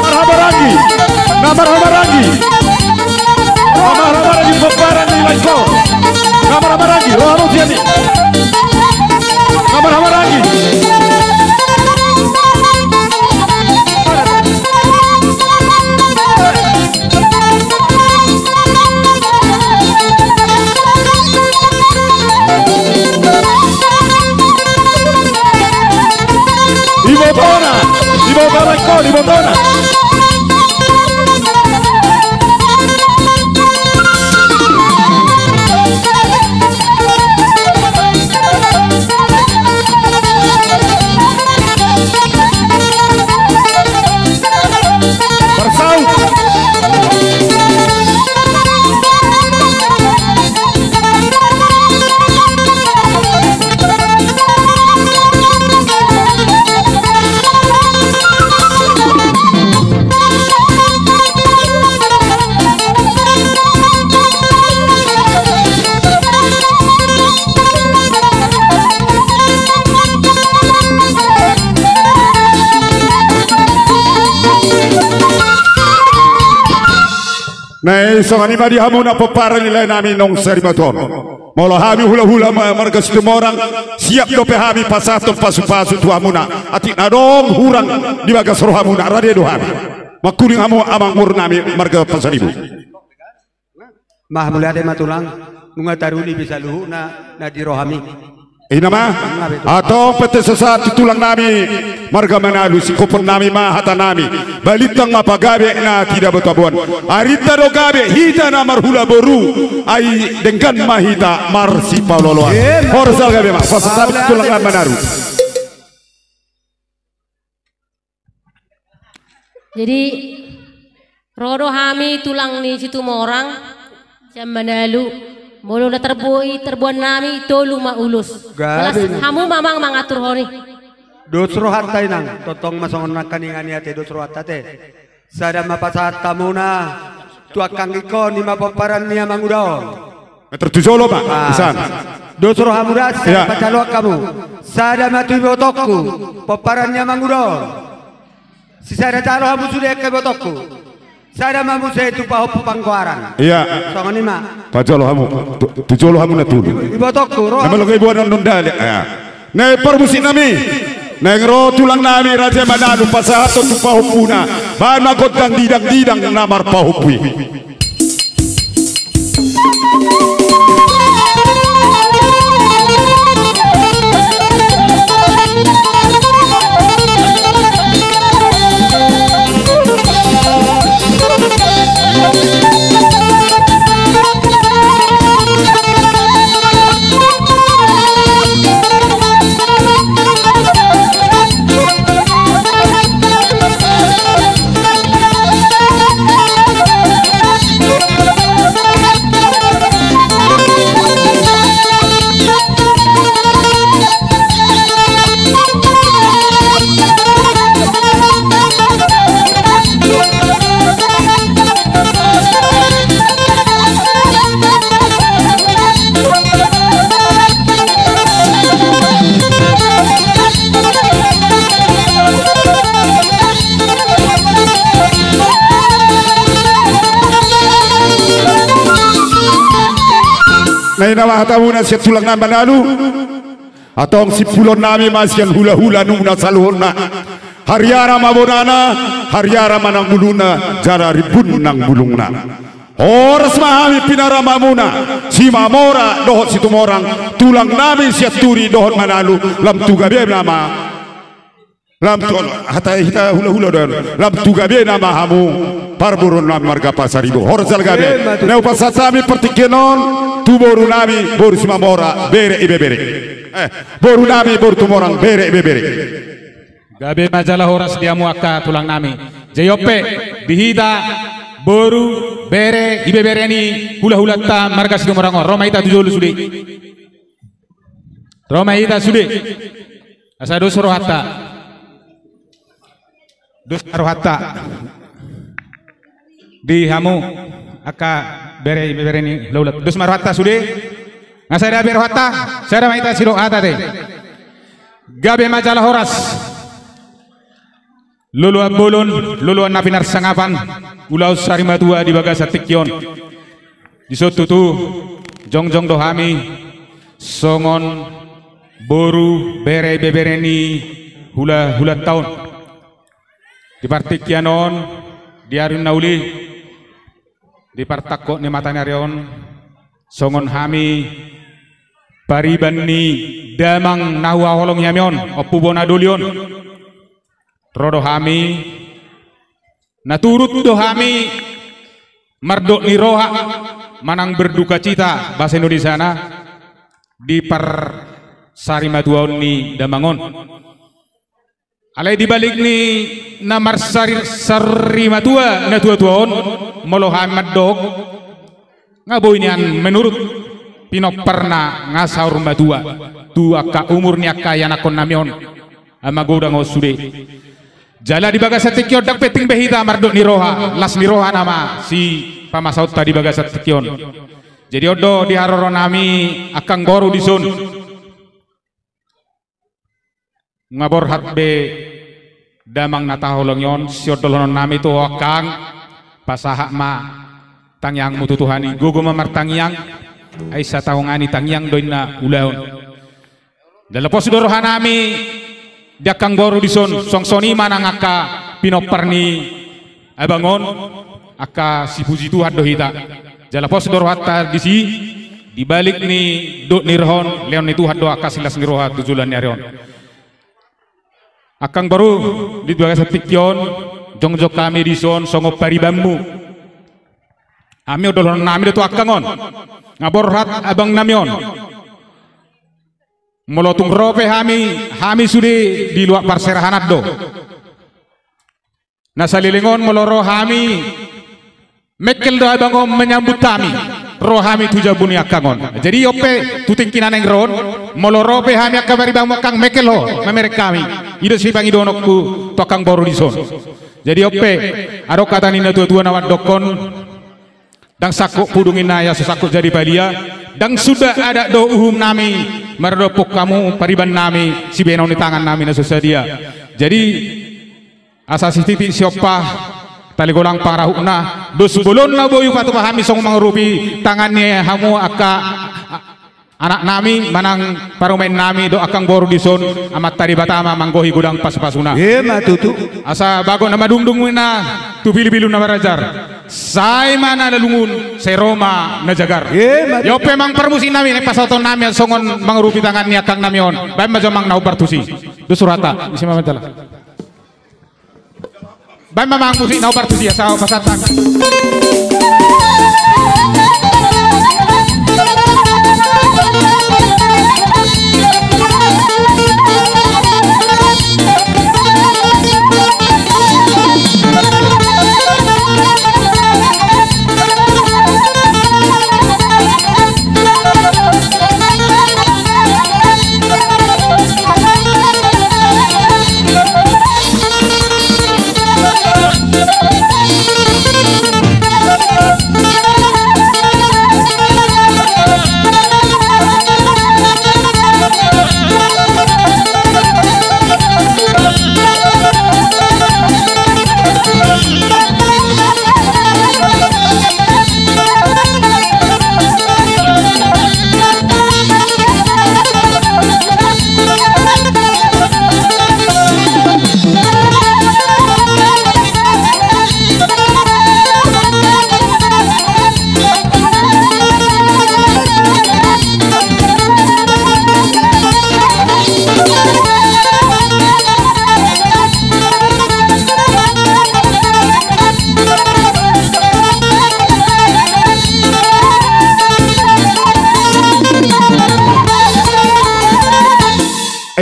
Marhahamaranggi. Na marhahamaranggi. Na marhahamaranggi pomparan ni lae on. Na marhahamaranggi roha muna sian i. Na marhahamaranggi. Ibotona, ibotona, ibotona. Naeng songon i ma di hamuna pomparan ni lae nami naung sarimatua on. Molo hami hulahula ma-, marga Situmorang, siap dope hami pasahathon pasupasu tu hamuna. Atik na adong hurang di bagas rohamuna, rade do hami. Mangkuling hamu amang boru nami marga Pasaribu. Mauliate ma tulang, nunga taruli be saluhutna na di rohami. Inna ma. Antong pe sahat tu tulang nami marga Manalu, singkophon nami ma hata nami. Balintang ma pagabe na tida batu aboan. Arinta do gabe hita na marhula boru, ai denggan ma hita marsipaolooloan. Horas jala gabe ma. Pasahat tu tulang nami Manalu. Jadi, ro do hami tulang ni Situmorang, sian Manalu, molo na tarboi, tarboan nami, tolu ma ulos. Gabe. Jelas, hamu ma amang mangaturhon i. Dos rohanta inang, tongtong ma songon nangkaningan i ate, dos rohanta ate. Sada ma pasahat hamuna, tu angka anggingkon i ma pomparan ni amanguda on. Meter tu jolo ma, ah, isan. Dos rohamu da, sada, iya, pajaloan hamu. Sada ma tu ibotongku, pomparan ni amanguda on. Sisada jalo hamu sude angka ibotongku. Sada ma muse tu pahompu panggoaran. Iya. Songon i ma. Pajolo hamu, tu, tu jolo hamu na tolu. Ibotongku, ro. Na molo iboan on dale. Iya. Naeng parmusik nami. Naeng ro tulang nami raja Manalu pasahathon tu pahompuna. Baen ma gondang didang-didang na marpahompu i. Na i nama hatamuna sian tulang nami Manalu. Antong simpulon nami ma sian hulahula nunga saluhutna. Hariara ma bonana, hariara ma nang bulungna, jala rimbun nang bulungna. Horas ma hami pinaramamuna, Simamora dohot Situmorang, tulang nami sian Turi dohot Manalu, lam tu gabe nama. Lam tu, hata hita hulahula do. Lam tu gabe nama hamu, parboruon nami marga Pasaribu. Horas jala gabe. Emma tutu. Na hupasahat hami partingkian on, tu boru nami, boru Simamora, bere ibebere. Eh, boru nami, boru Tumorang, bere ibebere. Gabe ma jala horas di hamu angka tulang nami. Jadi on pe, di hita, boru, bere, ibebere ni, hulahulanta, marga Situmorang on. Ro ma hita tu jolo sude. Ro ma hita sude. Asa dos rohanta. Dos rohanta. Di hamu angka bere, bere ni hulahula. Dos ma rohanta sude. Nga sada be rohanta. Sada ma hita sidok hata te. Gabe ma jala horas. Loloan bolon, loloan na pinarsangapan, ulaon sarimatua di bagasan tingki on. Dison tutu, jongjong do hami, songon boru bere ibebere ni hulahulanta on. Di partingkian on, di ari na uli, di partangkok ni mata ni ari on, songon hami pariban ni damang na huhaholongi hami on, Ompu Bona Doli on. Ro do hami, na turut do hami mardok ni roha manang berdukacita bahasa Indonesiana di parsarimatuaon ni damang on. Alai di balik ni na marsari-, sarimatua na tuatua on, molo hami mandok, nga boi nian menurut pinomparna nga saur matua tu angka umur ni angka ianakkon nami on. Ama godang on sude. Jala di bagasan tingki on ndang penting be hita mardok ni roha, las ni roha nama sipamasaonta di bagasan tingki on. Jadi on do di haroro nami angka anggoru dison. Nga borhat be damang na tahaholongi on, siondolhonon nami tu ho angka, pasahat ma tangiangmu tu Tuhan i, gogo ma martangiang, ai satahongan i tangiang do inna ulaon. Jala pos do rohanami di angka boru dison, suang songon i ma nang angka pinompar ni abang on, angka sipuji Tuhan do hita. Jala pos do rohanta disi, di balik ni dok ni roha on, lehonon ni Tuhan do angka silas ni roha tu joloan ni ari on. Angka boru, di bagasan tingki on, jongjong hami dison songon paribanmu. Hami, dohononnami do tu angka on, nga borhat abangnami on. Molo tung ro pe hami, hami sude di luat parserahanan do. Na saleleng on molo ro hami, mengkel do abang on menyambut hami, ro hami tu jabu ni angka on. Jadi on pe tu tingki na naeng ro on, molo ro pe hami angka paribanmu angka, mengkel ho mamereng hami. I do sipangidoonku tu angka boru dison. Jadi on pe, adong hata ni na tua-tua na mandokkon, ndang sangkot pudung inna ia so sangkot jadi palia, ndang suda adat dohot uhumnami maradophon hamu paribannami, sibahenon ni tangannami na so sadia. Jadi asa sititi siompa, tali golang pangarahutna, dos bolon na boi hupatupa hami songon mangurupi tangan ni hamu angka anaknami manang parumaennami dohot angka boru dison, Amanta Debata ma manggohi godang pasupasuna. Ima tutu. Asa bagot na madungdung ma inna tu pilupilu na marajar. Sai ma na lungun, sai ro ma na jagar. Ima tutu. Ia on pe amang parmusiknami, naeng pasahatonnami songon mangurupi tangan ni angkangnami on. Baen ma jo amang na hombar tusi. Dos rohanta, isi ma manjala. Baen ma amang musik na hombar tusi, asa pasahat hami.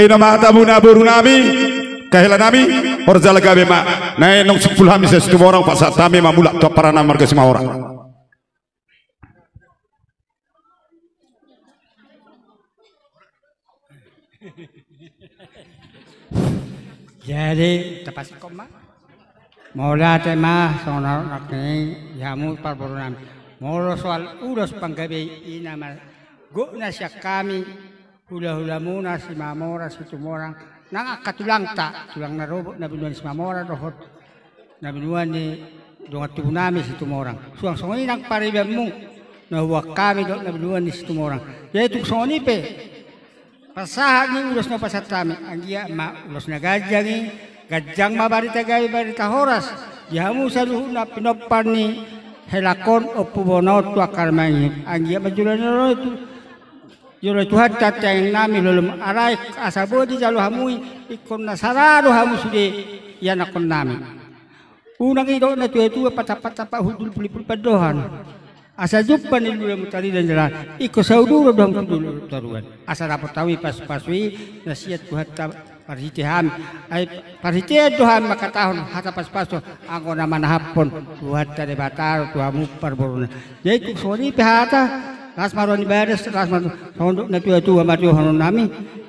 Ina ma hatamuna borunami, kahelanami, horjala gabe ma. Naeng nunga simpul hami sian Situmorang, pasahat hami ma mulak tu amparanami marga Simahorang. Jadi, tapasingkop ma. Mauliate ma, songon na nidok ni hamu parborunami. Molo soal ulos panggabean i, na ma gok na sian hami, hulahulamuna Simamora, Situmorang, nang angka tulangta, tulang na robot na binuan ni Simamora dohot na binuan ni dongan tubunami Situmorang. Suang songon i nang paribanmu na huboan hami dohot na binuan ni Situmorang. Jadi tung songon i pe, pasahat ni ulos na hupasahat hami, anggiat ma ulos na ganjang i, ganjang ma barita gabe, barita horas di hamu saluhutna pinompar ni helangkon, Ompu Bono, tu angka na mangihut. Anggiat ma jolo ni roha tu jolo ni Tuhanta tangiangnami, lolom arai asa boi dijalo hamu i, ingkon na sara do hamu sude ianakkonnami. Unang didok na tuatua, patampaktampak hundul, pulipuli pandohan, asa jumpang ni lula mutari dan jalan, ingkon sauduru do hamu tu dolok toruan. Asa dapot hamu i pasupasu i na sian Tuhanta marhite hami. Ai parhitean do hami mangkatahon hata pasupasu, anggo na manahaphon Tuhanta Debata do tu hamu parboruna. Jadi tung songon i pe hata, las ma roha ni badas, las ma songon didok na tuatua, martiohononnami.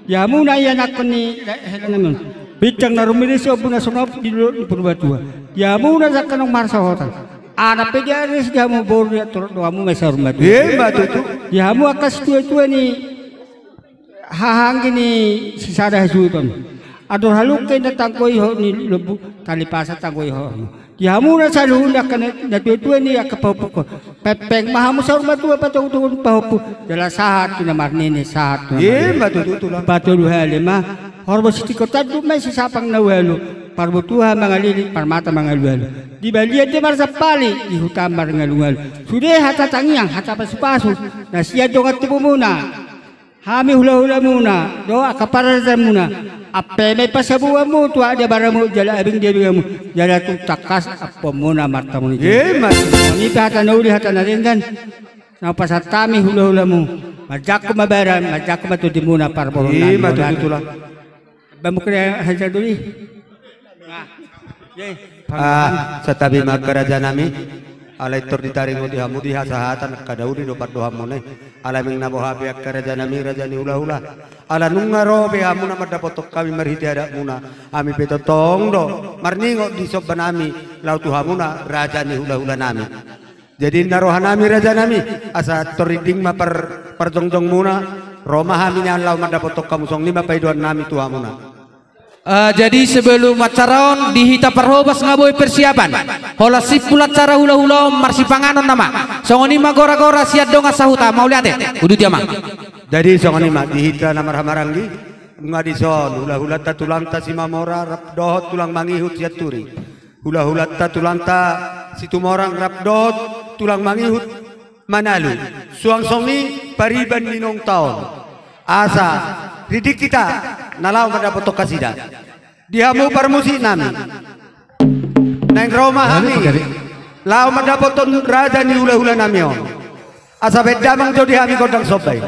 Di hamu na ianakkon ni helanami on, bintang na rumiris, ombun na sonop di dolok ni Purbatua. Di hamu na jangka naung marsaoran, anak pe diaris di hamu, boru diatur do hamu, maesa rumah tua. Ima tutu. Di hamu angka situatua ni hahaanggi ni sisada hasuhuton, andor halumpang na tanggo ihot ni lombu, tali pasa tanggo ihot hamu. Di hamu na saluhutna angka na, na tuatua ni angka pahompungkon, Pengpeng ma hamu saur matua, patogu-togu pahompu. Jala sahat tu na marnini, sahat tu na marnini. Ima tutu, Tulang. Patolu hali ma. Horbo sitingko tanduk ma i, sisapang na ualu. Parbotuha mangalilit, parmata mangalualu. Di balian do marsampali, di huta marngalungalu. Sude hata tangiang, hata pasupasu, na sian dongan tubumuna. Hami hulahulamuna dohot angka pararajanmuna, ampe ma i pasabuanmu tu aek ni abaramu jala abing ni abinganmu, jala tung tangkas ampuonmuna martamu ni jolo. Ima tutu. Songon i pe hata na uli, hata na denggan, na hupasahat hami hulahulamu. Manjangkon ma badan, manjangkon ma tondimuna, parboruon nami. Ima tutu, Tulang. Bamukre hajar duli. Ah, santabi ma angka rajanami. Alai tor ditaringoti hamu di hasahatan angka na uli dohot pardohanmuna i. Alai meng na boha pe angka rajanami, raja ni hulahula. Ala nunga ro be hamuna mandapothon hami marhite adatmuna. Hami pe tongtong do marningot di sombanami laho tu hamuna, raja ni hulahulanami. Jadi ninna rohanami, rajanami, asa tor rinding ma par-, parjongjongmuna, ro ma hami nian laho mandapothon hamu, songon i ma pangidoannami tu hamuna. Ah, jadi sebelum acara on di hita parhobas nga boi persiapan. Holan simpul acara hulahula on marsipanganon nama. Songon i ma gora-gora sian dongan sahuta, mauliate. Uduti amang. Jadi songon i ma di hita na marhahamaranggi, nunga dison hulahulanta tulangta Simamora rap dohot tulang mangihut Sianturi. Hulahulanta tulangta Situmorang rap dohot tulang mangihut Manalu. Suang songon i pariban ni naung taon. Asa rinding hita na laho mandapothon nasida. Di hamu parmusiknami, naeng ro ma hami laho mandapothon raja ni hulahulanami on. Asa bahen damang jo di hami gondang somba i.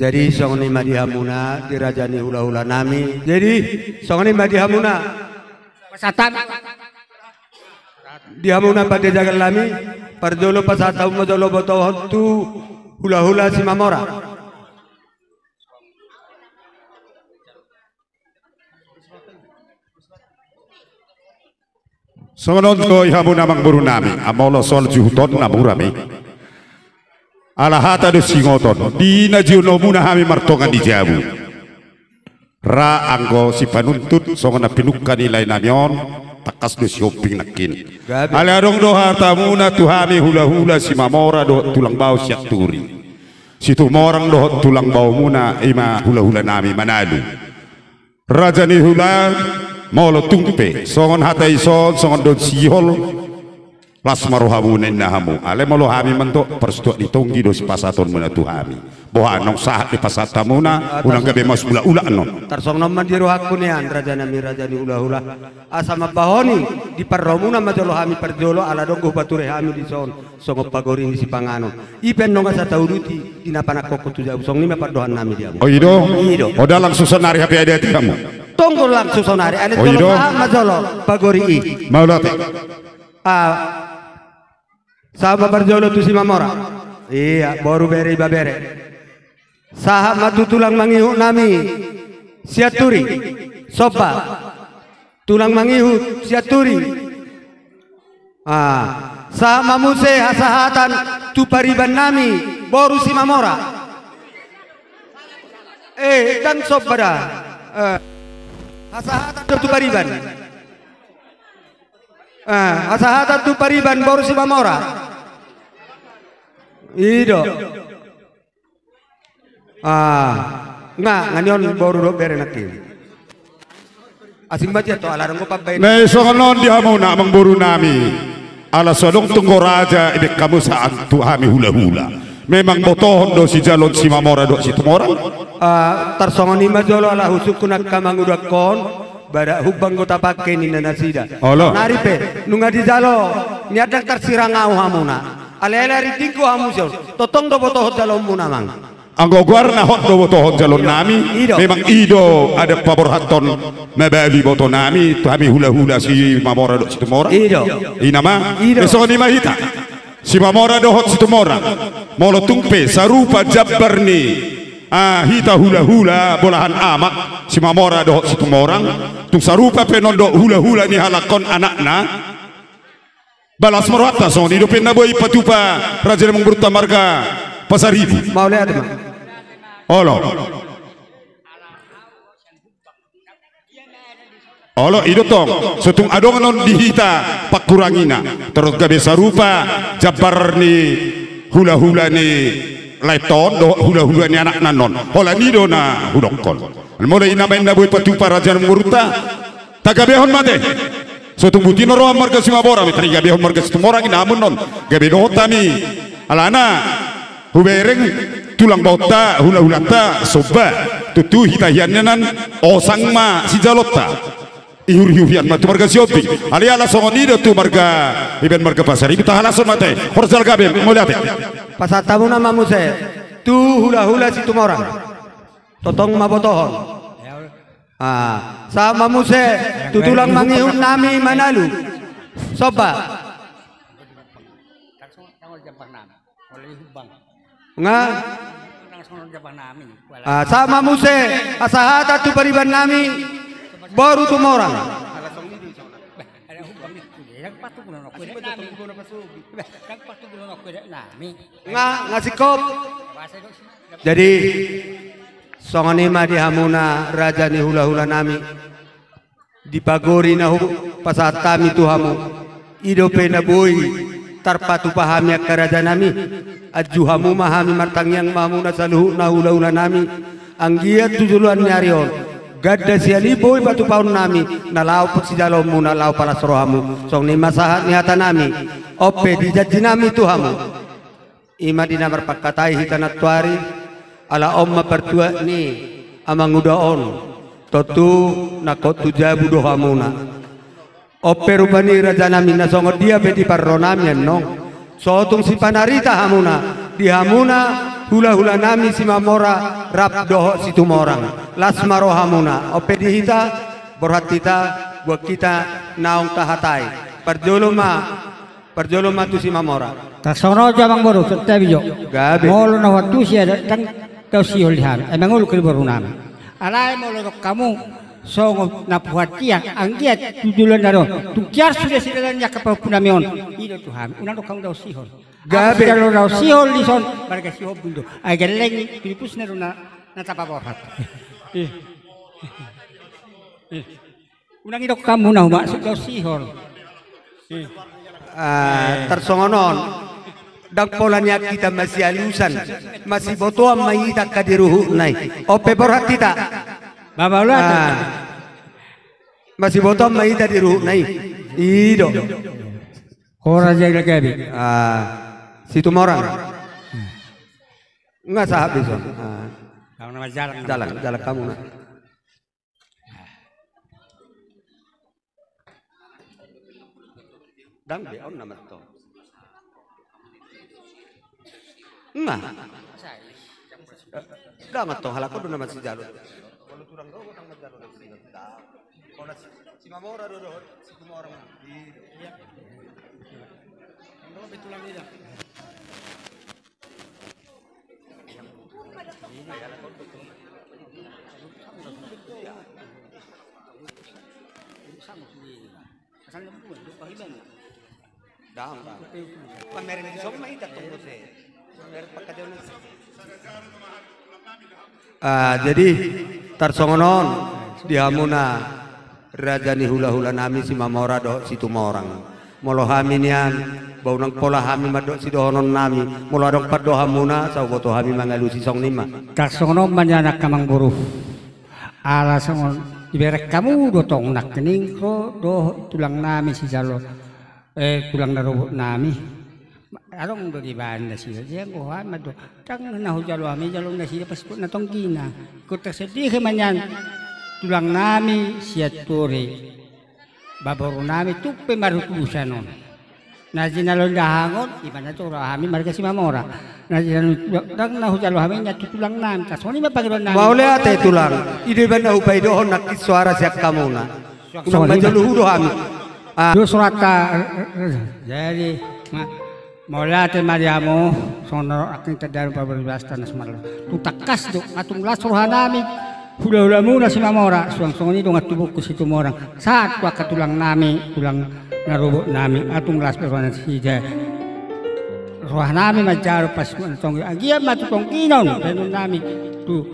Jadi songon i ma di hamuna, di raja ni hulahulanami. Jadi songon i ma di hamuna. Pasahat hami. Di hamuna pande jagal nami, parjolo pasahat hamu ma jolo botohon tu hulahula Simamora. Songon on do i hamuna amangborunami, molo soal juhutonna mura ma i. Ala hata do singoton, di na jionomuna hami martonga ni jabu. Ra anggo sipanuntut songon na pinungka ni laenami on, tangkas do Sihombing nangkin. Gabe. Alai adong do hatamuna tu hami hulahula Simamora dohot tulang bao Sianturi. Situmorang dohot tulang baomuna i ma hulahulanami Manalu. Raja ni hula, molo tung pe songon hata i son, songon dohot sihol, las ma rohamuna ninna hamu. Alai molo hami mandok, parsituak ni tonggi do sipasahatonmuna tu hami. Boha, naung sahat dipasahat hamuna, unang gabe masiulak-ulak annon. Tarsongon on ma di rohangku nian, rajanami, raja ni hulahula. Asa mambahoni, di parrohamuna ma jolo hami parjolo, ala donggo hupature hami dison songon pagori ni sipanganon. I pe annon asa tauduti di na panangkokhon tu jabu, songon i ma pandohannami di hamu. O i do? I do. O da langsung sonari hape adati hamu. Tonggo langsung sonari, ale jolo sahat ma jolo pagori i. Mauliate. Ah, sahat ma parjolo tu Simamora. Ia, boru, bere, ibebere. Sahat ma tu tulang mangihutnami Sianturi. Somba. Tulang mangihut Sianturi. Ah, sahat ma muse hasahatan tu paribannami boru Simamora. Eh, ndang somba da. Eh, hasahatan do tu pariban. Eh, hasahatan tu pariban boru Simamora. I do. Ah, nga, nga nion boru dohot bere nangkin. Asing ma dia to, ala donggo pambaen. Na songon on di hamuna amangborunami. Ala so adong tonggo raja, ibaen hamu sahat tu hami hulahula. Memang botohon do sijaloon Simamora dohot Situmorang. Ah, tarsongon i ma jolo ala husungkun angka mangudangkon. Badak humbang do tapangke ninna nasida. Olo. Nari pe, nunga dijalo, nian ndang tarsirang ahu hamuna. Alai ala rinding do hamu sian on, tongtong do botohon jaloonmuna amang. Anggo goarna hot do botohon jaloonnami. I do. Memang i do adat paborhathon mabalu ibotonami tu hami hulahula Simamora dohot Situmorang. I do. I nama. I do. Songon i ma hita. Simamora dohot Situmorang. Molo tung pe sarupa jambar ni, ah, hita hulahula bolahan amak Simamora dohot Situmorang, tung sarupa pe annon dohot hulahula ni halak on anakna. Balas ma rohanta, songon i dope na boi patupa raja ni amangborunta marga Pasaribu. Mauliate ma. Olo. Olo, i do tong, so tung adong annon di hita pangkurangina. Torus gabe sarupa jambar ni hulahula ni lae on dohot hulahula ni anakna annon. Holan i do na hudokhon. Molo i nama inna boi patupa raja ni amangborunta, tagabehon ma ate. So tung boti na roha marga Simamora, mita digabehon marga Situmorang inna hamu annon. Gabe dohot hami. Alana hubereng tulang baonta, hulahulanta, somba. Tutu hita hian nian, osang ma sijaloonta. Ihur-ihur hian ma tu marga Sihombing. Alai ala songon i do tu marga, ibaen marga Pasaribu, tahalashon ma ate. Horas jala gabe, mauliate. Pasahat hamuna ma muse tu hulahula Situmorang. Tongtong ma botohon. Ah, sahat ma muse tu tulang mangihutnami Manalu. Somba. Nga. Ah, sahat ma muse hasahatan tu paribannami boru Tumorang. Nga, nga singkop. Jadi songon i ma di hamuna raja ni hulahulanami. Di pagori na hupasahat hami tu hamu, i dope na boi tarpatupa hami angka rajanami. Anju hamu ma hami, martangiang ma hamuna saluhutna hulahulanami. Anggiat tu joloan ni ari on, ganda sian i boi patupaonnami na laho sijaloonmuna, laho palas rohamu. Songon i ma sahat ni hatanami. On pe di janjinami tu hamu. I ma di na marpangkatai hita nantuari, ala on ma partuat ni amanguda on, tontu nangkok tu jabu do hamuna. On pe rupani rajanami, na songon dia pe di parronami annon, so tung sipanarita hamuna, Di hamuna hulahula nami Simamora rap dohot Situmorang. Las ma rohamuna. On pe di hita, borhat hita, buat hita naung tahatai. Parjolo ma, parjolo ma tu Simamora. Tarsongon on jo amang boru, santabi jo. Gabe. Molo na huantusi adat ndang daosihon di hami. Ai mangolu ke di boru nami. Alai molo didok hamu songon na puhat ia, anggiat tu joloan na ro. Tung tiar sude sidalan ni angka pahompu nami on. I do tu hami. Unang didok hamu daosihon. Gabe. Au sijalo daosihon dison, marga Sihombing do. Ai gelleng Pilipusna do na, na tapaborhat. Eh. Eh. Unang didok hamu na humaksud daosihon. Eh. Ah, tarsongon on. Ndang pola nian hita masialusan. Masibotoan ma hita angka di ruhutna i. On pe borhat hita. Baba ulat. Ah. Masibotoan ma hita di ruhutna i. I do. Hora jala gabe. Ah, Situmorang. Nga sahat dison. Ah. Jalang, jalang, jalang hamu na. Ndang be, on nama tong. Nga. Ndang tong, halak on do nama sijalo. Kalau tulang do, ndang manjalo. Kalau si, Simamora do, do, Situmorang. Iya. Ndang be tulang ida. Ah, jadi tarsongon on di hamuna raja ni hulahula nami Simamora dohot Situmorang. Molo hami nian, ba unang pola hami mandok sidohonon nami, molo adong pandohanmuna, sai huboto hami mangalusi, songon i ma. Tarsongon on ma nian angka amang boru. Ala songon dibereng hamu do tong nangkining ro dohot tulang nami sijalo, eh, tulang na robot nami. Adong do dibaen nasida, dianggo hami mandok. Ndang na hujalo hami, jalo nasida pasikut na tonggina. Ingkon tarsadiahi ma nian tulang nami Siantore. Ba boru nami tung pe marhutulusan on. Na jinalo ni dahahang on, i ma na jolo hami marga Simamora. Na jinalo ndang na hujalo hami nian tu tulang nami, tarsongon i ma pangidoan nami. Mauliate tulang. I do ibana hupaidohon nangkin soara sian hamuna. Unang manjalo hudo hami. Ah. Dos rata. Jadi, ma. Mauliate ma di hamu, songon na ro nangkin tanda ni parbastan na sumarlo. Tung tangkas do, nga tung las roha nami, hulahulamuna Simamora, suang songon i do nga tubuku Situmorang. Sahat tu angka tulang nami, tulang na robot nami, nga tung las roha nasida. Roha nami manjalo pasikut na tonggi, anggiat ma tu tongginon, baenon nami, tu,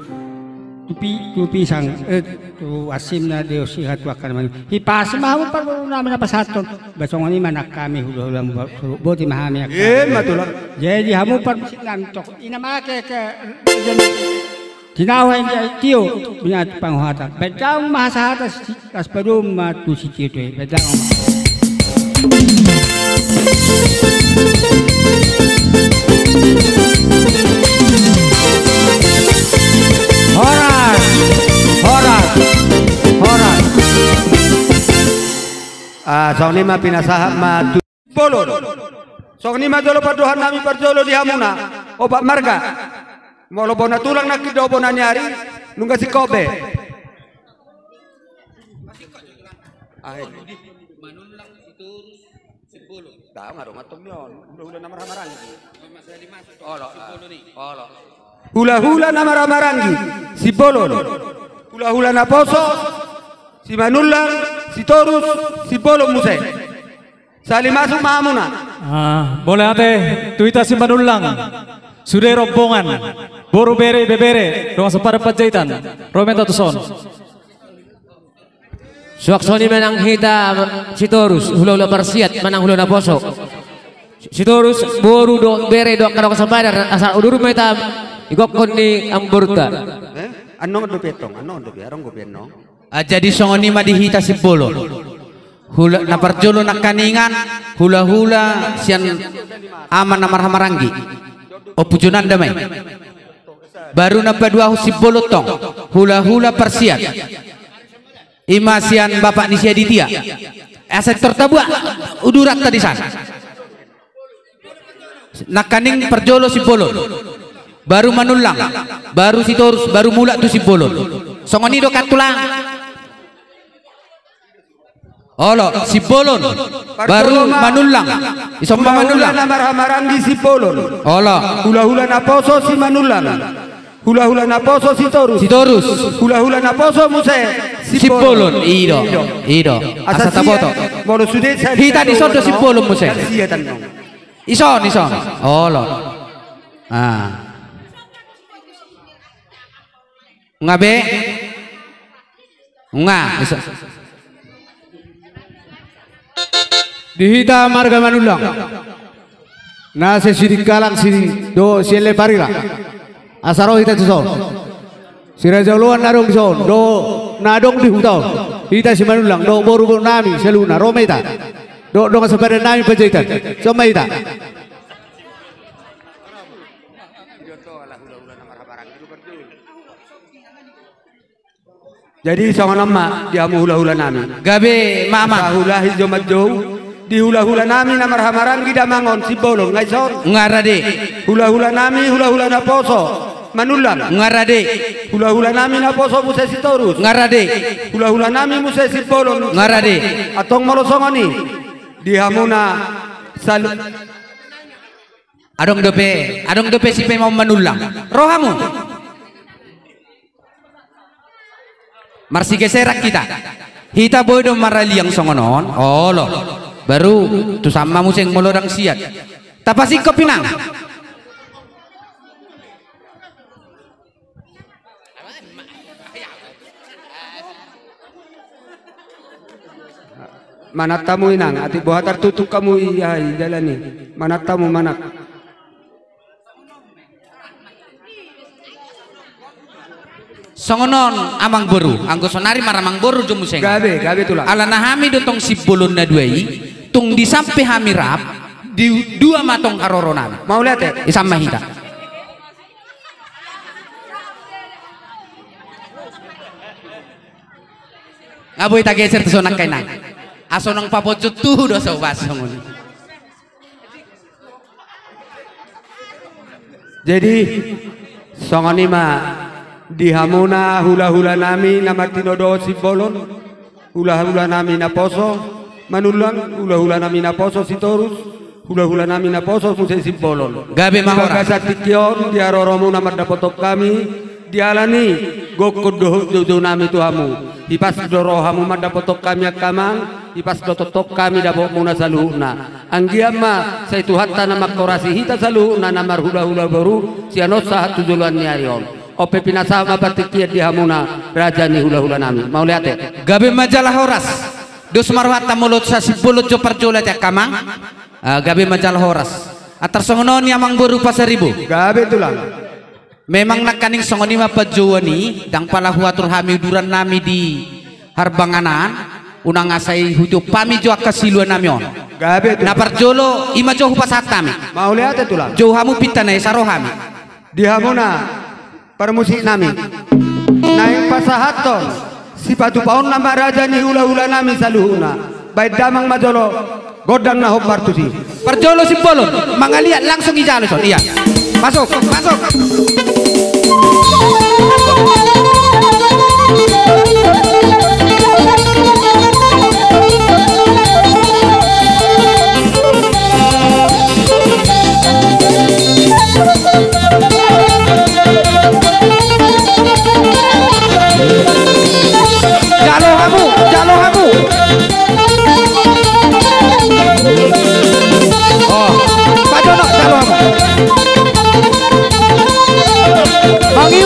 tu pi-, tu pisang, eh, tu asimna diosihon tu angka na mangihut. Hipas ma hamu parboru nami na pasahathon. Ba songon i ma nang hami hulahulamu, boti ma hami angka. Ima tulang. Jadi hamu parmusik nami tong. Ina ma ke, ke, jadi tinahu haen tio, binat panguhatan. Baen damang ma hasahatan, si, las padomu ma tu sitio tu i. Baen damang ma. Horas, horas, horas. Ah, songon i ma pinasahat ma tu Simbolon. Songon i ma jolo pandohan nami parjolo di hamuna. Opat marga. Molo bona tulang nangkin dohot bona ni ari, nunga singkop be. Ahe. Ndang adong antong ni on. Hulahula na marhahamaranggi. Olo, olo. Hulahula na marhahamaranggi, Simbolon. Hulahula naposo, Simanullang, Sitorus, Simbolon muse. Sahali masuk ma hamuna. Ah, mauliate tu hita Simanullang. Sude rombongan. Boru, bere, ibebere, dongan sampadan Panjaitan. Ro ma hita tuson. Suang songon i ma nang hita Sitorus, hulahula parsiat manang hulahula naposo. Sitorus, boru dohot bere dohot angka dongan sampadan, asa udur ma hita igokhon ni amangborunta. Eh? Annon dope tong, annon dope, adong dope annon. Ah, jadi songon i ma di hita Simbolon. Hula, na parjolo nangkaningan, hulahula sian ama na marhahamaranggi. Ompu Junanda ma i. Baru na paduahon Simbolon tong, hulahula parsiat. I ma sian bapak ni si Aditya. Asa tor tabuat uduranta di san. Nangkaning parjolo Simbolon, baru Manullang, baru Sitorus, baru mulak tu Simbolon. Songon i do kan, Tulang? Olo, Simbolon, baru Manullang. Ison ma Manullang. Hulahula na marhahamaranggi Simbolon. Olo. Hulahula naposo si Manullang. Hulahula naposo Sitorus. Sitorus. Hulahula naposo muse Simbolon. Simbolon, i do. I do. Asa taboto. Molo sude hita dison do Simbolon muse. Ison, ison. Olo. Ah. Nunga be? Nunga, ison. Di hita marga Manullang, na sian Sidikalang, si do sian Leparira. Asa ro hita tuson. Si Raja Oloan na adong dison dohot na adong di huta on. Hita si Manullang dohot boru nami saluhutna, ro ma hita. Dohot dongan sapadan nami Panjaitan. Ison ma hita. Jadi songon on ma di hamu hulahula nami. Gabe ma, Amang. Sahula hijau manjou di hulahula nami na marhahamaranggi damang on, Simbolon, nga ison? Nga rade. Hulahula nami, hulahula naposo Manullang. Nga rade. Hulahula nami naposo muse Sitorus. Nga rade. Hulahula nami muse Simbolon. Nga rade. Antong molo songon i di hamuna salu- Adong dope, adong dope sipaima on Manullang. Ro hamu. Marsigeseran hita. Hita boi do maraliang songon on. Olo. Baru tusan ma muse molo ndang siat. Tapasingkop, Inang. Manat hamu, Inang, atik boha tartuktuk hamu i, aha i dalan i. Manat hamu, manat. Songon on, Amang Boru, anggo sonari maramang boru jo muse. Gabe, gabe, Tulang. Alana hami do tong Simbolon na dua i, tung disampe hami rap, di dua ma tong haroro nami. Mauliate. Ison ma hita. Nga boi tageser tuson, angka Inang. Asa unang paponjot tuhu do, asa hubahas songon i. Jadi songon i ma di hamuna hulahula nami na martinodohon Simbolon. Hulahula nami naposo Manullang, hulahula nami naposo Sitorus, hulahula nami naposo muse Simbolon. Gabe ma horas. Di bagasan tingki on di haroromuna mandapothon hami, di ala ni gokhon dohot joujou nami tu hamu. Hipas do rohamu mandapothon hami, angka Amang, hipas do tongtong hami dapotmuna saluhutna. Anggiat ma sai Tuhanta na manghorasi hita saluhutna na marhulahula boru sian on sahat tu joloan ni ari on. On pe pinasahat ma partingkian di hamuna raja ni hulahula nami. Mauliate. Gabe ma jala horas. Dos ma rohanta molo sa Simbolon jo parjolo, ate, angka Amang. Ah, gabe ma jala horas. Antar songon on i, Amang Boru Pasaribu. Gabe, Tulang. Memang nangkaning songon i ma panjouon i, ndang pala huatur hami uduran nami di harbanganan, unang asa i hutiop hami jo angka silua nami on. Gabe, Tulang. Na parjolo i ma jo hupasahat hami. Mauliate, Tulang. Jou hamu pinta na i, asa ro hami. Di hamuna parmusik nami, naeng pasahathon sipatupaonna ma raja ni hulahula nami saluhutna. Baen damang ma jolo gondang na hombar tusi. Parjolo Simbolon, mangaliat langsung ijalo ison. Ia. Masuk, masuk. Jalo hamu, jalo hamu. Oh, pajonok, jalo hamu. Mangi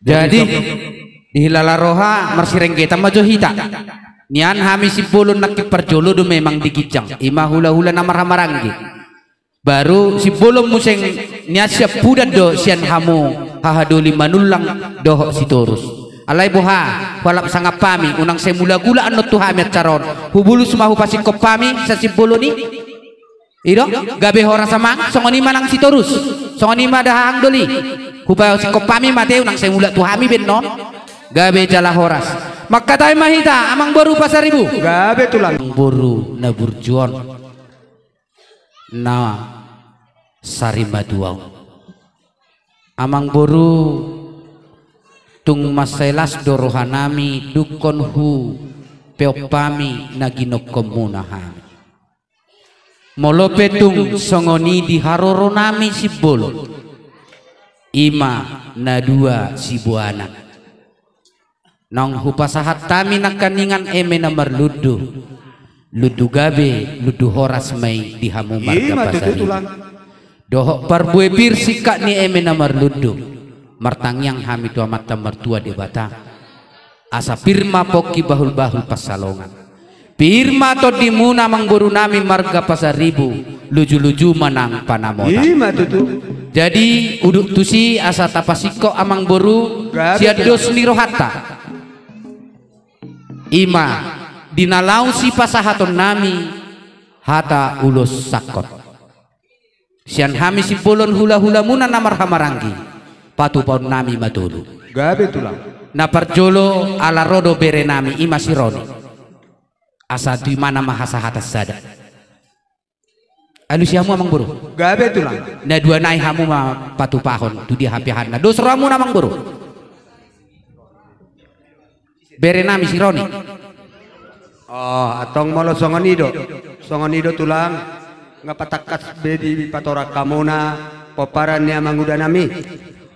Jadi, dihilala roha marsirenggetan ma jo hita. Nian hami Simbolon nangkin parjolo do memang di ginjang, i ma hulahula na marhahamaranggi. Baru Simbolon muse nian siampudan do sian hamu haha doli Manullang dohot Sitorus. Alai boha, hualap sangap hami, unang sai mulak-ulak annon tu hami acara on. Hubulus ma hupasingkop hami sian Simbolon i. I do, gabe horas amang, songon i ma nang Sitorus, songon i ma da hahang doli. Hupasingkop hami ma ate, unang sai mulak tu hami be annon. Gabe jala horas. Mangkatai ma hita, amangboru Pasaribu. Gabe tulang. Amangboru na burju on, na sarimatua on. Amangboru, tung mansai las do rohanami dungkon hupeop hami na ginongkonmuna hami. Molo pe tung songon i di haroronami Simbolon, i ma na dua siboanan. Naung hupasahat hami nangkaningan eme na marlundu, lundu gabe, lundu horas ma i di hamu marga Pasaribu. Dohot parbue pir singkat ni eme na marlundu, martangiang hami tu Amanta Martua Debata, asa pir ma pongki bahulbahul pansalongan. Pir ma tondimuna amangboru nami marga Pasaribu, luju-luju ma nang panamotan. I ma tutu. Jadi, udut tusi asa tapasingkop amangboru, gabe sian tulang, dos ni rohanta. I ma, di na laho sipasahaton nami, hata ulos sangkot. Sian hami Simbolon hula-hulamuna na marhahamaranggi, patupaon nami ma tolu. Gabe tulang. Na parjolo ala ro do bere nami i ma si Roni. Asa tu imana ma hasahatan sada. Alusi hamu amangboru. Gabe tulang. Na dua nai hamu ma patupahon tu dia hapiahanna. Dos rohamuna amangboru. Bere nami si Roni. Oh, antong molo songon i do. Songon i do tulang. Nga patangkas be dipatorang hamuna pomparan ni amanguda nami.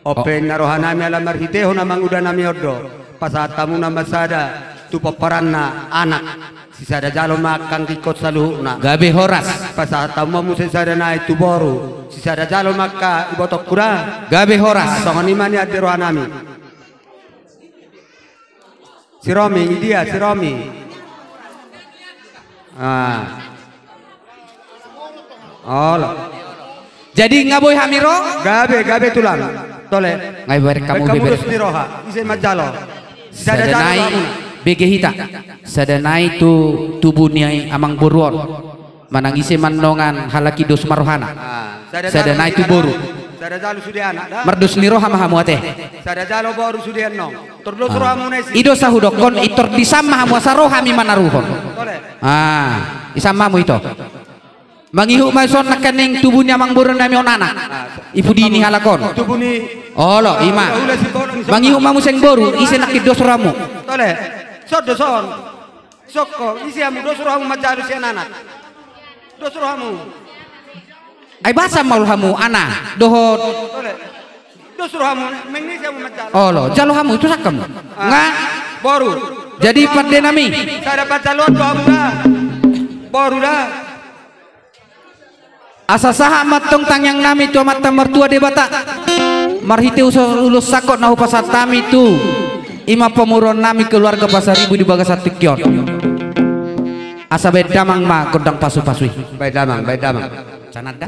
Ope na roha nami ala marhitehon amanguda nami on do. Pasahat hamuna ma sada tu pomparanna anak. Sisada jalo ma angka anggingkon saluhutna. Gabe horas. Pasahat hamu ma muse sada nai tu boru. Sisada jalo ma angka ibotongku da. Gabe horas. Songon i ma nian di roha nami. Si Romi, i dia si Romi. Ah. Olo. Jadi nga boi hami ro? Gabe, gabe tulang. Tole. Nga ibarik hamu bebere. Dos ni roha. Ise manjalo? Sada jalo nai, hamuna. Bege hita. Sada nai tu tubu ni amangboru on. Manang ise ma annon halak i dos ma rohana. Ah, sada nai tu boru. Sada jalo sude anak da. Mardos ni roha ma hamu ate. Sada jalo boru sude annon. Tor dos rohamuna i. I do sa hudokkon, i tor disam ma hamu asa ro hami manaruhon. Tole. Ah, isam ma hamu ito. Mangihut ma dison nangkaning tubu ni amangboru nami on anak. Ah, i pudi ni halak on. Tubu ni. Olo, i ma. Mangihut ma muse boru, ise nangkin dos rohamu. Tole. Son do son. Sokko, ise hamu dos rohamu manjalo sian anak. Dos rohamu. Ai boasa maol hamu anak dohot. Tole. Dos rohamu, mengisi hamu manjalo. Olo, jalo hamu, tu sangkam. Ah. Nga. Boru. Jadi pande nami. Sada panjaloan do hamu da. Boru da. Asa sahat ma antong tangiang nami tu Amanta Martua Debata. Marhite ulos, ulos sangkot na hupasahat hami tu i ma pamoruon nami keluarga Pasaribu di bagasan tingki on. Asa baen damang ma gondang pasu-pasu i. Baen damang, baen damang. Sananda.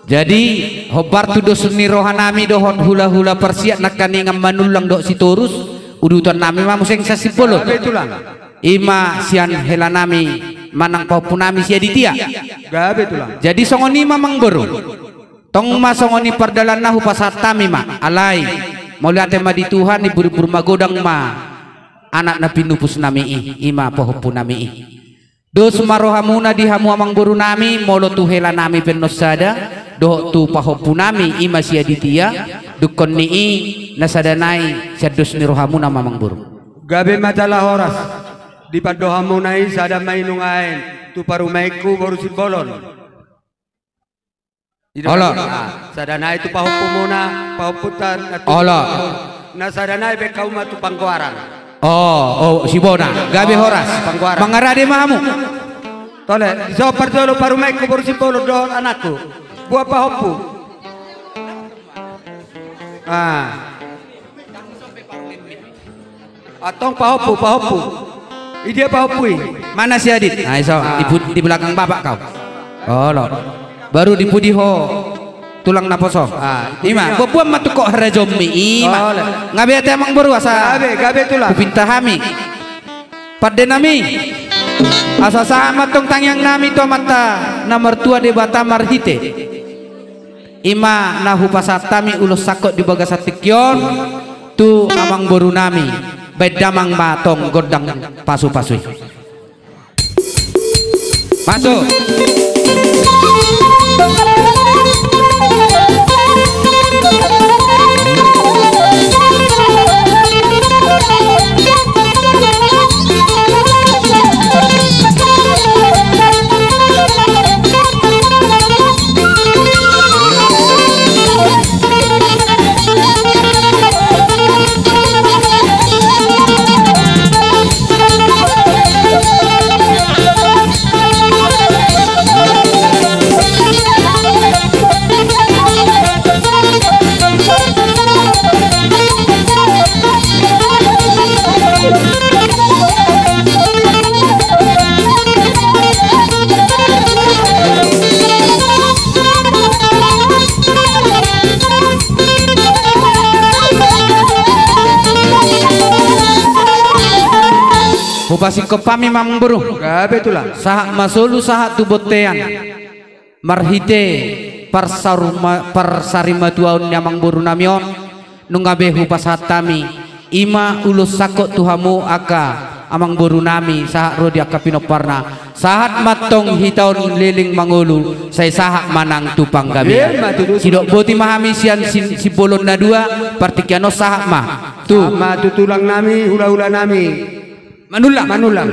Jadi, hombar tu dos ni roha nami dohot hula-hula parsiat nangkaningan Manullang dohot Sitorus, uduton nami ma muse sian Simbolon. Gabe tulang. I ma sian hela nami manang pahompu nami si Aditya. Gabe tulang. Jadi songon i ma amangboru. Tong ma songon i pardalanna hupasahat hami ma, alai mauliate ma di Tuhan, imbur-imbur magodang ma anak na pinupus nami i, i ma pahompu nami i. Dos ma rohamuna di hamu amangboru nami, molo tu hela nami pe annon sada, dohot tu pahompu nami, i ma si Aditya, dungkon ni i na sada nai sian dos ni rohamuna ma amangboru. Gabe ma jala horas, di pandohanmuna i sada ma inung aek tu parumaenku boru Simbolon. Olo. Ah, sada nai tu pahompumuna, pahompunta na tu. Olo. Na sada nai pe hamu ma tu panggoaran. Oh, oh, si Bona. Gabe horas. Panggoaran. Mangarade ma hamu. Tole, dison parjolo parumaenku boru Simbolon dohot anakku. Boan pahompu. Ah. Antong pahompu, pahompu. Idia pahompu i? Mana si Adit? Nah, iso, ah, di pu-, di belakang bapak kau. Olo. Baru di pudi ho tulang na poso. Ah, ima, boan ma tungkot harajaonmi, ima. Olo. Gabe ate amangboru asa. Gabe, gabe tulang. Hupinta hami. Pande nami. Asa sahat ma antong tangiang nami tu Amanta na martua Debata marhite ima na hupasahat hami ulos sangkot di bagasan tingki on tu amangboru nami, baen damang ma antong gondang pasupasu i. Masuk. Hupasingkop hami ma amangboru. Gabe tulang. Sahat ma solu sahat tu bontean. Marhite parsaruma-, parsarimatuaon ni amangboru nami on, nunga be hupasahat hami ima ulos sangkot tu hamu angka amangboru nami sahat ro di angka pinomparna. Sahat ma antong hita on leleng mangolu, sai sahat ma nang tu panggabean. Ima tutu. Sidok boti ma hami sian Sim-, Simbolon na dua, partingkian on sahat ma tu. Sahat ma tu tulang nami, hulahula nami. Manullang. Manullang.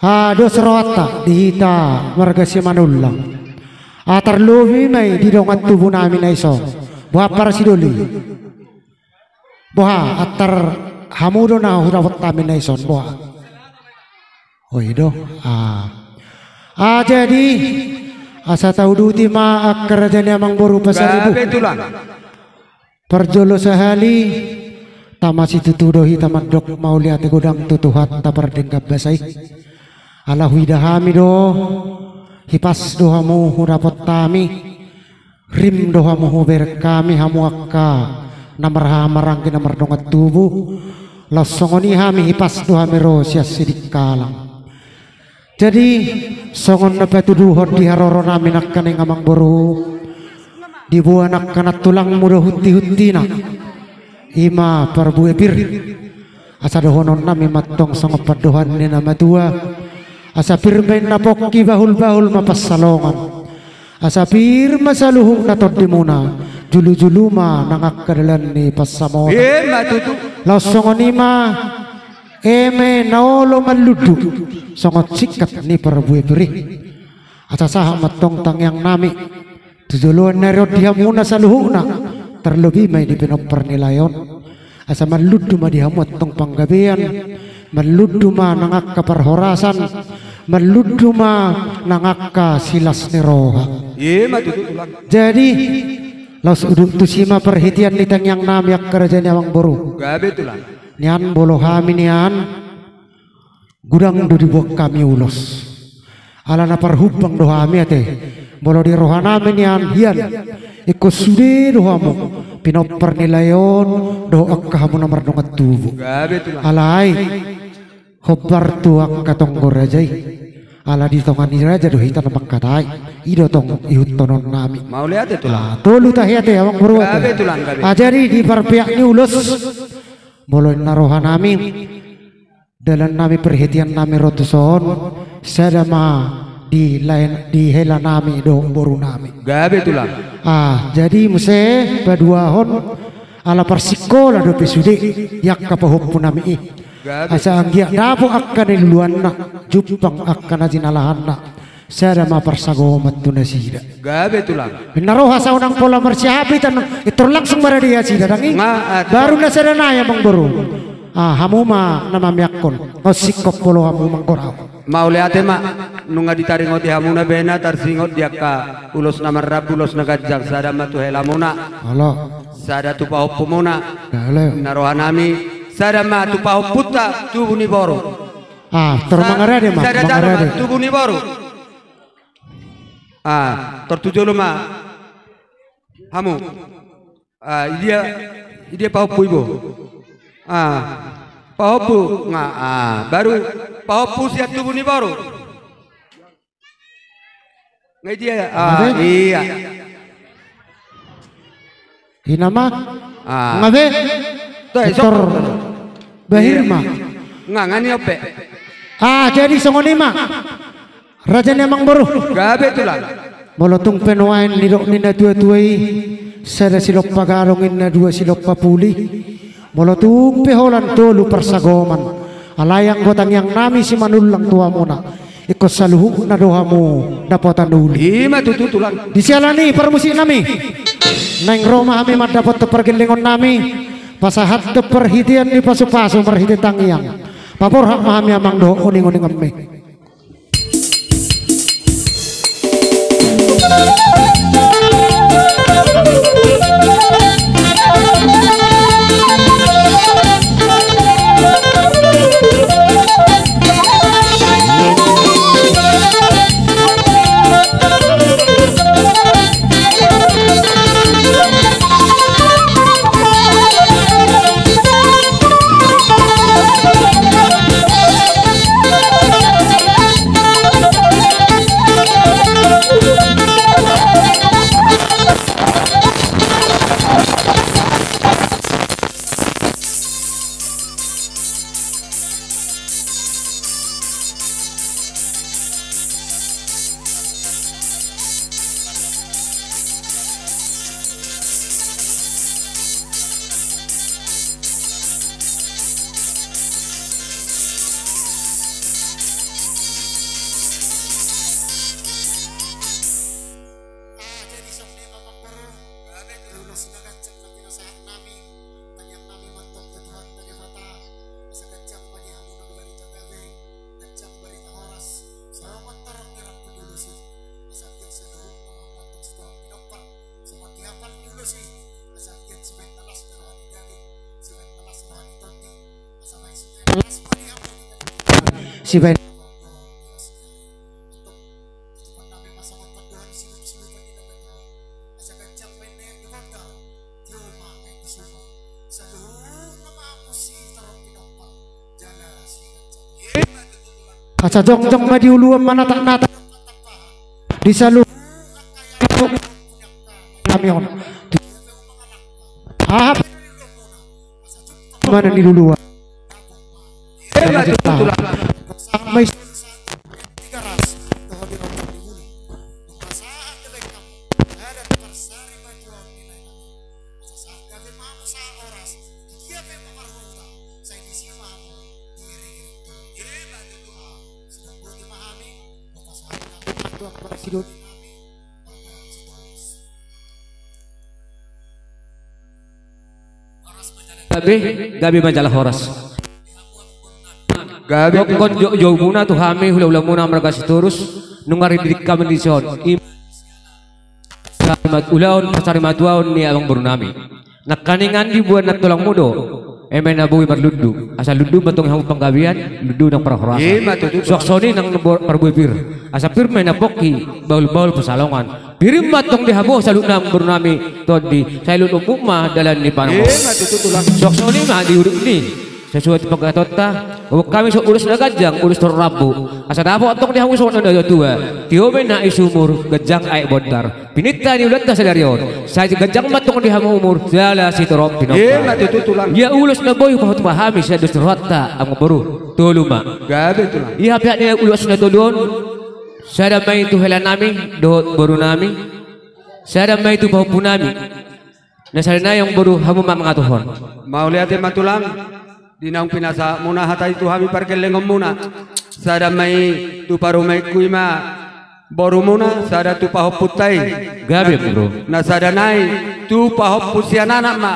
Ah, dos rohanta di hita marga Simanullang. Ah, tarlobi ma i di dongan tubu nami na ison. Boha ampara sidoli? Boha, antar hamu do na hudapot hami na ison, boha? O, i do. Ah. Ah, jadi, asa tauduti ma angka raja ni amangboru Pasaribu. Gabe tulang. Parjolo sahali, tama situtu do hita mandok mauliate godang tu Tuhanta pardenggan basa i. Ala huida hami do, hipas do hamu hudapot hami, rim do hamu hubereng hami, hamu angka na marhahamaranggi na mardongan tubu, laos songon i hami hipas do hami ro sian Sidikalang. Jadi, songon na patuduhon di haroro nami nangkaning amangboru, diboan angka nantulangmu do huntihuntina, ima parbue pir. Asa dohonon nami ma antong songon pandohan ni na matua, asa pir ma inna pongki, bahulbahul ma pansalongan. Asa pir ma saluhutna tondimuna, julujulu ma nang angka dalan ni pansamotan. Ima tutu. Laos songon i ma, eme na olo manlundu songon singkat ni parbue pir i. Asa sahat ma antong tangiang nami tu joloan na ro di hamuna saluhutna, tarlobi ma i di pinompar ni lae on. Asa manlundu ma di hamu antong panggabean, manlundu ma nang angka parhorasan, manlundu ma nang angka silas ni roha. Ima tutu tulang. Jadi, laos udut tusi ma parhitean ni tangiang nami angka raja ni amangboru. Gabe tulang. Nian molo hami nian, godang do diboan hami ulos. Ala na parhumbang do hami ate. Molo di roha nami nian hian, ingkon sude do hamu pinompar ni lae on dohot angka hamu na mardongan tubu. Gabe tulang. Alai hombar tu angka tonggo raja i. Ala di tonga ni raja do hita na mangkatai. I do tong ihuthononnami. Mauliate tulang. Ah, tolu tahe ate, amangboru ate. Gabe tulang, gabe. Ah, jadi di parpeak ni ulos, molo inna roha nami, dalan nami, parhitean nami ro tuson, sada ma di lae, di hela nami dohot boru nami. Gabe tulang. Ah, jadi muse paduahon, ala parsingkola dope sude di angka pahompu nami i. Gabe. Asa anggiat dapot angka na niluluanna, jumpang angka na jinalahanna, sada ma parsagoman tu nasida. Gabe tulang. Inna roha asa unang pola marsihapitan, intor langsung marade nasida dang i. Nga, ah, baru na sada nai amangboru. Ah, hamu ma na mameakkon. Nga singkop molo hamu manggorahon. Mauliate ma. Nunga ditaringoti hamuna bena tarsingot di angka ulos na marrambu, ulos na ganjang, sada ma tu helamuna. Olo. Sada tu pahompumuna. Olo. Na rohanami, sada ma tu pahompunta tubu ni boru. Ah, tor mangarade ma, sada jalo ma mangarade. Tubu ni boru. Ah, tor tu jolo ma. Hamu. Ah, idia, idia pahompu ibo. Ah, pahompu nga, ah, baru pahompu sian tubu ni boru. Nga idia, ah, ate? Iya. Ina ma. Ah. Nga be. Tuh, Hector. Sok. Bahir ma. Iya. Nga, nga ni ope. Ah, jadi songon i ma. Raja ni amangboru. Gabe tulang. Molo tung pe nuaeng nidok ni na tuatua i, sada silompa gadong ninna dua silompa puli. Molo tung pe holan tolu parsagoman, alai anggo tangiangnami simanullang tu hamuna, ingkon saluhutna do hamu dapotan uli. Ima tutu tulang. Di siala ni i parmusiknami, naeng ro ma hami mandapothon pargellengonnami, pasahathon parhitean ni pasupasu marhite tangiang. Paborhat ma hami amang dohot oningoninganmi. Ah, jadi songon i ma amangboru, ulos na ganjang na pinasahatnami, tangiangnami ma antong tu Tuhanta Debata, asa ganjang ma di hamu na barita gabe, ganjang barita horas, songon torop ni rambu ni ulos i, asa anggiat saluhutna ma antong sitorop pinompar, songon di hapal ni ulos i, asa anggiat sibaen na las ni roha ni daging, sibaen na las roha ni tondi, asa baen sibaen na las ma di hamu di tondi. Sibaen. Asa jongjong ma di uluan manataknatak di saluhut hami on. Aha pe na niluluan. Ima tutu tulang. Sama is- Gabe, gabe ma jala horas. Gabe. Dokkon jo-, joumuna tu hami hulahulamuna marga Sitorus, nunga ringgit hami dison. Im-, sarimat ulaon, pasarimatuaon ni amangborunami. Nangkaningan diboan nantulangmu do eme na boi marlundu. Asa lundu ma antong hamu panggabean, lundu nang parhorasan. Ima tutu. Suang songon i nang bo-, parbue pir. Asa pir ma i na pongki, bahulbahul pansalongan. Pir ma antong di hamu saluhutna amangborunami tondi, sai lut ombuk ma dalan ni panonggor. Ima tutu tulang. Suang songon i ma di urip ni sesuai tu pangkataionta, ombuk hami songon ulos na ganjang, ulos torop rambu. Asa dapot antong di hamu songon na tua-tua, tio ma i na i sumur, ganjang aek bondar. Pininta ni ulaonta sadari on, sai ganjang ma antong di hamu umur jala sitorop pinompar. Ima tutu tulang. Ia ulos na boi hupasahat hami sian dos ni rohanta amangboru, tolu ma. Gabe tulang. Ia hape ni ulos na tolu on, sada ma i tu helanami dohot borunami, sada ma i tu pahompunami. Na sada nai amangboru, hamu ma mangatuhon. Mauliate ma tulang. Di naung pinasahatmuna hata i tu hami pargellengonmuna. Sada ma i tu parumaenku, ima borumuna, sada tu pahompunta i. Gabe, bro. Na sada nai tu pahompu sian anak ma,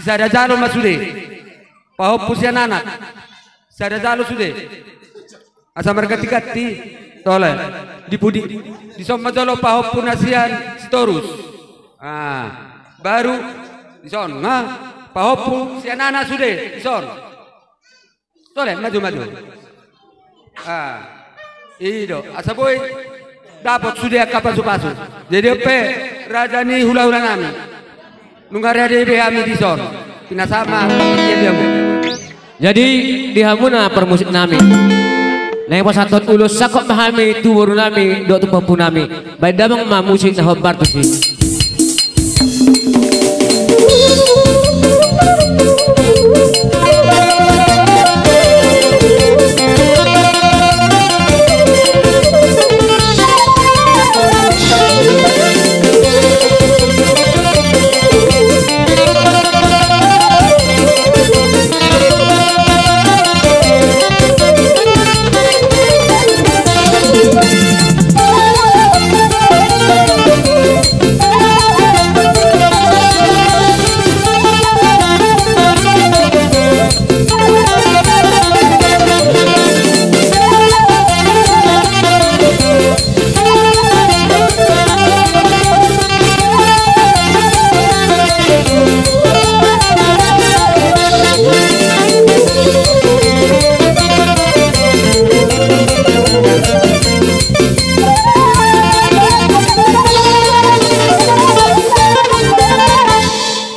sada jalo ma sude. Pahompu sian anak, sada jalo sude. Asa margantiganti. Tole. Di pudi, dison ma jolo pahompu na sian Sitorus. Ah, baru dison nga pahompu sian ana sude dison. Tole, maju, maju. Ah, i do, asa boi dapot sude angka pasu-pasu. Jadi on pe raja ni hula-hula nami. Nunga rade be hami dison. Pinasahat ma, ia dia mu. Jadi di hamuna parmusik nami, naeng pasahathon ulos, sangkot ma hami tu boru nami dohot tu pahompu nami. Baen damang ma musik na hombar tusi.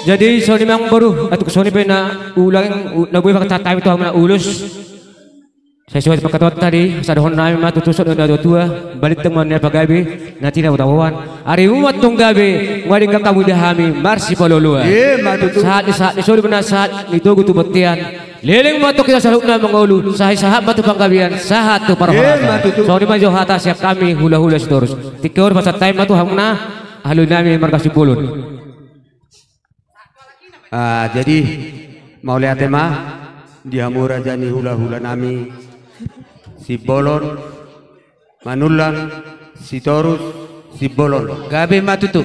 Jadi songon i ma amang boru, atik songon i pe na ulang, na boi pasahat hami tu hamuna ulos. Sesuai pangkataion tadi, sadohon nami ma tutu songon na tua-tua, balintang ma na pagabe, na tina ma taboan. Arimu ma tong gabe, nunga denggan hamu di hami marsipalua-lua. Ima tutu. Sahat ni, sahat ni solu ma na sahat ni togu tu bontean. Leleng ma tong hita saluhutna mangolu, sahat-sahat ma tu panggabean, sahat tu parhorasan. Ima tutu. Songon i ma jo hata sian hami hula-hula Sitorus. Tingki on pasahat hami ma tu hamuna, alualu nami marga Simbolon. Ah, jadi mauliate ma di hamu raja ni hula-hula nami Simbolon, Manullang, Sitorus, Simbolon. Gabe ma tutu.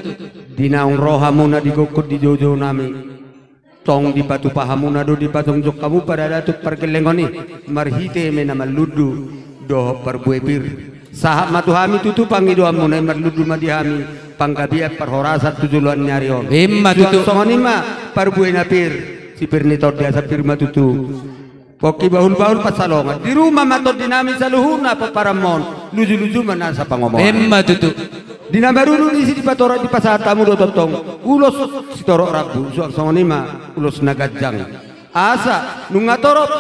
Di naung ro hamuna di gokhon di joujou nami, tong dipatupa hamuna do, dipajongjong hamu paradaton pargellengon i marhite eme na marlundu dohot parbue pir. Sahat ma tu hami tutu pangidoanmuna i, marlundu ma di hami panggabean parhorasan tu joloan ni ari on. Ima tutu. Suang songon i ma parbue na pir, si pir ni tondi asa pir ma tutu. Pongki bahul-bahul pansalongan. Di ruma ma tondi nami saluhutna pomparanmon, luju-luju ma nasa pangomoan. Ima tutu. Di na marunun disi dipatorang dipasahat hamu do tongtong ulos sitorop rambu, suang songon i ma ulos na ganjang. Asa nunga torop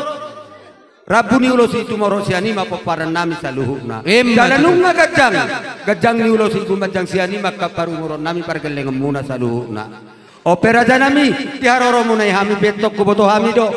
rambu ni ulos i tumorop sian i ma pomparan nami saluhutna. Ima tutu. Jala nunga ganjang, ganjang ni ulos i gumanjang sian i ma angka parumuron nami pargellengonmuna saluhutna. On pe raja nami, di haroromuna i hami bettong huboto hami do.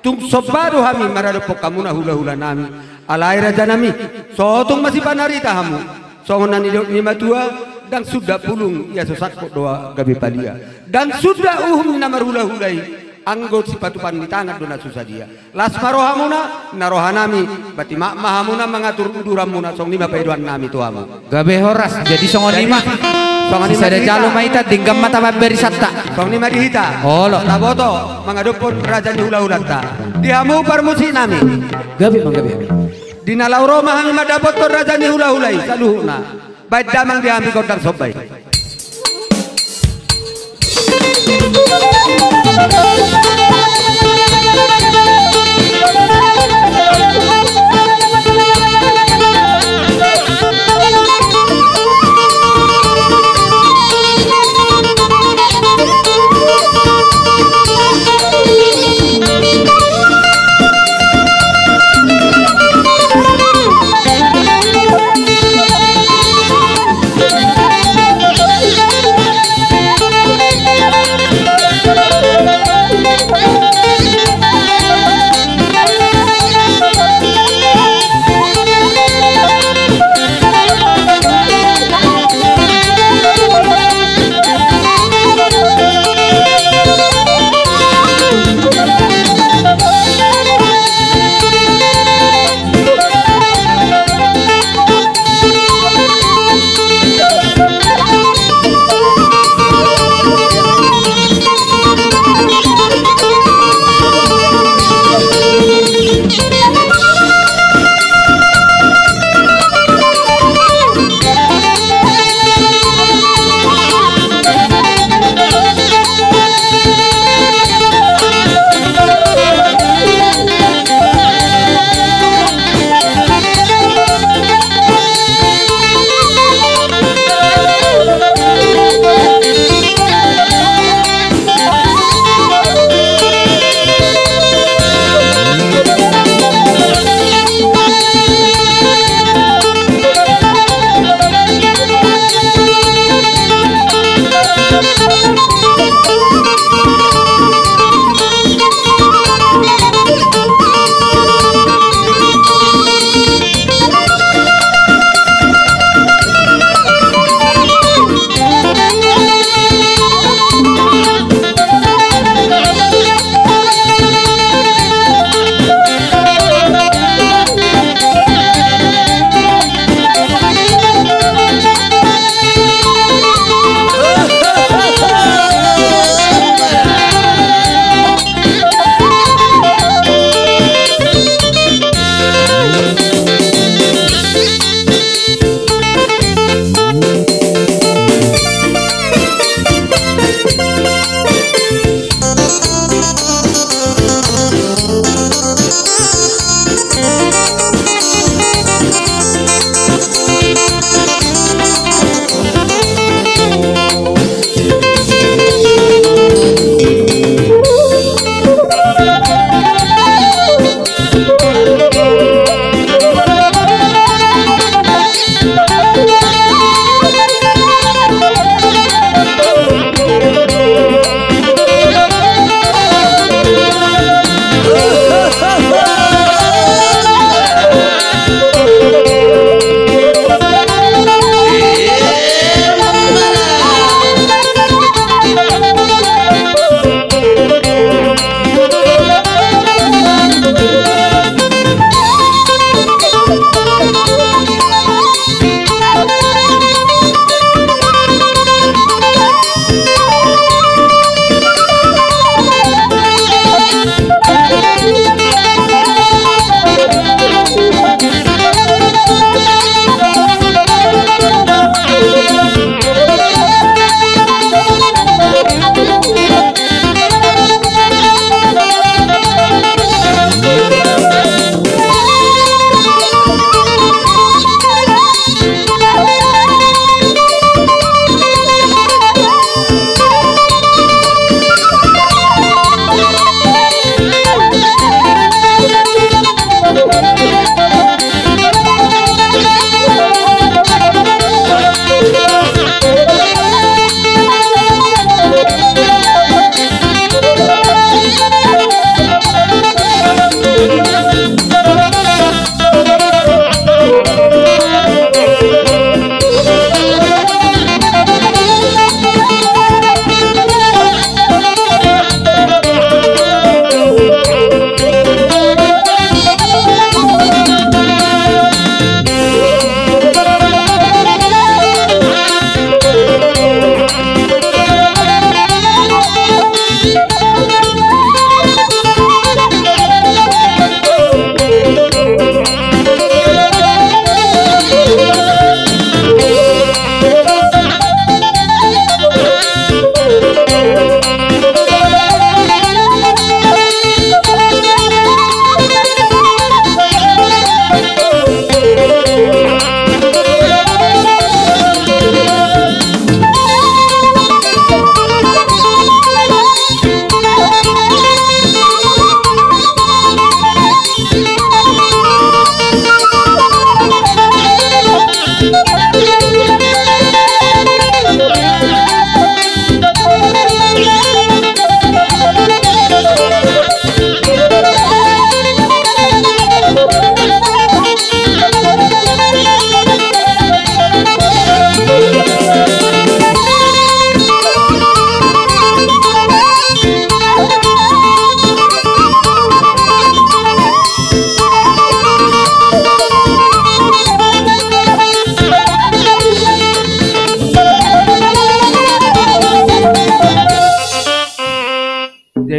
Tung somba do hami maradophon hamuna hula-hula nami. Alai raja nami, so tung masipata narita hamu. Songon na nidok ni matua, ndang sundat bulung ia so sangkot do gabe palia. Ndang sundat uhum ni na marhula-hula i, anggo sipatupaon ni tangan do na so sadia. Las ma rohamuna, na roha nami, bati mak ma hamuna mangatur uduranmuna, songon i ma paedoan nami tu hamu. Gabe horas, jadi songon i ma. Jadi, songon i ma di hita. Sisada jalo ma hita, denggan ma tabambari santa. Songon i ma di hita. Olo. Taboto mangadophon raja ni hula-hulanta. Di hamu parmusik nami. Gabe ma, gabe. Di na laho ro ma hami mandapothon raja ni hula-hula i saluhutna. Baen damang di hami gondang somba i.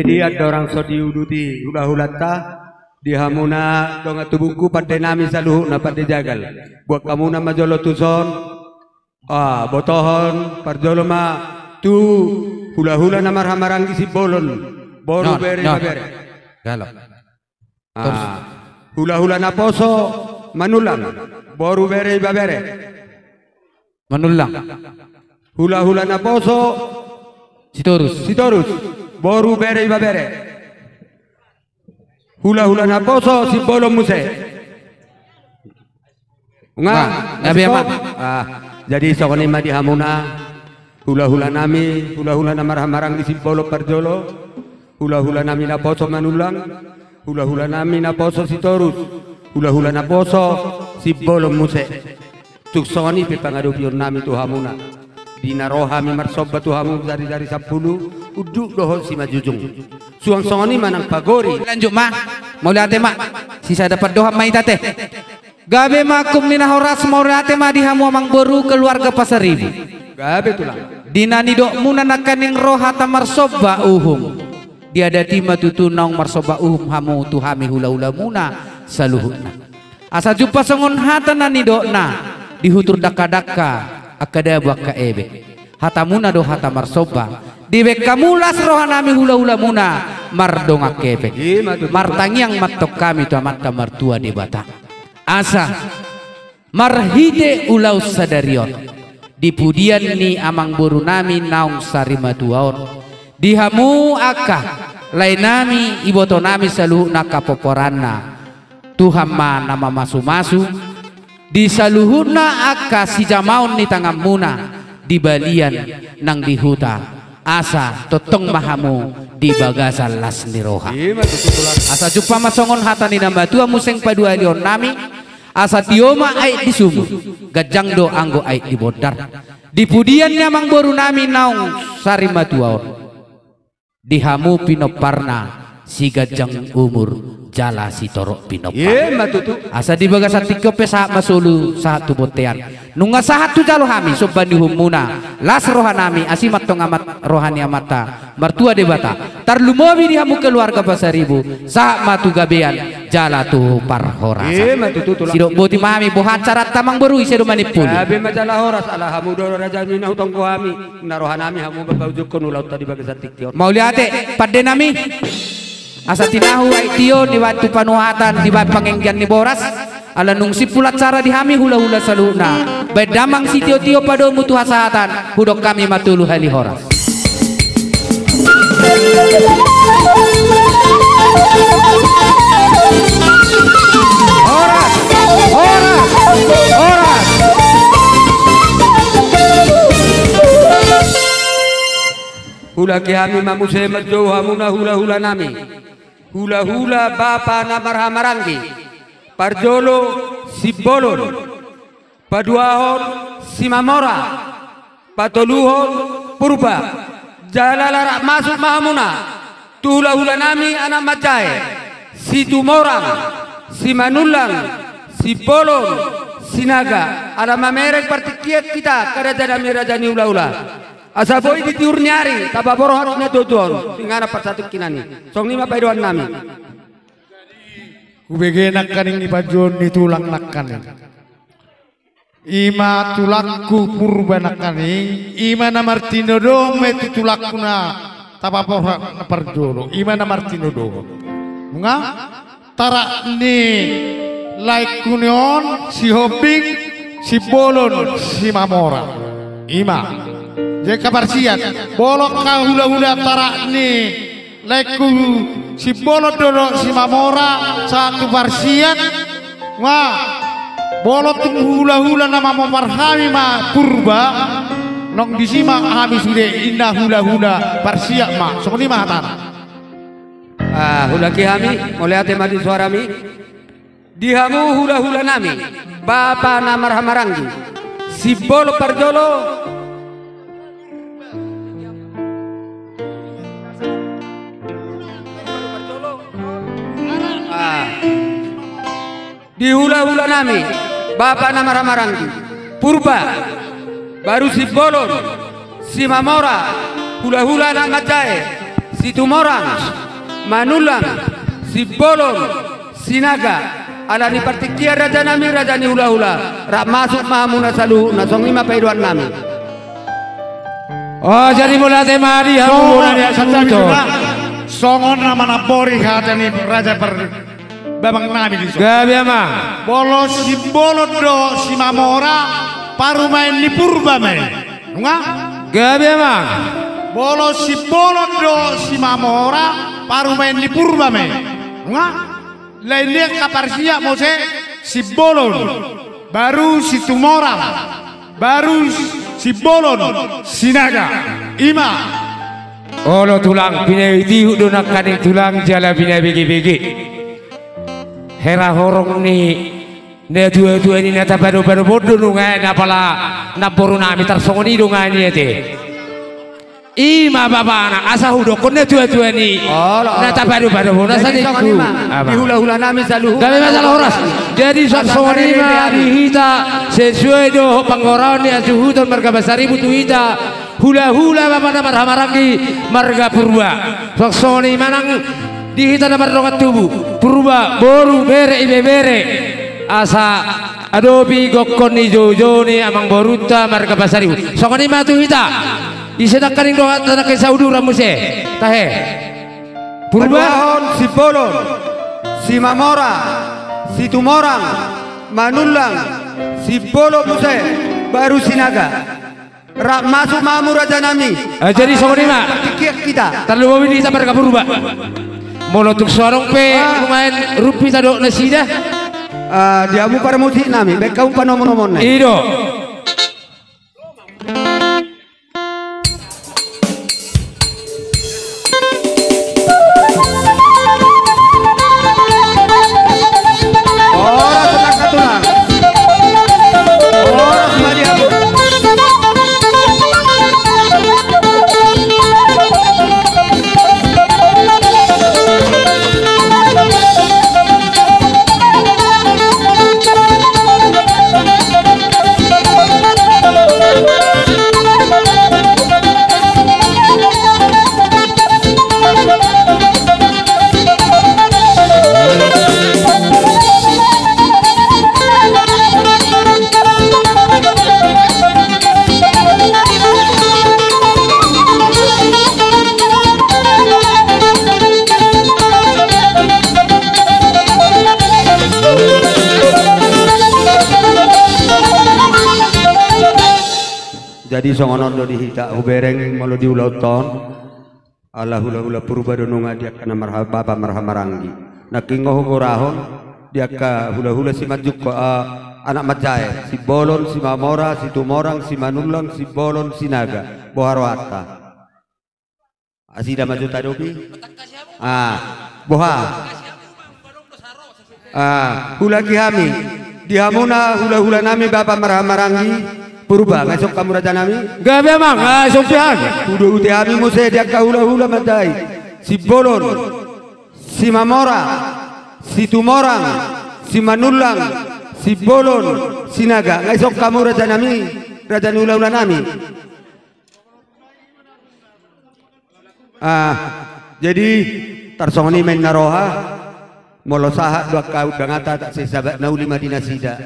Di andorang so diuduti hulahulanta, di hamuna dongan tubungku, pande nami saluhutna, pande jagal. Buat hamuna ma jolo tuson, ah, botohon parjolo ma tu hulahula na marhahamaranggi Simbolon, boru, bere, ibebere. Galo. Ah, hulahula naposo Manullang, boru, bere, ibebere. Manullang. Hulahula naposo Sitorus. Sitorus, boru, bere, ibebere. Hulahula naposo Simbolon muse. Nga, nga, gabe, Amang. Ah, jadi songon i ma di hamuna hulahula nami, hulahula na marhahamaranggi Simbolon parjolo, hulahula nami naposo Manullang, hulahula nami naposo Sitorus, hulahula naposo Simbolon muse. Tung songon i pe pangadopion nami tu hamuna. Di na ro hami marsomba tu hamu jari-jari sampulu, unduk dohot simanjujung. Suang songon i ma nang pagori. Lanjut ma. Mauliate ma. Sisada pandohan ma hita, ate. Gabe ma angkup ni na horas, mauliate ma di hamu amangboru keluarga Pasaribu. Gabe, Tulang. Di na nidokmuna nangkaning ro hata marsomba uhum, diadat i ma tutu naung marsomba uhum hamu tu hami hulahulamuna saluhutna. Asa jumpang songon hata na nidokna, di hutur dangkadangka, angka dabu angka ebek. Hatamuna do hata marsomba, dibaen hamu las rohanami hulahulamuna mardongan hepeng. Ima tutu. Martangiang ma antong hami tu Amanta Martua Debata, asa marhite ulaon sadari on, di pudian ni amangborunami naung sarimatua on, di hamu angka laenami, ibotonami saluhutna angka pomparanna, Tuhan ma na mamasumasu di saluhutna angka sijamaon ni tanganmuna di balian nang di huta, asa tongtong ma hamu di bagasan las ni roha. Ima tutu, Tulang. Asa jumpang ma songon hata ni na matua muse paduahalionnami, asa tio ma aek di sumur, ganjang do anggo aek di bondar. Di pudian ni amangborunami naung sarimatua on, di hamu pinomparna, siganjang umur jala sitorop pinompar. Ima tutu. Asa di bagasan tingki on pe sahat ma solu, sahat tu bontean. Nunga sahat tu jalo hami somba ni uhummuna, las rohanami, asi ma antong amat roha ni Amanta Martua Debata. Tarlumobi di hamu keluarga Pasaribu, sahat ma tu gabean jala tu parhorasan. Ima tutu, Tulang. Sidok boti ma hami, boha acaranta, amangboru, ise do manimpuli? Gabe ma jala horas, ala hamu do rajami na hutonggo hami. Na rohanami hamu ma paujungkon ulaonta di bagasan tingki on. Mauliate, pandenami. Asa tinahu aek tio, dibaen tu panuhatan, dibaen panganggian ni boras. Ala nunga simpul acara di hami hulahula saluhutna. Baen damang sitiotio padomu tu hasahatan, hudok hami ma tolu hali horas. Horas, horas, horas. Huulaki hami ma muse manjou hamuna hulahulanami. Hulahula bapa na marhahamaranggi. Parjolo Simbolon. Paduahon Simamora, patoluhon Purba. Jala larak masuk ma hamuna tu hulahulanami anak manjae, Situmorang, Simanullang, Simbolon, Sinaga, ala mamereng partingkian hita angka rajanami raja ni hulahula. Asa boi di tiur ni ari tapaborhat na tuatua on, inganan parsatongkinan i. Songon i ma pangidoannami. Hubege nangkaning i panjouon ni tulang nangkaning. Ima tulangku Purba nangkaning, ima na martinodohon ma i tu tulangku na tapaborhat na parjolo, ima na martinodohon. Nunga tarak ni laengku on Sihombing, Simbolon, Simamora. Ima. Jadi angka parsiat, molo angka hulahula tarak ni laengku Simbolon dohot Simamora sahat tu parsiat. Nga, molo tung hulahula na mamompar hami ma Purba, nang disi ma hami sude, inna hulahula parsiat ma. Songon i ma hatana. Ah, huulaki hami, mauliate ma di suarami. Di hamu hulahulanami, bapa na marhahamaranggi, Simbolon parjolo. Ah. Di hulahulanami, bapa na marhahamaranggi, Purba, baru Simbolon, Simamora, hulahula anak manjae, Situmorang, Manullang, Simbolon, Sinaga. Ala ni partingkian rajanami, raja ni hulahula, rap masuk ma hamuna saluhutna, songon i ma pangidoannami. O, jadi mauliate ma di hamu. Songon, bona ni, santabi, asuhuton. Songon na manambori hata ni raja par- Babang nami di son. Gabe, amang. Molo Simbolon dohot Simamora, parumaen ni Purba ma i. Nunga? Gabe, amang. Molo Simbolon dohot Simamora, parumaen ni Purba ma i. Nunga? Lain dia kaparsiap muse Simbolon, baru Situmorang, baru Simbolon, Sinaga. I ma. Olo tulang, pinaihutihut do nangkaning tulang jala pinabegebege. Hera horong ni natuatua ni na tapadopadopon do nuaeng apala namborunami, tarsongon i do nuaeng i ate. I ma bapana, asa hudokkon natuatua ni na tapadopadopon, asa ningku. Di hulahulanami saluhut. Gabe ma jala horas. Jadi songon i ma di hita, sesuai dohot panggoraon ni asuhuton marga Pasaribu tu hita. Hulahula bapa na marhahamaranggi marga Purba. Songon i ma nang di hita na mardongan tubu, Purba, boru, bere, ibebere. Asa adopi gokhon ni joujou ni amangborunta marga Pasaribu. Songon i ma tu hita. Ise nangkaning dongan tanang ke sauduran muse. Tahe. Purba. Paduahon Simbolon, Simamora, Situmorang, Manullang, Simbolon muse, baru Sinaga. Rap masuk ma hamu rajanami. Ah, jadi songon i ma. Tikkiak hita. Tarlumobi di hita marga Purba. Molo tung so adong pe nuaeng rumpi tadok nasida. Ah, di hamu parmusiknami, baen hamu panomunomuonna. I do. Jadi songon on do di hita, hubereng molo di ulaonta on. Ala hulahula Purba do nunga di angka na marha-, bapa marhahamaranggi. Nangkin nga hugorahon di angka hulahula Simanjungkot, ah, anak manjae, Simbolon, Simamora, Situmorang, Simanullang, Simbolon, Sinaga. Boha rohanta? Nasida ma jo tadopi. Ah, boha? Ah, huhut hami, di hamuna hulahulanami bapa marhahamaranggi Purba, nga isop hamu rajanami? Gabe amang, nga isop hami. Huhut hami muse di angka hulahula manjae, Simbolon, Simamora, Situmorang, Simanullang, Simbolon, Sinaga, nga isop hamu rajanami, raja ni hulahulanami. Ah, jadi tarsongon i ma inna roha, molo sahat do angka undanganta, sai sabat na uli ma di nasida.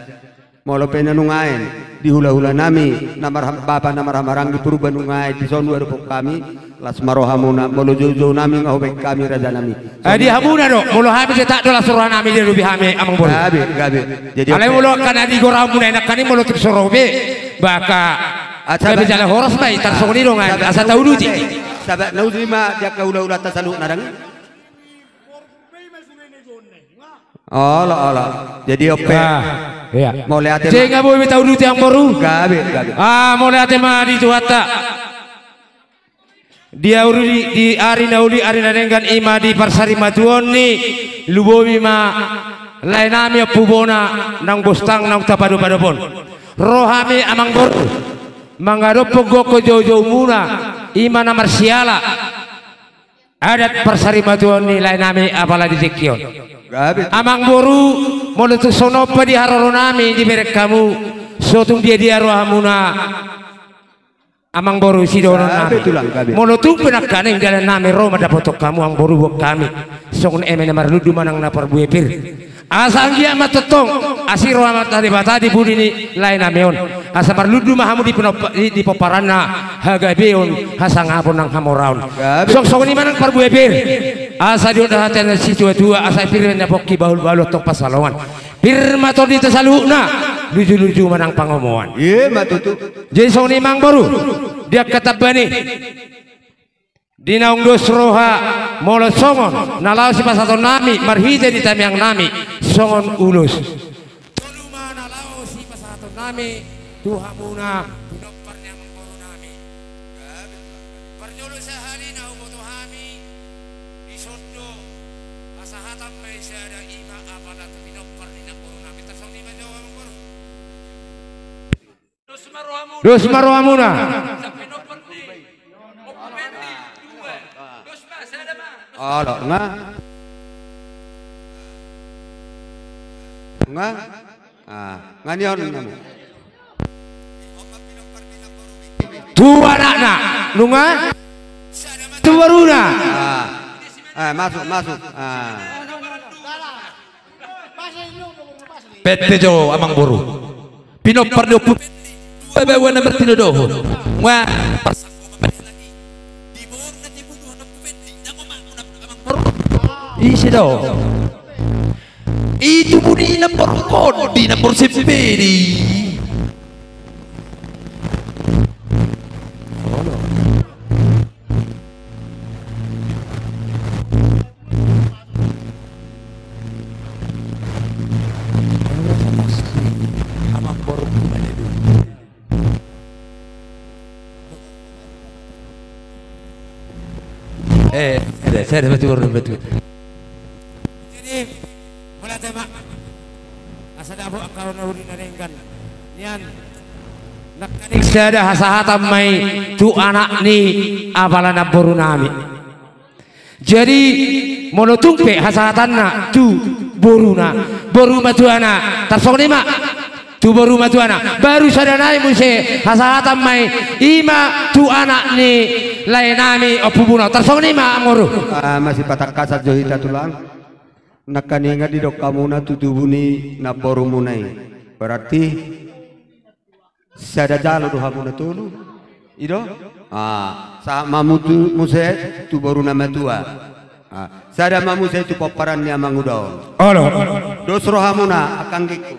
Molo pe na nuaeng di hulahulanami na marham-, bapa na marhahamaranggi Purba nuaeng dison huadophon hami, las ma rohamuna, molo joujou nami nga hubaen hami rajanami. Ah, di hamuna do, molo hami setak do las rohanami diadopi hami amangboru. Gabe, gabe. Jadi alai ope, molo angka na di gorahonmuna i nangkaning molo tung so ro be, baka Ah, gabe sabat, jala horas ma i, tarsongon i do nga, sabat, asa tauduti. Sabat na uli ma di angka hulahulanta saluhutna dang i. Olo, olo. Jadi ope. Ah, iya. Mauliate ma. Sai nga boi be tauduti amangboru? Gabe, gabe. Ah, mauliate ma di Tuhanta. Di ari, di ari na uli, ari na denggan, i ma di parsarimatuaon ni lumobi ma laenami Ompu Bona, naung bostang naung tapadopadopon. Ro hami amangboru mangadophon gokhon joujoumuna, i ma na marsiala adat parsarimatuaon ni laenami apala di tingki on. Gabe. Amangboru, molo tung songon on pe di haroronami dibereng hamu, so tung diadia rohamuna. Amang boru, sidohonon nami. Gabe tulang, gabe. Molo tung pe nangkaning dalan nami ro mandapothon hamu amang boru, boan hami songon eme na marlundu manang na parbue pir. Asa anggiat ma tongtong asi roha ma Debata di pudi ni lae nami on. Asa marlundu ma hamu di ponop-, di, di pomparanna hagabeon, hasangapon nang hamoraon. Gabe. Songon i ma nang parbue pir. Asa didok hata ni situatua, asa pir ma na pongki, bahulbahul antong pansalongan. Pir ma tondinta saluhutna, lujuluju ma nang pangomoan. Ima tutu. Jadi songon i amang boru, di angka tamba ni, di naung dos roha, molo songon na laho sipasahaton nami marhite di tangiang nami songon ulos. Tolu ma na laho sipasahaton nami tu hamuna, pinompar ni amang boru nami. Parjolo sahali na huboto hami, dison do hasahatan ma i sada, ima apala tu pinompar ni amang boru nami. Tarsongon i ma jo amang boru. Dos ma rohamuna. Dos ma rohamuna. Sa pinompar ni Ompu Pendi, dua. Dos ma, sada ma. Olo, nga. Nga. Ah, nga ni on namu. Tu anakna, nunga? Tu boruna. Ah. Eh, masuk, masuk. Ah. Pette jo amang boru. Pinompar ni Ompu Pendi, dua baoa na martinodohon. Nga. Ise do? I tubu ni inang borungkon, di inang boru Sempedi. Amang boru. Eh, sada, sada, betul, betul. Jadi, mauliate ma. Asa dapot angka na uli na denggan nian. Nangkaning sada hasahatan ma i tu anak ni apala namboru nami. Jadi, molo tung pe hasahatanna tu boruna, boru matuana, tarsongon i ma tu boru matuana, baru sada nai muse hasahatan ma i, ima tu anak ni lae nami Ompu Buno, tarsongon i ma amang boru. Ah, masih patangkasan jo hita tulang. Nangkaning didok hamuna tu tubu ni namborumuna i. Berarti sada jalo do hamuna tolu. I do? Ah, sahat ma hamu tu muse tu boru na matua. Ah, sada ma muse tu pomparan ni amang uda on. Olo. Dos rohamuna angka anggingku.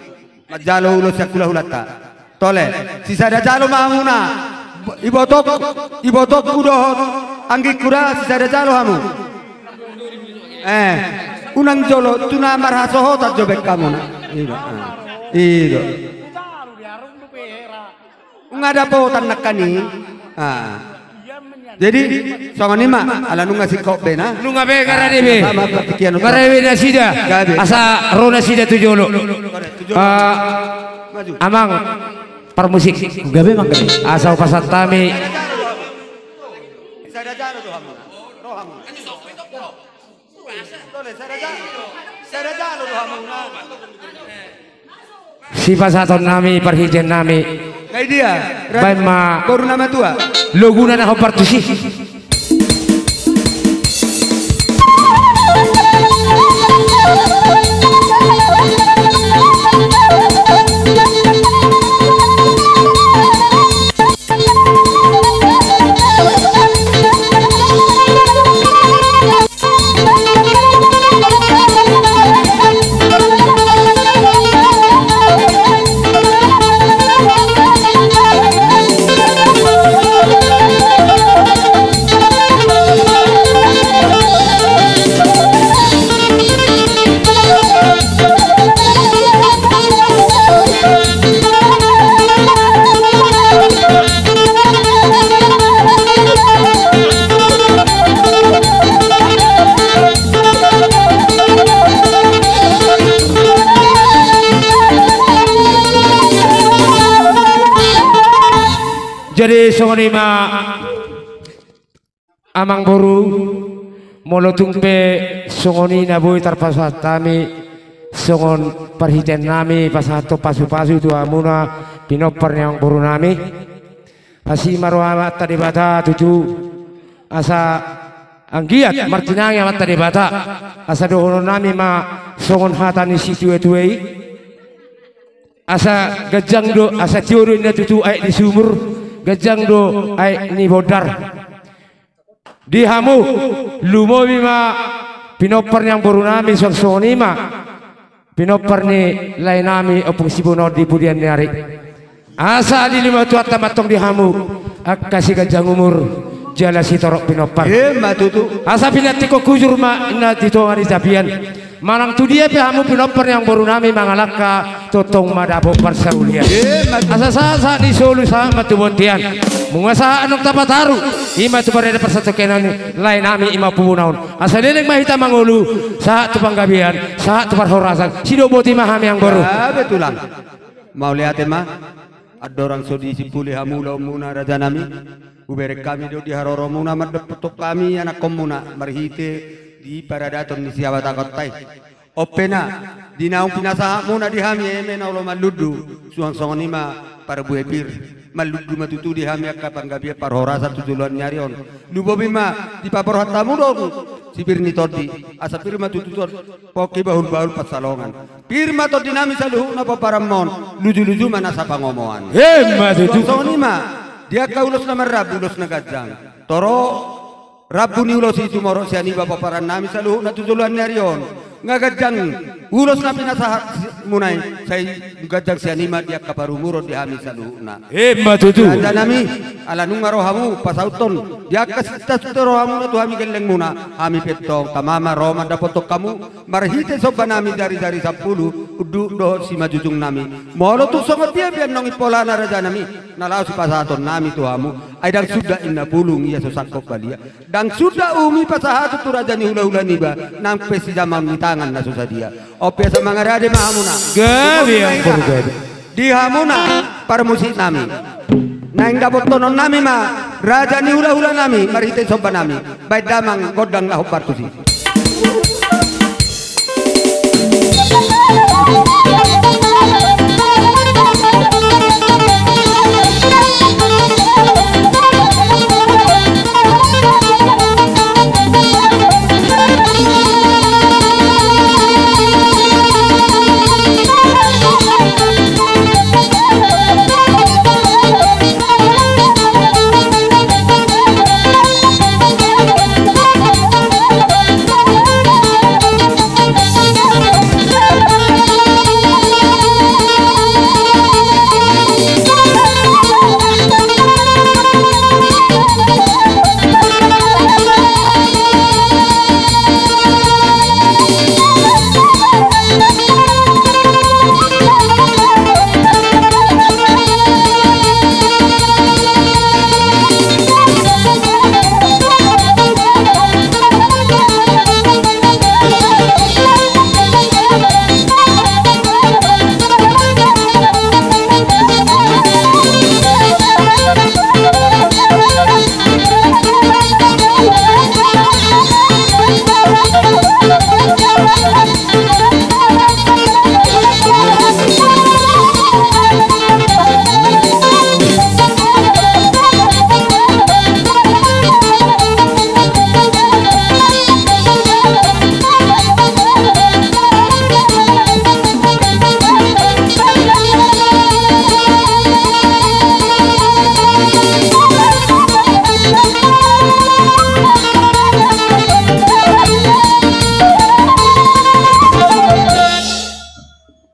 Manjalo ulos sian hulahulanta. Tole, sisada jalo ma hamuna. Ibotok, ibotokku dohot anggingku da, sisada jalo hamu. Eh, unang jolo, tu na marhasohotan jo baen hamuna. I do. Ah. I do. Nunga dapotan nangkaning. Ah. Jadi, songon i ma, ala nunga singkop be na. Nunga be, nunga rade be. Sama, pikiran. Nunga rade be nasida. Gabe. Asa ro nasida tu jolo. Ah, amang parmusik. Gabe, amang, gabe. Asa hupasahat hami. Sada jalo do hamu. Ro hamu. Sipasahaton nami, parhitean nami. Baen ma boru na matua. Loguna na hombar tusi. Jadi songon i ma. Amang boru, molo tung pe songon i na boi tarpasahat hami, songon parhitean nami pasahathon pasupasu tu hamuna pinompar ni amang boru nami. Asi ma roha Amanta Debata tutu, asa anggiat martinangi Amanta Debata, asa dohonon nami ma songon hata ni situatua i, asa ganjang do, asa tio do ninna tutu aek ni sumur, ganjang do aek ni bondar. Di hamu, lumobi ma pinompar ni amangboru nami, suang songon i ma pinompar ni lae nami Ompung Sibonaon di pudian ni ari. Asa dilehon ma Tuhanta ma antong di hamu angka siganjang umur jala sitorop pinompar. Ima tutu. Asa pinantikhon hujur ma ninna di tonga ni tapian. Manang tu dia pe hamu pinompar ni amangboru nami mangalangka, tongtong ma dapot parsaulian. Ima tutu. Asa sahat-sahat ni solu sahat ma tu bontean. Nunga sahat annon tapataru, ima tu parade parsatongkinan ni lae nami ima Ompu Bona on. Asa leleng ma hita mangolu, sahat tu panggabean, sahat tu parhorasan. Sidok boti ma hami amangboru. Gabe tulang. Mauliate ma. Andorang so disimpuli hamu ulaonmuna raja nami, hubereng hami do di haroromuna mandapothon hami anakkonmuna marhite di paradaton ni sihabatahonta i. On pe na, di naung pinasahatmuna di hami eme na olo manlundu, suang songon i ma parbue pir. Manlundu ma tutu di hami angka panggabean parhorasan tu joloan ni ari on. Lumobi ma dipaborhat hamu do sipir ni tondi, asa pir ma tutu tondi, pongki bahul-bahul pansalongan. Pir ma tondi nami saluhutna pomparanmon, luju-luju ma nasa pangomoan. Ima tutu. Songon i ma, di angka ulos na marrambu ulos na ganjang. Toro rambu ni ulos i tumorop sian iba pomparan nami saluhutna tu joloan ni ari on. Nga ganjang ulos na pinasahatmuna i, sai ganjang sian i ma di angka parumuron di hami saluhutna. Ima tutu. Raja nami, ala nunga ro hamu pasauthon di angka sitasuta rohamuna tu hami gellengmuna, hami pe antong tama ma ro mandapothon hamu marhite somba nami jari-jari sampulu, unduk dohot simanjujung nami. Molo tung songon dia pe annon impolana raja nami, na laho sipasahaton nami tu hamu, ai ndang suda inna pulung ia so sangkop balia. Ndang suda uhum i pasahaton tu raja ni hula-hula niba, nang pe sijamaon ni tangan na so sadia. On pe asa mangarade ma hamuna. Gabe, amangboru, gabe. Di hamuna parmusik nami. Naeng dapothon nami ma raja ni hula-hula nami marhite somba nami. Baen damang gondang na hombar tusi.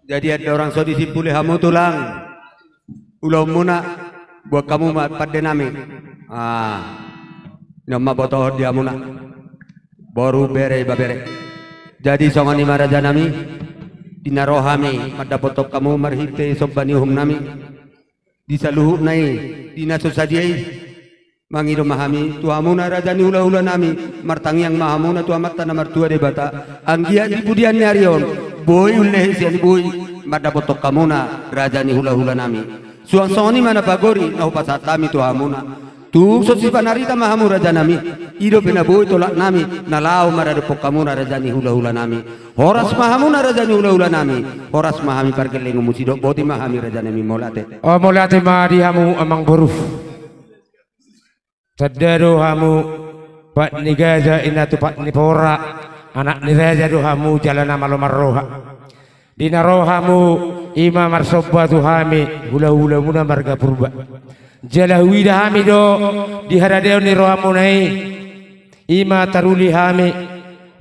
Jadi andorang so disimpuli hamu tulang ulaonmuna, boan hamu ma pande nami. Ah, nion ma botohon di hamuna boru, bere, ibebere. Jadi songon i ma raja nami, di na ro hami mandapothon hamu marhite somba ni uhum nami. Di saluhutna i, di na so sadia i, mangido ma hami tu hamuna raja ni hula-hula nami, martangiang ma hamuna tu Amanta na martua Debata, anggiat di pudian ni ari on boi ullehe sian i boi mandapothon hamuna raja ni hula-hula nami. Suang songon i ma na pagori na hupasahat hami tu hamuna. Tung so sipanarita ma hamu raja nami, i dope na boi tolap nami na laho maradophon hamuna raja ni hula-hula nami. Horas ma hamuna raja ni hula-hula nami. Horas ma hami pargellengonmu, sidok boti ma hami raja nami, mauliate. O, mauliate ma di hamu amangboru. Tanda do hamu, pat ni gaja inna tu pat ni pora, anak ni raja do hamu jala na malo marroha. Di na ro hamu, i ma marsomba tu hami, hula-hulamuna marga Purba. Jala huida hami do, di haradeon ni rohamuna i, i ma taruli hami,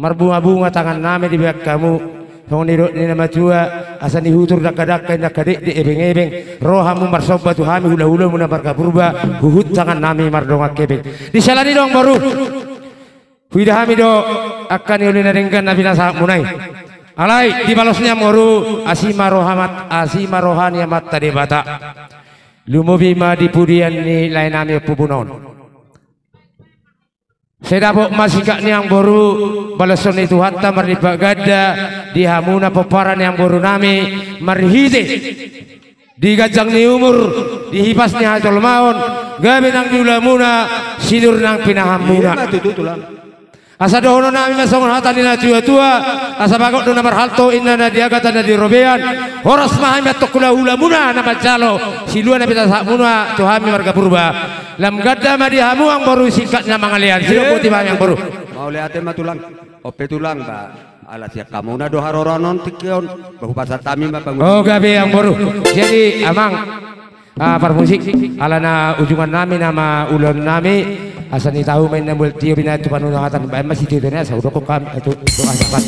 marbunga-bunga tangannami dibahen hamu, songon nidok ni na matua, asa nihutur dangka-dangka, inna angka dekdek ebeng-ebeng, ro hamu marsomba tu hami hula-hulamuna marga Purba, huhut tangannami mardongan hepeng. Di siala ni i do amangboru, huida hami do angka na uli na denggan na pinasahatmuna i. Alai, dibalos ni amangboru, asi ma roha mat-, asi ma roha ni Amanta Debata. Lumobi ma di pudian ni laenami ompumuna on. Sai dapot ma singkat ni amangboru, baloson ni Tuhanta marlipat ganda, di hamuna pomparan ni amangborunami, marhite di ganjang ni umur, di hipas ni hajolmaon, gabe nang di ulamuna, sinur nang pinahanmuna. Ima tutu, Tulang. Asa dohononnami ma songon hata ni na tua-tua, asa bagot do na marhalto, inna na di agatan na di robean, horas ma hami antong hula-hulamuna na manjalo, silua na pinasahatmuna tu hami marga Purba. Lam ganda ma di hamu amangboru singkat na mangalean, sidok boti ma hami amangboru. Mauliate ma Tulang, on pe Tulang ba. Ala sian hamuna do haroroan on tingki on, ba hupasahat hami ma pangunjunan. O gabe amangboru. Jadi amang, ah, parmusik, ala na ujungannami nama ulaonnami, asa ni tahu main na mual tio bina tu panuna hatan, baen ma sitio tona, asa hudok hami, eh, tu, tu, asa pan.